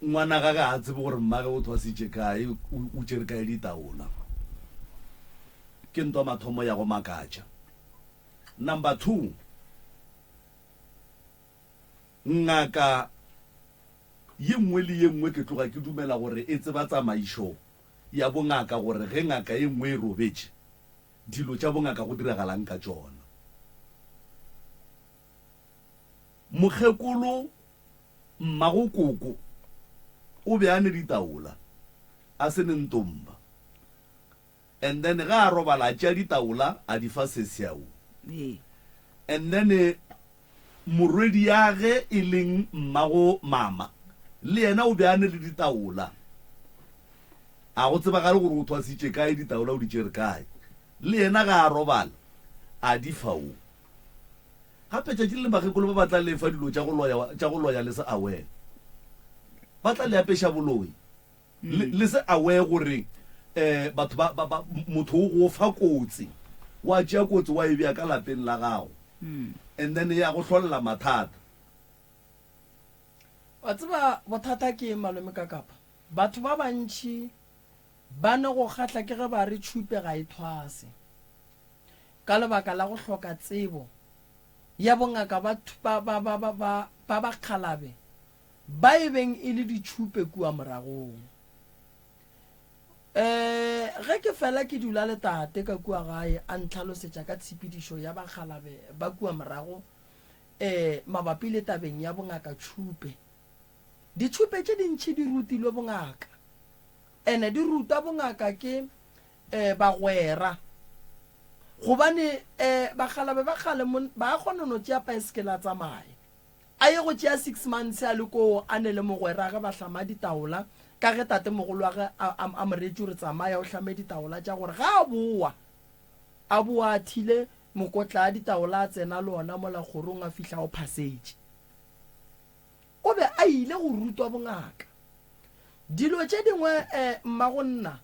Ngwana gage ga a tsebe gore mmage o thwasitše kae, o tšere kae ditaola. Ke ntwa mathomo ya go makatša. Number 2, ngaka ye nngwe le ye nngwe ke tloga ke dumela gore e tseba tsamaišo ya bongaka gore ge ngaka ye nngwe e robetše, dilo tša bongaka go diragalang ka tšona. Mokgekolo mmago koko o be a ne ditaola a se ne ntomba and then ge a robala a tšea ditaola a di fa sesiau and then morwediage e leng mmago mama le yena o be a ne le ditaola a go tsebagale gore o thwasitše kae ditaola o di tšere kae le yena ge a robala a di fa o Gape tšatši le leng bakgekolo ba ba tla le fa dilo tša go loya, tša go loya le se aware. Ba tla le apeša boloi. Le, le se aware gore eh, batho ba, ba, ba, motho o go fa kotsi. Wa tšea kotsi wa e bea ka lapeng la gago. And then ya go hlolela mathata. Wa tseba bothata ke eng malome Kakapa? Batho ba bantši ba ne go kgahla ke ge ba re tšhupe ga e thwase. Ka lebaka la go hloka tsebo ya bongaka ba, ba, ba, ba, ba, ba, ba bakgalabe ba e beng e le ditšhupe kua moragong. E, ge ke fela ke dula le tate ka kua gae a ntlhalosetša ka tshepedišo ya bakgalabe ba kua morago e, mabapi le tabeng ya bongaka tšhupe. Ditšhupe tše dintši di rutilwe bongaka, ene di rutwa bongaka ke eh, bagwera. Gobane eh, bakgalabe ba kgale mon, ba kgona no tšea paesekele a tsamaye. A ye go tšea six months a le koo a ne le mogwera ge ba hlama ditaola, ka ge tatemogolo wa ge a, a, a mo reetše gore tsamaya o hlame ditaola tša gore ga a boa, a boa a thile mokotla a ditaola a tsena le ona mola kgorong a fihla o phasetše. O be a ile go rutwa bongaka. Dilo tše dingwe, eh, mmagonna,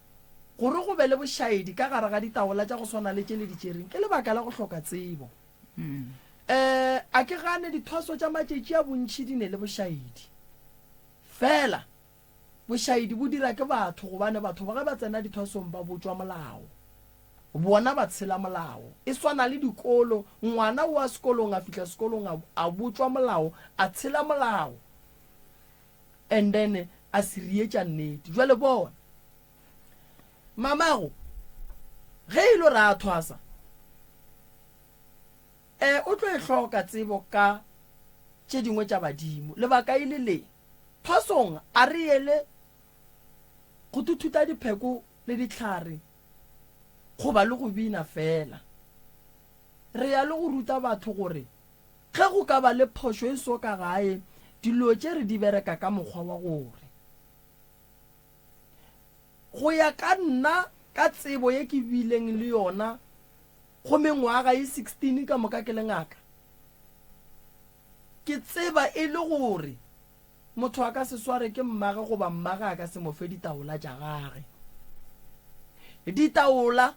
gore go be le bošaedi ka gare ga ditaola tša go swana le tše le di tšereng, ke lebaka la go hloka tsebo. Eh, a ke gane dithwaso tša matšatši a bontši di ne le bošaedi. Fela, bošaedi bo dira ke batho gobane batho ba ge ba tsena dithwasong ba botšwa molao. Bona ba tshela molao. E swana le dikolo, ngwana o a sekolong a fihla sekolong a, a botšwa molao, a tshela molao. And then a se rietša nnete. Jwale bona, mamago ge e lo re a thwasa, eh, o tlo e hloka tsebo ka tše dingwe tša badimo. Lebaka e le le, thwasong a re yele go thuthuta dipheko le dihlare goba le go bina fela. Re ya le go ruta batho gore Ge go ka ba le phošo e so ka gae, dilo tše re di bereka ka mokgwa wa gore, go ya ka nna, ka tsebo ye ke bileng le yona go mengwaga ye 16 ka moka ke le ngaka, ke tseba e le gore motho a ka se sware ke mmage goba mmage a ka se mo fe ditaola tša gage. Ditaola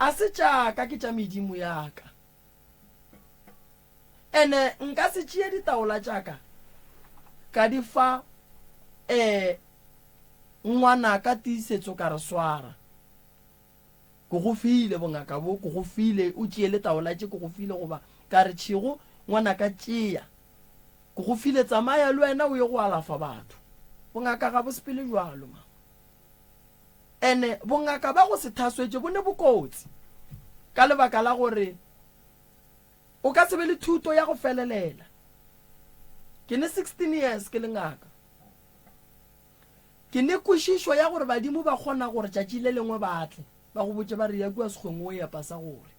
a se tša ka, ke tša medimo ya ka. Ene nka se tšee ditaola tša ka ka di fa eh ngwanaka tiisetso ka re swara. Ke go file bongaka bo, ke go file o tšee le taola tše ke go file goba ka re tšhego ngwanaka tšea. Ke go file tsamaya le wena o ye go alafa batho. Bongaka ga bo sepele bjalo mama. Ene bongaka ba go se thaswetše bo ne bokotsi ka lebaka la gore o ka se be le thuto ya go felelela. Ke ne 16 years ke le ngaka. Ke ne kwešišo ya gore badimo ba kgona gore tšatši le lengwe ba tle ba go botše ba re ya kua sekgweng o epa sa gore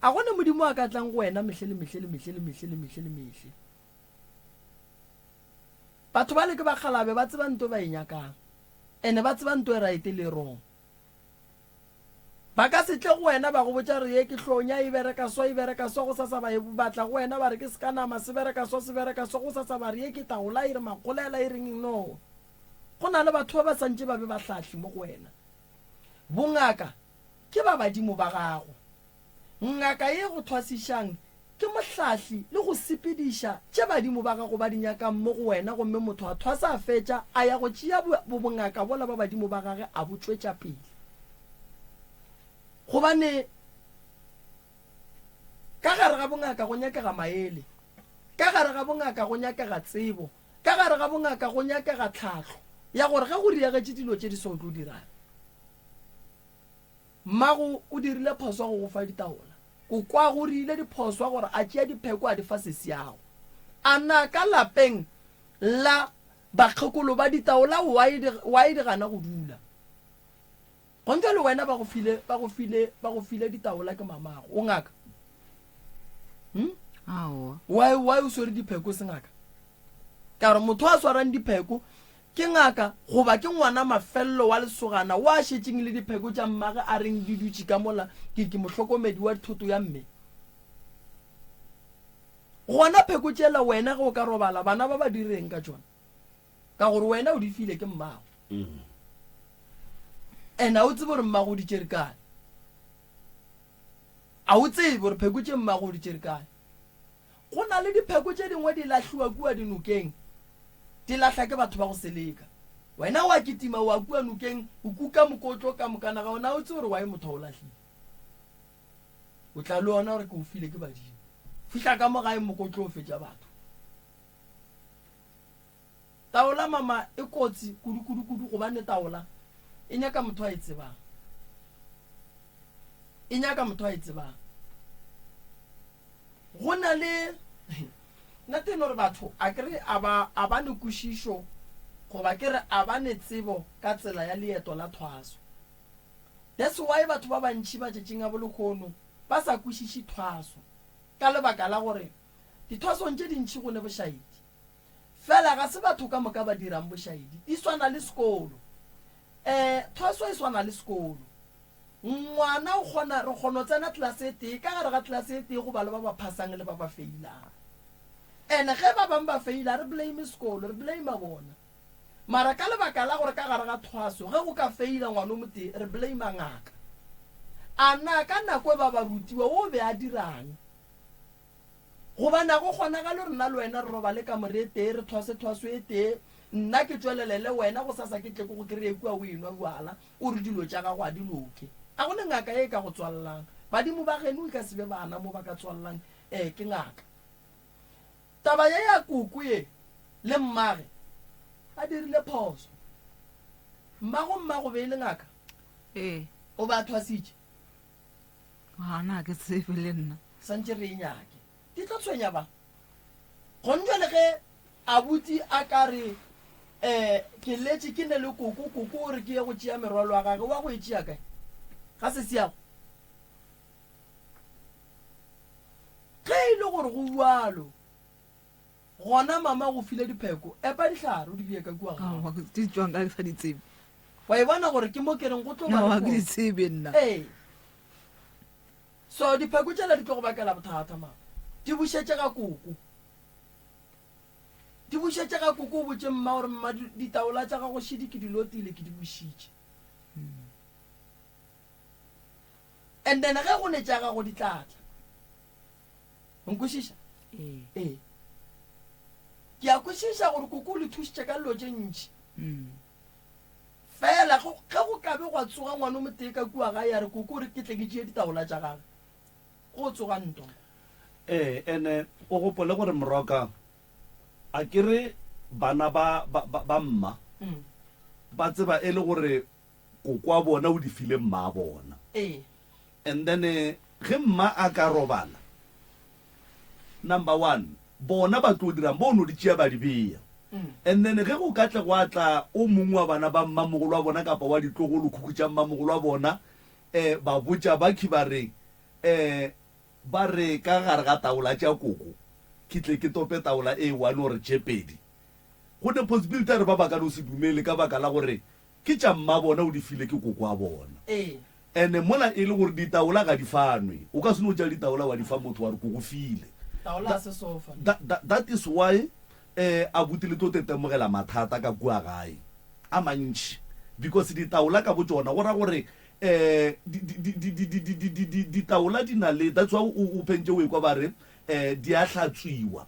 a gone modimo a ka tlang go wena mehle le mehle le mehle le mehle le mehle le mehle. Batho bale ke bakgalabe ba tseba nto ba e nyakang ene ba tseba nto e right le e wrong. Ba ka se tle go wena ba go botša re ye ke hlonya e bereka so e bereka so gosasa ba e batla go wena ba re ke seka nama se bereka so se bereka so gosasa ba re ye ke taola e re magolela e reng no. Go na le batho ba ba santše ba be ba hlahli mo go wena. Bongaka ke ba badimo ba gago. Ngaka ye go thwasišang ke mohlahli le go sepediša tše badimo ba gago ba di nyakang mo go wena gomme motho a thwasa a fetša a ya go tšea bo, bo bongaka bola ba badimo ba gage a bo tšwetša pele. Gobane ka gare ga bongaka go nyakega maele, ka gare ga bongaka go nyakega tsebo, ka gare ga bongaka go nyakega tlhahlo ya gore ge go riagetše dilo tše di so o tlo dirang. Mmago o dirile phoso go go fa ditaola. Kokwago o rile diphoso gore a tšea dipheko a di fa sesiago. A na ka lapeng la bakgekolo ba ditaola why di, why di gana go dula? Gontšwa le wena ba go file, ba go file, ba go file ditaola ke mamago. O ngaka? Hm? Aowa. Why, why o swere dipheko se ngaka? Ka gore motho a swarang dipheko Ke ngaka goba ke ngwana mafello wa lesogana wa šetšeng le dipheko tša mmage a reng di dutše ka mola ke ke mohlokomedi wa thoto ya mme? Gona pheko tšela wena ge o ka robala bana ba ba direng ka tšona? Ka gore wena o di file ke mmago. And a o tsebe gore mmago o di tšere kae? A o tsebe gore pheko tše mmago o di tšere kae? Go na le dipheko tše dingwe di lahliwa kua dinokeng, di lahla ke batho ba go seleka. Wena wa kitima wa kua nokeng, o kuka mokotlo ka mokana ga ona, o tsebe gore why motho a o lahlile. O tla le ona gore ke o file ke badimo. Fihla ka mo gae mokotlo o fetša batho. Taola mama e kotsi kudu kudu kudu gobane taola e nyaka motho a e tsebang. E nyaka motho a e tsebang. Go na le nna te no re batho a ke re a ba a ba ne kwešišo goba ke re a ba ne tsebo ka tsela ya leeto la thwaso. That's why batho ba bantši matšatšing a bolekgono ba sa kwešiše thwaso ka lebaka la gore dithwasong tše dintši go ne bošaedi. Fela ga se batho ka moka ba dirang bošaedi. Di swana le sekolo. Um thwaso e swana le sekolo. Ngwana o kgona, re kgona go tsena tlelase e tee, ka gare ga tlelase e tee go ba le ba ba phasang le ba ba feilang. And ge ba bangwe ba feila, re blame sekolo, re blame bona. Mara ka lebaka la gore ka gare ga thwaso, ge go ka feila ngwana o motee, re blame ngaka. A na ka nako e ba ba rutiwa, o be a dirang? Gobane ga go kgonagale gore nna le wena re robale kamore e tee, re thwase thwaso e tee, nna ke tšwelelele wena, gosasa ke tle ke go kreye kua o enwa bjala, o re dilo tša gago a di loke. A go ne ngaka ye e ka go tswalelang. Badimo ba geno e ka se be bana mo ba ka tswalelang, ee, ke ngaka. Taba ye ya koko ye le mmage ba dirile phoso. Mmago mmago be e le ngaka? Ee. O be a thwasitše? Gana ke tsebe le nna. Santše re e nyake. Di tlo tshwenya ba. Gone jwale ge abuti a ka re um ke letše ke ne le koko, koko o re ke ye go tšea merwalo ya gage, wa go e tšea kae? Ga se seago. Ge e le gore go bjalo, gona mama go file dipheko, epa dihlare o di bee ka kua gago. Di tšwang ka ke sa di tsebe. Wa e bona gore ke mo ke reng go tlo ba le ke di tsebe nna. Ee. So dipheko tšela di tlo go bakela bothata mama. Di bušetše ga koko. Di bušetše ga koko o botše mma gore mma ditaola tša gago šidi ke di lotile ke di bušitše. And then ge go ne tša gago di tla tla. O nkwešiša? Ee. Ee. Ke a kwešiša gore koko o le thušitše ka dilo tše ntši. Mm. Fela ge go ka be gwa tsoga ngwana o motee ka kua gae a re koko o re ke tle ke tšee ditaola tša gage, go tsoga ntwa. Ee, ene o gopole gore moroka a ke re bana ba, ba, ba, ba mma mm. ba tseba e le gore koko wa bona o di file mma bona. Ee. And then ge mma a ka robala, number one, bona ba tlo dirang? Bo no di tšea ba di bea. And then ge go ka tle gwa tla o mongwe wa bana ba mmamogolo wa bona kapa wa ditlogolo khukhu tša mmamogolo wa bona, um ba botša bakhi ba re, um ba re ka gare ga taola tša koko, ke tle ke tope taola e one or tše pedi. Go ne possibility ya gore ba ba ka no se dumele ka baka la gore Ke tša mmabona o di file ke koko wa bona. Ee. Ene mola e le gore ditaola ga di fanwe. O ka se no tša ditaola wa di fa motho wa re ko go file. Taola ga se sofa. That, that, that is why eh abuti le tlo tetemogela mathata ka kua gae a mantši because ditaola ka botšona go ra gore Um di ditaola di na le, that's why o phentše o ekwa ba re um di a hlatswiwa,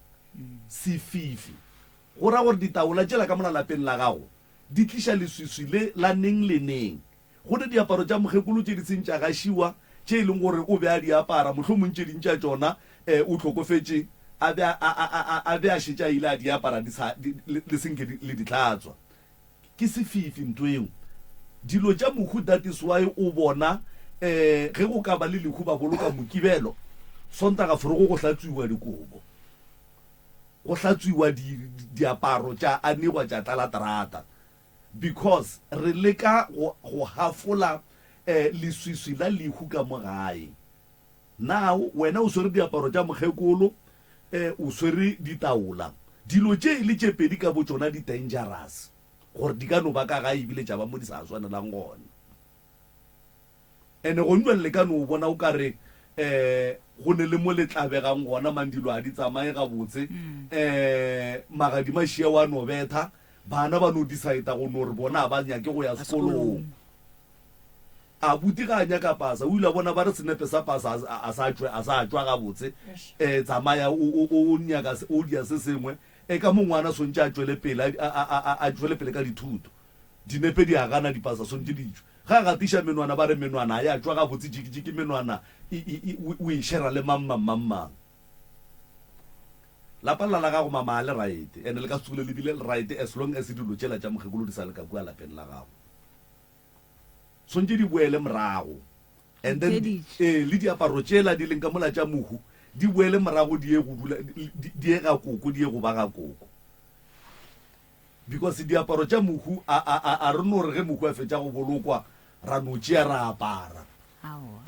sefifi. Go ra gore ditaola tšela ka mola lapeng la gago di tliša leswiswi le la neng le neng. Go ne diaparo tša mokgekolo tše di seng tša gašiwa, tše e leng gore o be a di apara, mohlomong tše ding tša tšona um o hlokofetše a be a, a, a, a, a be a šetše a ile a di apara di sa, di, le, le se nke di, le di hlatswa. Ke sefifi nto eo. Dilo tša mohu that is why o bona um ge go ka ba le lehu ba boloka Mokibelo, Sontaga forogo go hlatswiwa dikobo. Go hlatswiwa di, diaparo tša anegwa tša tlala terata. Because re leka go, go hafola eh, leswiswi la lehu ka mo gae. Now, wena o swere diaparo tša mokgekolo, eh, o swere ditaola. Dilo tše e le tše pedi ka botšona di dangerous, gore di ka no ba ka gae ebile tša ba mo di sa swanelang gona. Ene gong jwale le ka no bona o ka re um go ne le mo le tlabegang gona mang dilo ga di tsamaye gabotse um magadima šia wa no betha bana ba no decide go no re bona ga ba nyake go ya sekolong. Abuti ga a nyaka pasa o ile a bona ba re senepe sa pasa a sa tšwe a sa tšwa gabotse um tsamaya o o nyaka o dia se sengwe e ka mo ngwana swantše a tšwele pele a tšwele pele ka dithuto dinepe di a gana dipasa swantše di tšwe. Ge a gatiša menwana ba re menwana ga ya tšwa gabotse jikijiki menwana e, e, e, o e shera le mang mang mang mang. Lapa lela la gago mama ga le right and le ka se tsogile le bile le right as long as dilo tšela tša mokgekolo di sa le ka kua lapeng la gago. Swantše di boele morago and then ee le diaparo tšela di leng ka mola tša mohu di boele morago di ye go dula di ye ga koko di ye go ba ga koko. Because diaparo tša mohu a, a, a, a re no re ge mohu a fetša go bolokwa ra no tšea ra apara.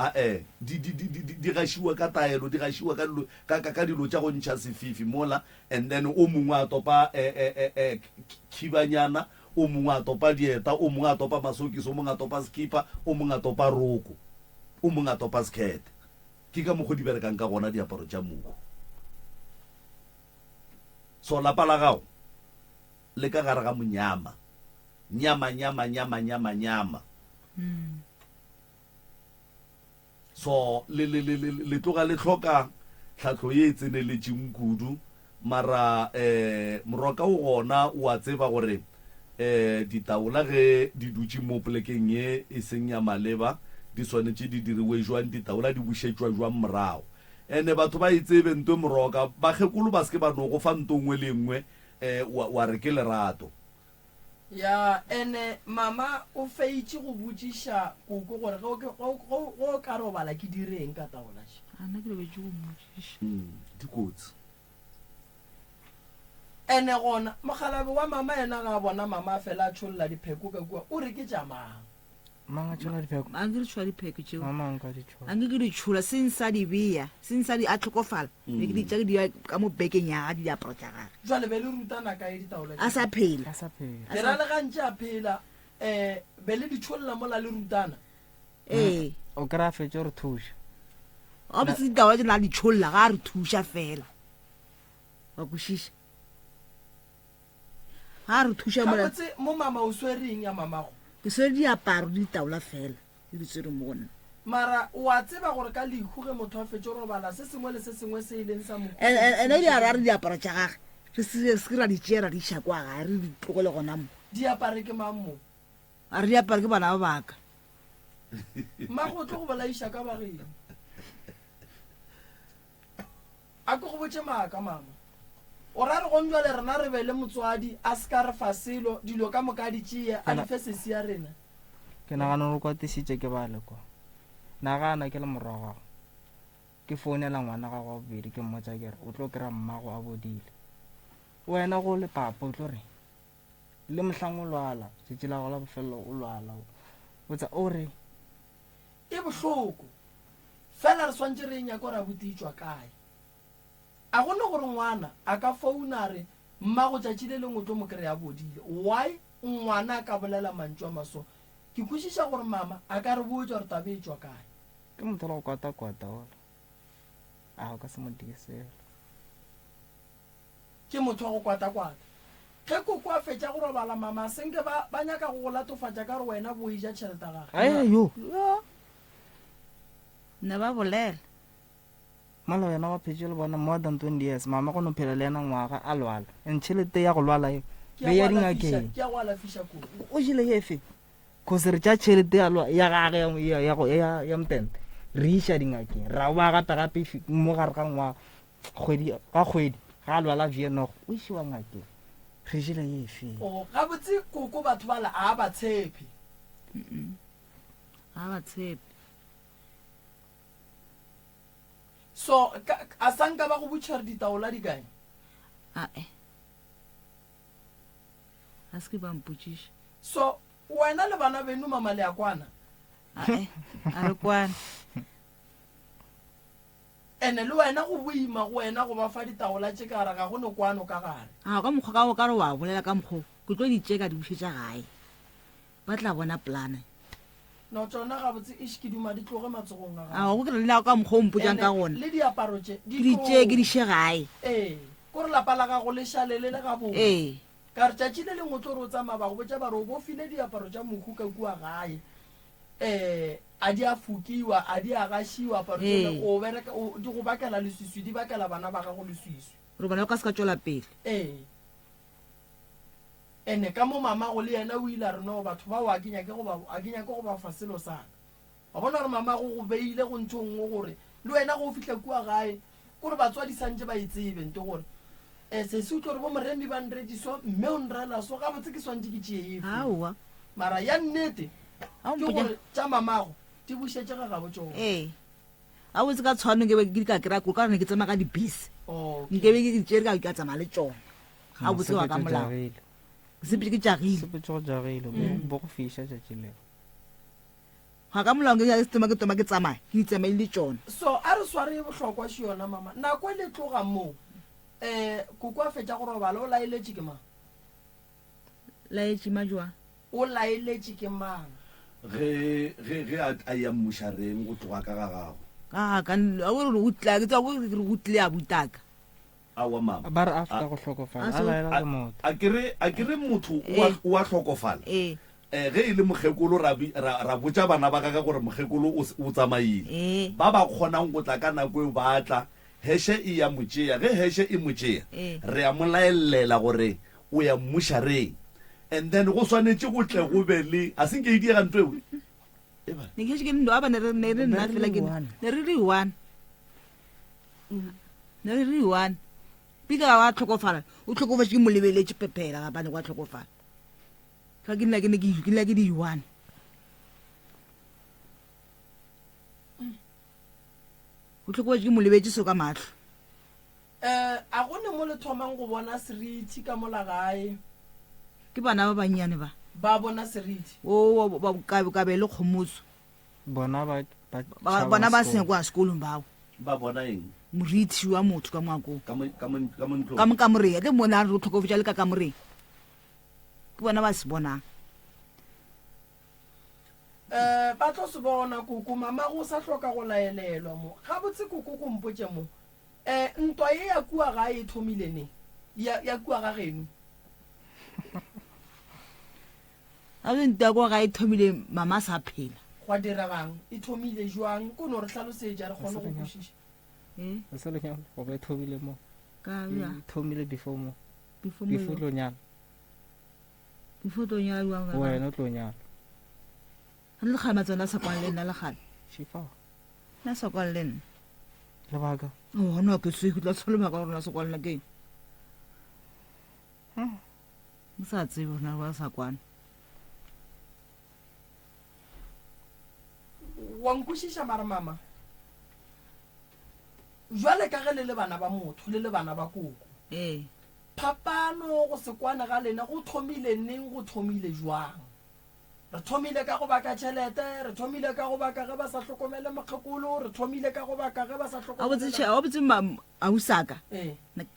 Ae, di, di, di, di, di gašiwa ka taelo, di gašiwa ka dilo, ka, ka, ka dilo tša go ntšha sefifi mola, and then o mongwe a topa e, e, e, e, khibanyana, o mongwe a topa dieta, o mongwe a topa masokisi, o mongwe a topa sekipa, o mongwe a topa roko, o mongwe a topa sekhete. Ke ka mokgo di berekang ka gona diaparo tša mohu. So lapa la gago le ka gare ga monyama. Nyama, nyama, nyama, nyama, nyama. So le, le, le, le, le tloga le hloka tlhahlo ye e tseneletšeng kudu. Mara eh, moroka o gona o a tseba gore eh, ditaola ge di dutše mo polekeng ye e seng ya maleba di swanetše di diriwe jwang, ditaola di bušetšwa jwang morago. Ene batho ba e tsebe nto e moroka, bakgekolo ba se ke ba no go fa nto nngwe le nngwe um wa, wa re ke lerato. Ya, ene mama o feitše go botšiša koko gore ge o ke, ge o, ge o, ge o ka robala ke dire eng ka taola še. A nna ke lebetše go mmotšiša. Mm, di kotsi. Ene gona, mokgalabe wa mama yena ga a bona mama a fela a tšholla dipheko ka kua, o re ke tša mang? Mang a tšhola dipheko? A nke di tšhola dipheko tšeo. Mama nka di tšhola. A nke ke di tšhola seng sa di bea, seng sa di a tlhokofala. Be ke di tša ke di ya ka mo bekeng ya gage diaparo tša gage. Jwale be le rutana kae ditaola A tše? sa phela. A sa phela. Le ra le ga ntše a phela um be le di tšholla mola le rutana? Ee. O kry-a fetše o re thuša. Gabotse ditaola tše na di tšholla ga a re thuša fela. Wa kwešiša? Ga a re thuša mola. Gabotse mo mama o swere eng ya mamago? Ke swere diaparo le ditaola fela le di swere mo go nna. Mara o a tseba gore ka lehu ge motho a fetše robala se sengwe le se sengwe se e leng sa mohu. Ene o ile a re a re diaparo tša gage re se ke ra di tšea ra di iša kwa gae re di tlogele gona mo. Di apare ke mang mo? A re di apare ke bana ba baka. Mmago o tlo go bolaiša ka bageng. A ke go botše maaka, mama. O ra re gonjwale rena re be le motswadi a se ka re fa selo, dilo ka moka a di tšee a di fe sesi ya rena? Ke nagana gore o kwatisitše ke bale kwa. Nagana ke le morwa wa gago. Ke founela ngwana gago wa bobedi ke mmotša ke re o tlo kry-a mmago a bodile. Wena go le papa o tlo reng? Le mohlang o lwala, tšatši la gago la bofelelo o lwala, o botsa o re. E bohloko. Fela re swantše re e nyake gore abuti e tšwa kae. A go ne gore ngwana a ka founa a re mmago tšatši le lengwe o tlo mo kry-a a bodile. Why ngwana a ka bolela mantšu a maso? Ke kwešiša gore mama a ka re botša gore taba e tšwa kae. Ke motho wa go kwata-kwata ola. A o ka se mo die selo. Ke motho wa go kwata-kwata. Ge koko a fetša go robala mama senke ba ba nyaka go go latofatša ka gore wena bo eja tšhelete ya gage. Ae yo. Yo. Ne ba bolela. Mola wena wa phetše le bona more than 20 years mama go no phela le yena ngwaga a lwala and tšhelete ya go lwala eo Ke be ya ya go alafiša, dingakeng ke ya go alafiša koko. o jele efe cause re tša tšhelete ya lwa- ya gage ya- ya- ya go- ya ya motente re iša dingakeng ra ba gape gape fi- mo gare ga ngwaga kgwedi ga kgwedi ga a lwala vienogo o išiwa ngakeng re jele ye efe O gabotse koko batho bala a ba tshepe. Ga ba tshepe. So ka, a sa nka ba go botša gore ditaola di kae? Ae. A se ke ba mpotšiša. So wena le bana beno mama le a kwana? Ae, a re kwane. Ene le wena go boima go wena go ba fa ditaola tše ka gare ga go ne kwano ka gare. A ka mokgwa ka o ka re wa bolela ka mokgwa o, ke tlo di tše ka di bušetša gae. Ba tla bona polane. No tšona gabotse eish ke duma di tloge matsogong a gago. A go ke re le ka mokgwa o mpotšang ka Ene gona. le diaparo tše di Ke di tšee ke di tloge. še gae. Ee, ko re lapa la gago le šale le le gabotse. Ee. Ka re tšatši le lengwe o tlo re o tsamaya ba go botša ba re o bofile diaparo tša mohu ka kua gae. Um a di a fokiwa, a di a gašiwa aparo tšela, Ee. o bereka, o, di go bakela leswiswi, di bakela bana ba gago leswiswi. Gore bana ba ka se ka tšwela pele. Ee. Ene ka mo mamago le yena o ile a re no batho bao a ke nyake go ba a ke nyake go ba fa selo sa ka. Wa bona gore mamago go beile go ntho nngwe gore le wena go fihla kua gae kore batswadi santše ba e tsebe nto gore eh sesi o tlo re bo moremi ba nretše so mme o nrela so gabotse ke swantše ke tšee efe. Aowa. Mara ya nnete A o ke mpotša. gore tša mamago di bušetše ga gabo tšona. Ee. A botse ka tshwano nke be ke di ka kry-a ko ka gore ne ke tsamaya ka dibese. Okay. Nke be ke di tšere ka ka tsamaya le tšona. Ga botse wa ka molao. Ke sepetše ke jagile. Sepetše go jagile bo go fiša tšatši leo. Ga ka molao nke ke toma ke toma ke tsamaya ke di tsamaile le tšona. So a re sware e bohlokwa še yona mama. Nako e le tloga mo eh koko a fetša go robala o laeletše ke mang? Laetše ma jwang? O laeletše ke mang? Ge ge ge a a ya mmušareng go tloga ka ga gago. Ka ga ka a o re o tla ke tswa go re o tlile a butaka. Aowa mama. Ba re after go hlokofala, a laela ke motho. A ke re, a ke re motho o a, o a hlokofala. Ee. Eh, ge e le mokgekolo ra, ra, ra botša bana ba gagwe gore mokgekolo o, o tsamaile. Ee. Ba ba kgonang go tla ka nako eo ba tla, heshe e ya mo tšea. Ge heshe e mo tšea, Ee. re a mo laellela gore o ya mmušareng. And then go swanetše go tle go be le, a se nke e diega ntho eo? E ba. Ne ke šetše ke le, aba ne re, ne re nna Ne re fela le ke, one. ne re le one. Ne re re one pika ga wa tlhokofala o tlhokofatše ke mo lebeletše phephela gabane kwa tlhokofala ka ke nna ke ne ke ke nna ke di one o tlhokofatše ke mo lebetše so ka mahlo um a go ne mo le thomang go bona seriti ka mola gae ke bana ba bannyane ba ba bona seriti o ka be le kgomotso Bona ba ba Ba, tšhaba bona ba sekolo. senya kwa sekolong bao. Ba bona eng? Morithi wa motho ka moakong. Ka mo, ka mo, ka mo ntlong. Ka mo kamoreng. A ke mona a re o tlhokofetša le ka kamoreng. Ke bona ba se bonang. Eh, ba tlo se bona koko. Mamago o sa hloka go laelelwa mo. Gabotse koko ko mpotše mo. Eh, ntwa ye ya kua gae e thomile neng? Ya, ya kua ga geno. Ga bjale ntwa ya kwa gae e thomile mama a sa phela. Gwa diregang? E thomile jwang? Ko no re hlalosetša re kgone go kwešiša. Eh? E se lenyalo goba e thomile mo? Ka E bja. thomile before mo. Before mo. Before tlo nyala. Before tlo nyala jwang? Wena o tlo nyala. Ga le kgale matswana a sa kwane le nna le kgale. Šifa. Na sa kwane le nna. Lebaka. Oh, no ke se ke tla tshola lebaka gore na sa kwane le ke eng. O sa tsebe gore na ba sa kwane. Wa nkwešiša mara mama? Jwale ka ge le le bana ba motho, le le bana ba koko. Ee. Phapano go se kwane ga lena go thomile neng, go thomile jwang? Re thomile ka go baka tšhelete, re thomile ka go baka ge ba sa hlokomele mokgekolo, re thomile ka go baka ge ba sa A botse hlokomele. tšhe- a botse ma- ausaka. Ee.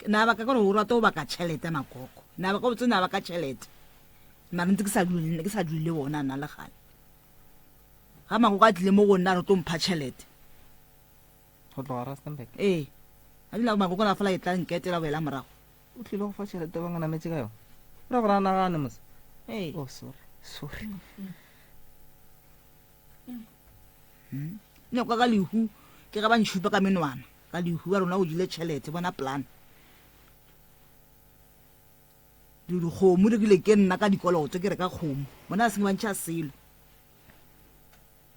Na baka gore o rata go baka tšhelete makoko. Na baka botse na baka tšhelete. Mara ntse ke sa dule ke sa dule le bona nna le gale. Ga makoko a tlile mo go nna a re tlo mpha tšhelete. Go tloga Rustenburg. Ee. A dula makoko na fela e tla nketela boela morago. O tlile go fa tšhelete ba nganametse ka yona. Ra gore a nagane mos. Ee. Oh, sorry. Sorry. Nyakwa ka lehu ke ga ba ntšhupa ka menwana ka lehu ba rona o jile tšhelete bona plan. Dikgomo di rekile ke nna ka dikoloto ke reka kgomo bona a seng ba ntšha selo.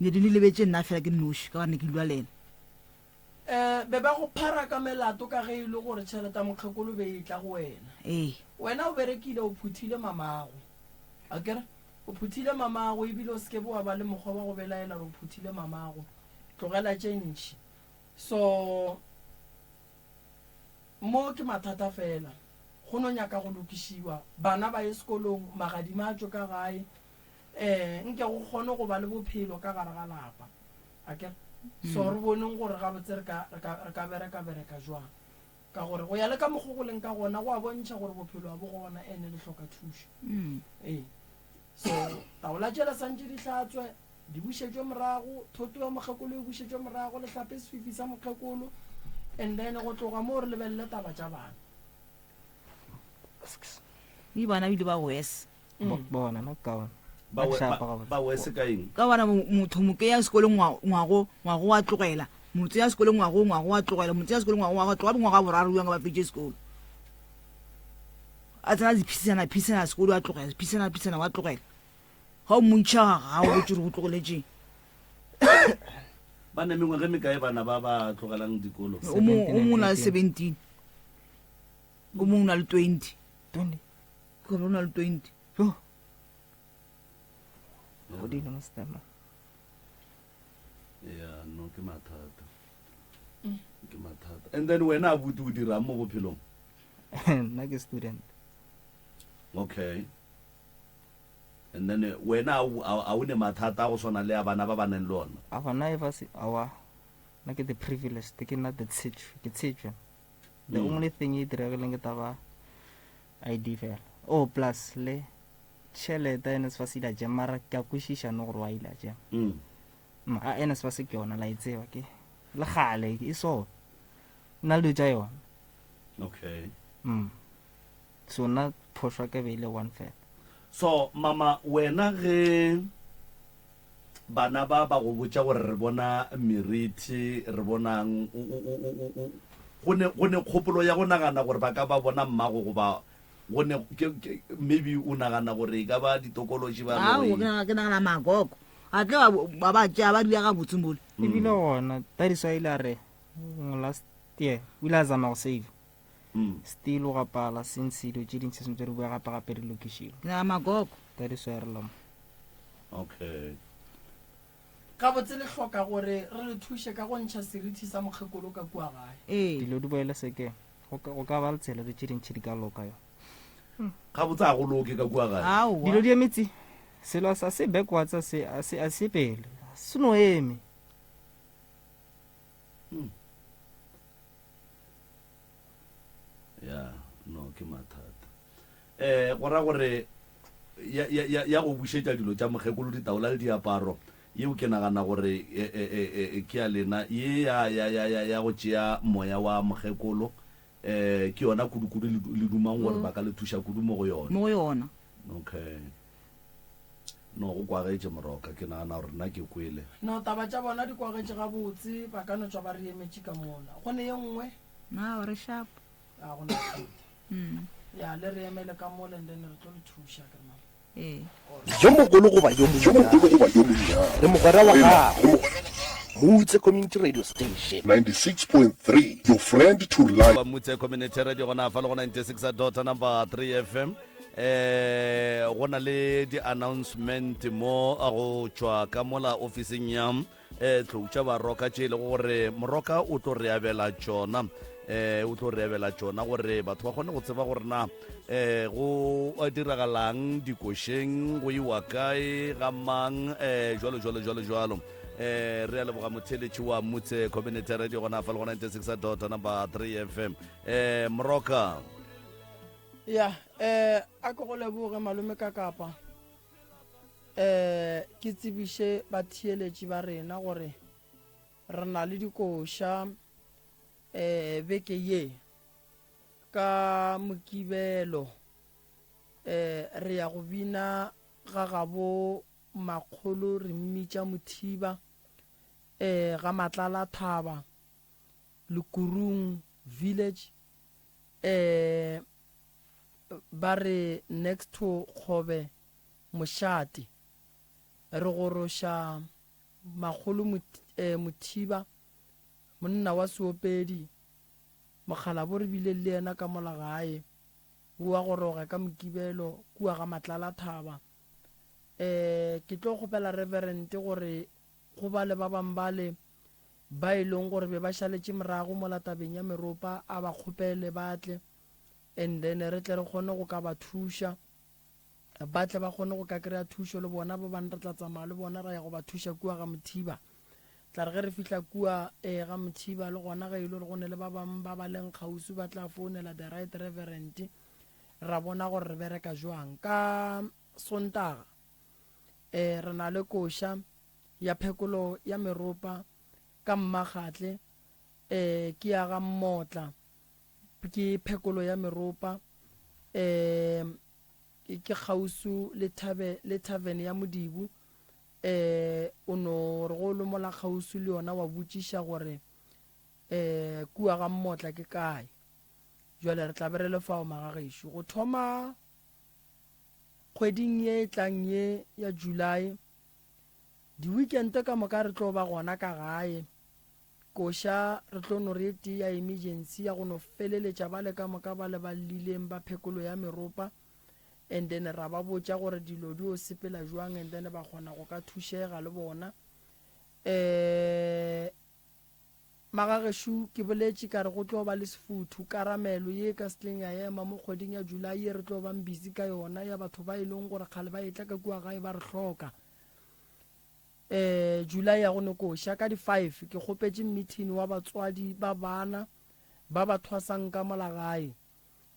Ne di lebetse nna fela ke nnoši ka gobane ke dula le ena. Um be ba go phara ka melato ka ge e le gore tšhelete ya mokgekolo be e tla go wena. Ee. Wena o berekile o phuthile mamago. Akere? O phuthile mamago ebile o se ke be wa ba le mokgwa wa go belaela gore o phuthile mamago. Tlogela tše ntši. So mo ke mathata fela. Go no nyaka go lokišiwa. Bana ba ye sekolong, magadima a tšwe ka gae. Um nke go kgone go ba le bophelo ka gare ga lapa. Akere? So re boneng gore gabotse re ka, re ka, re ka bereka bereka jwang. Ka gore go ya le ka mokgo go leng ka gona, go a bontšha gore bophelo ga bo gona ene le hloka thušo. Ee. So taola tšela santše di hlatswe, di bušetšwe morago, thoto ya mokgekolo e bušetšwe morago, le hlape sefifi sa mokgekolo, and then go tloga moo re lebelele taba tša bana. Mme bana bile ba worse. Mm. Bona no kaone. Ba we- ba- ba worse ka eng? Ka bona motho mo keya sekolo ngwago ngwago wa tlogela motho ya sekolo ngwago ngwago wa tlogela motho ya sekolo ngwago wa tlogela ngwaga wa boraro yang ba fetše sekolo a tsena diphisana phisana sekolo wa tlogela phisana phisana wa tlogela ga o montšha ga o botse gore o tlogeletšeng ba ne mengwaga e mekae bana ba ba tlogelang dikolo o mongwe o na le 17 o mongwe o na le 20 20 gore o na le 20 yo godile mo stema ya no ke mathata ke mathata and then wena abuti o dirang mo bophelong nna ke student okay and then eh, wena a o ne mathata a go swana le a bana ba ba neng le ona a gona e ba se awa nna ke the privileged ke nna the tshetšwe ke tshetšwe the mm. only thing e diregileng ke taba ID fela oh plus le tšhelete ya NSFAS ile a mara ke a kwešiša no gore wa ile a jema mm. mm a NSFAS ke yona la e tseba ke le gale e so nna le dilo tša yona okay mm so nna phošwa ka be ile one fela so mama wena ge Bana ba ba go botša gore re bona merithi, re bonang, o, o, o, o, o, o, go ne, go ne kgopolo ya go nagana gore ba ka ba bona mmago goba go ne, ke, ke, maybe o nagana gore e ka ba ditokološi ba Ao, loi. ke nagana, ke nagana makoko. A tle ba, ba ba tšea ba dula gabotse mole. Ebile gona that is why ile a re last year o ile a zama go save still o gapala since dilo tše dintši sentse di boya gape gape di lokišiwe. Ke nagana makoko. That is why re loma. Okay. Gabotse le hloka gore re le thuše ka go ntšha seriti sa mokgekolo ka kua gae. Ee. Dilo di boele sekeng. Go ka, go ka ba le tsela dilo tše dintši di ka loka yo. Gabotse a go loke ka kua gae. Aowa. Dilo di eme tsi. Selo a se backwards a se, a se, a se pele. Se no eme. Hmm. Ya, no ke mathata. Eh, go ra gore ya, ya, ya, ya go bušetša dilo tša mokgekolo ditaola le diaparo yeo ke nagana gore e, e, e, e, ke ya lena ye ya, ya, ya, ya, ya go tšea moya wa mokgekolo eh, ke yona kudu-kudu le, le dumang gore ba ka le thuša kudu mo go yona. Mo go yona. Okay. No, go kwagetše Moroka, ke nagana gore nna ke kwele. No, taba tša bona di kwagetše gabotse, ba ka no tšwa ba re emetše ka mola. Go ne ye nngwe? Na, re sharp. A go na bothata. Ya, le re emele ka mola and then re tlo le thuša, ke re mama. Ee. Yo mogolo goba yo monnyane, re mogwera wa gago. Moutse Community Radio Station. 96.3 Your friend to life. Wa Mutse Community Radio gona fa le go 96 dot number 3 FM. Eh go na le di announcement mo a go tšwa ka mola ofising ya eh tlou tša baroka tše e lego gore moroka o tlo re abela tšona eh o tlo re abela tšona gore batho ba kgone go tseba gore na eh go diragalang dikošeng go iwa kae ga mang eh jwalo jwalo jwalo jwalo eh re a leboga motheletši wa mutse community radio gona fa le go 96 dot number 3 fm eh moroka ya eh a ke go leboge malome ka kapa um ke tsebiše batheeletši ba rena gore re na le dikoša um beke ye ka Mokibelo. Eh, re ya go bina ga gabo makgolo re mmitša Mothiba, eh, ga Matlala Thaba, Lekurung Village, eh, ba re next to Kgobe Mošate. Re goroša makgolo eh, Mothiba, monna wa seopedi, mokgalabo re bile le yena ka mola gae. O a goroga ka Mokibelo kua ga Matlala Thaba. Um ke tlo kgopela Reverend gore go ba le ba bang bale ba e leng gore be ba šaletše morago mola tabeng ya meropa a ba kgopele ba tle and then re tle re kgone go ka ba thuša ba tle ba kgone go ka kry-a thušo le bona ba bang re tla tsamaya le bona ra ya go ba thuša kua ga Mothiba. Tla re ge re fihla kua eh, ga Mothiba le gona ge e le gore go ne le ba bangwe ba ba leng kgauswi ba tla founela the right reverend ra bona gore re bereka jwang. Ka Sontaga eh, re na le koša ya phekolo ya meropa ka Mmakgatle eh, ke ya ga Mmotla ke phekolo ya meropa eh, ke kgausu le thabe le tavern ya Modibu eh o no re go lomola kgauswi le yona wa botšiša gore eh kua ga Mmotla ke kae. Jwale re tla be re le fao magagešo go thoma kgweding ye e tlang ye ya July. Di-weekend ka moka re tlo ba gona ka gae. Koša re tlo no re e tee ya emergency ya go no feleletša bale ka moka ba le ba llileng ba phekolo ya meropa. And then ra ba botša gore dilo di o sepela jwang and then ba kgona go ka thušega le bona. Um Magagešo ke boletše ka re go tlo ba le sefuthu, karamelo ye ka setleng ya ema mo kgweding ya July ye re tlo bang busy ka yona ya batho ba e leng gore kgale ba etla ka kua gae ba re hloka. Um July ya go no koša ka di five ke kgopetše meeting wa batswadi ba bana ba ba thwasang ka mola gae.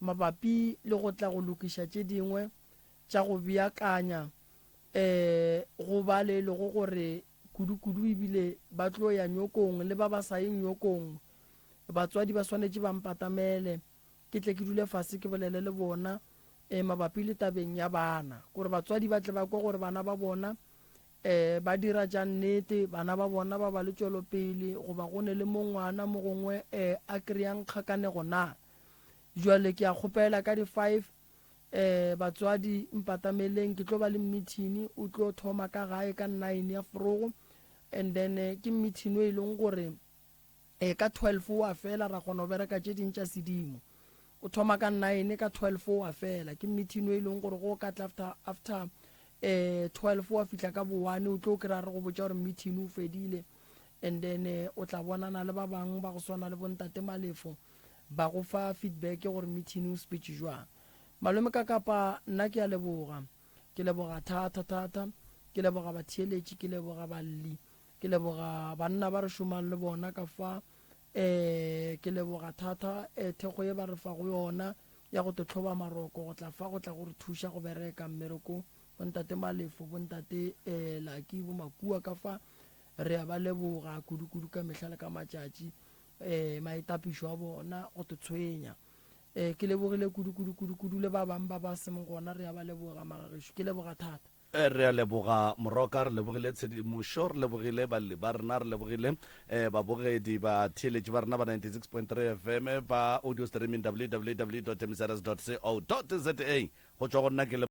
Mabapi le go tla go lokiša tše dingwe tša go beakanya um go ba le e lego gore kudu-kudu ebile ba tlo ya nyokong le ba ba sa yeng nyokong, batswadi ba swanetše ba mpatamele ke tle ke dule fase ke bolele le bona um mabapi le tabeng ya bana, gore batswadi ba tle ba kwe gore bana ba bona um ba dira tša nnete, bana ba bona ba ba le tšwelopele goba go ne le mo ngwana mo gongwe um a kry-ang kgakanego na. Jwale ke a kgopela ka di five eh batswadi mpatameleng ke tlo ba le meeting o tlo thoma ka gae ka nine ya forogo and then eh, ke meeting o e leng gore eh ka 12 wa fela ra kgona go bereka tše ding tša sedimo o thoma ka nine ka 12 wa fela ke meeting o e leng gore go ka tla after after eh 12 wa fihla ka bo one o tlo kry-a re go botša gore meeting o fedile and then eh, o tla bonana le ba bangwe ba go swana le bontate Malefo ba go fa feedback gore meeting o sepetše jwang. Malome Kakapa nna ke a leboga. Ke leboga thata thata. Ke leboga batheeletši, ke leboga balli, ke leboga banna ba re šomang le bona ka fa. Eh ke leboga thata eh thekgo ye ba re fago yona ya go tohloba maroko go tla fa go tla go re thuša go bereka mmereko. Bontate Malefo, bontate eh Lucky, bo Makua ka fa re a ba leboga kudu-kudu ka mehla le ka matšatši. um maitapišo a bona go te tshwenya um ke lebogile kudu kudu kudu kudu le ba bang ba ba seng gona re a ba leboga magagešo ke leboga thata. Eh, re a leboga Moroka, re lebogile tshedimošo, re lebogile balli ba rena, re lebogile eh, babogedi ba theeletši ba rena ba 96.3 FM ba audio streaming www.mzs.co.za go tšwa go nna ke le.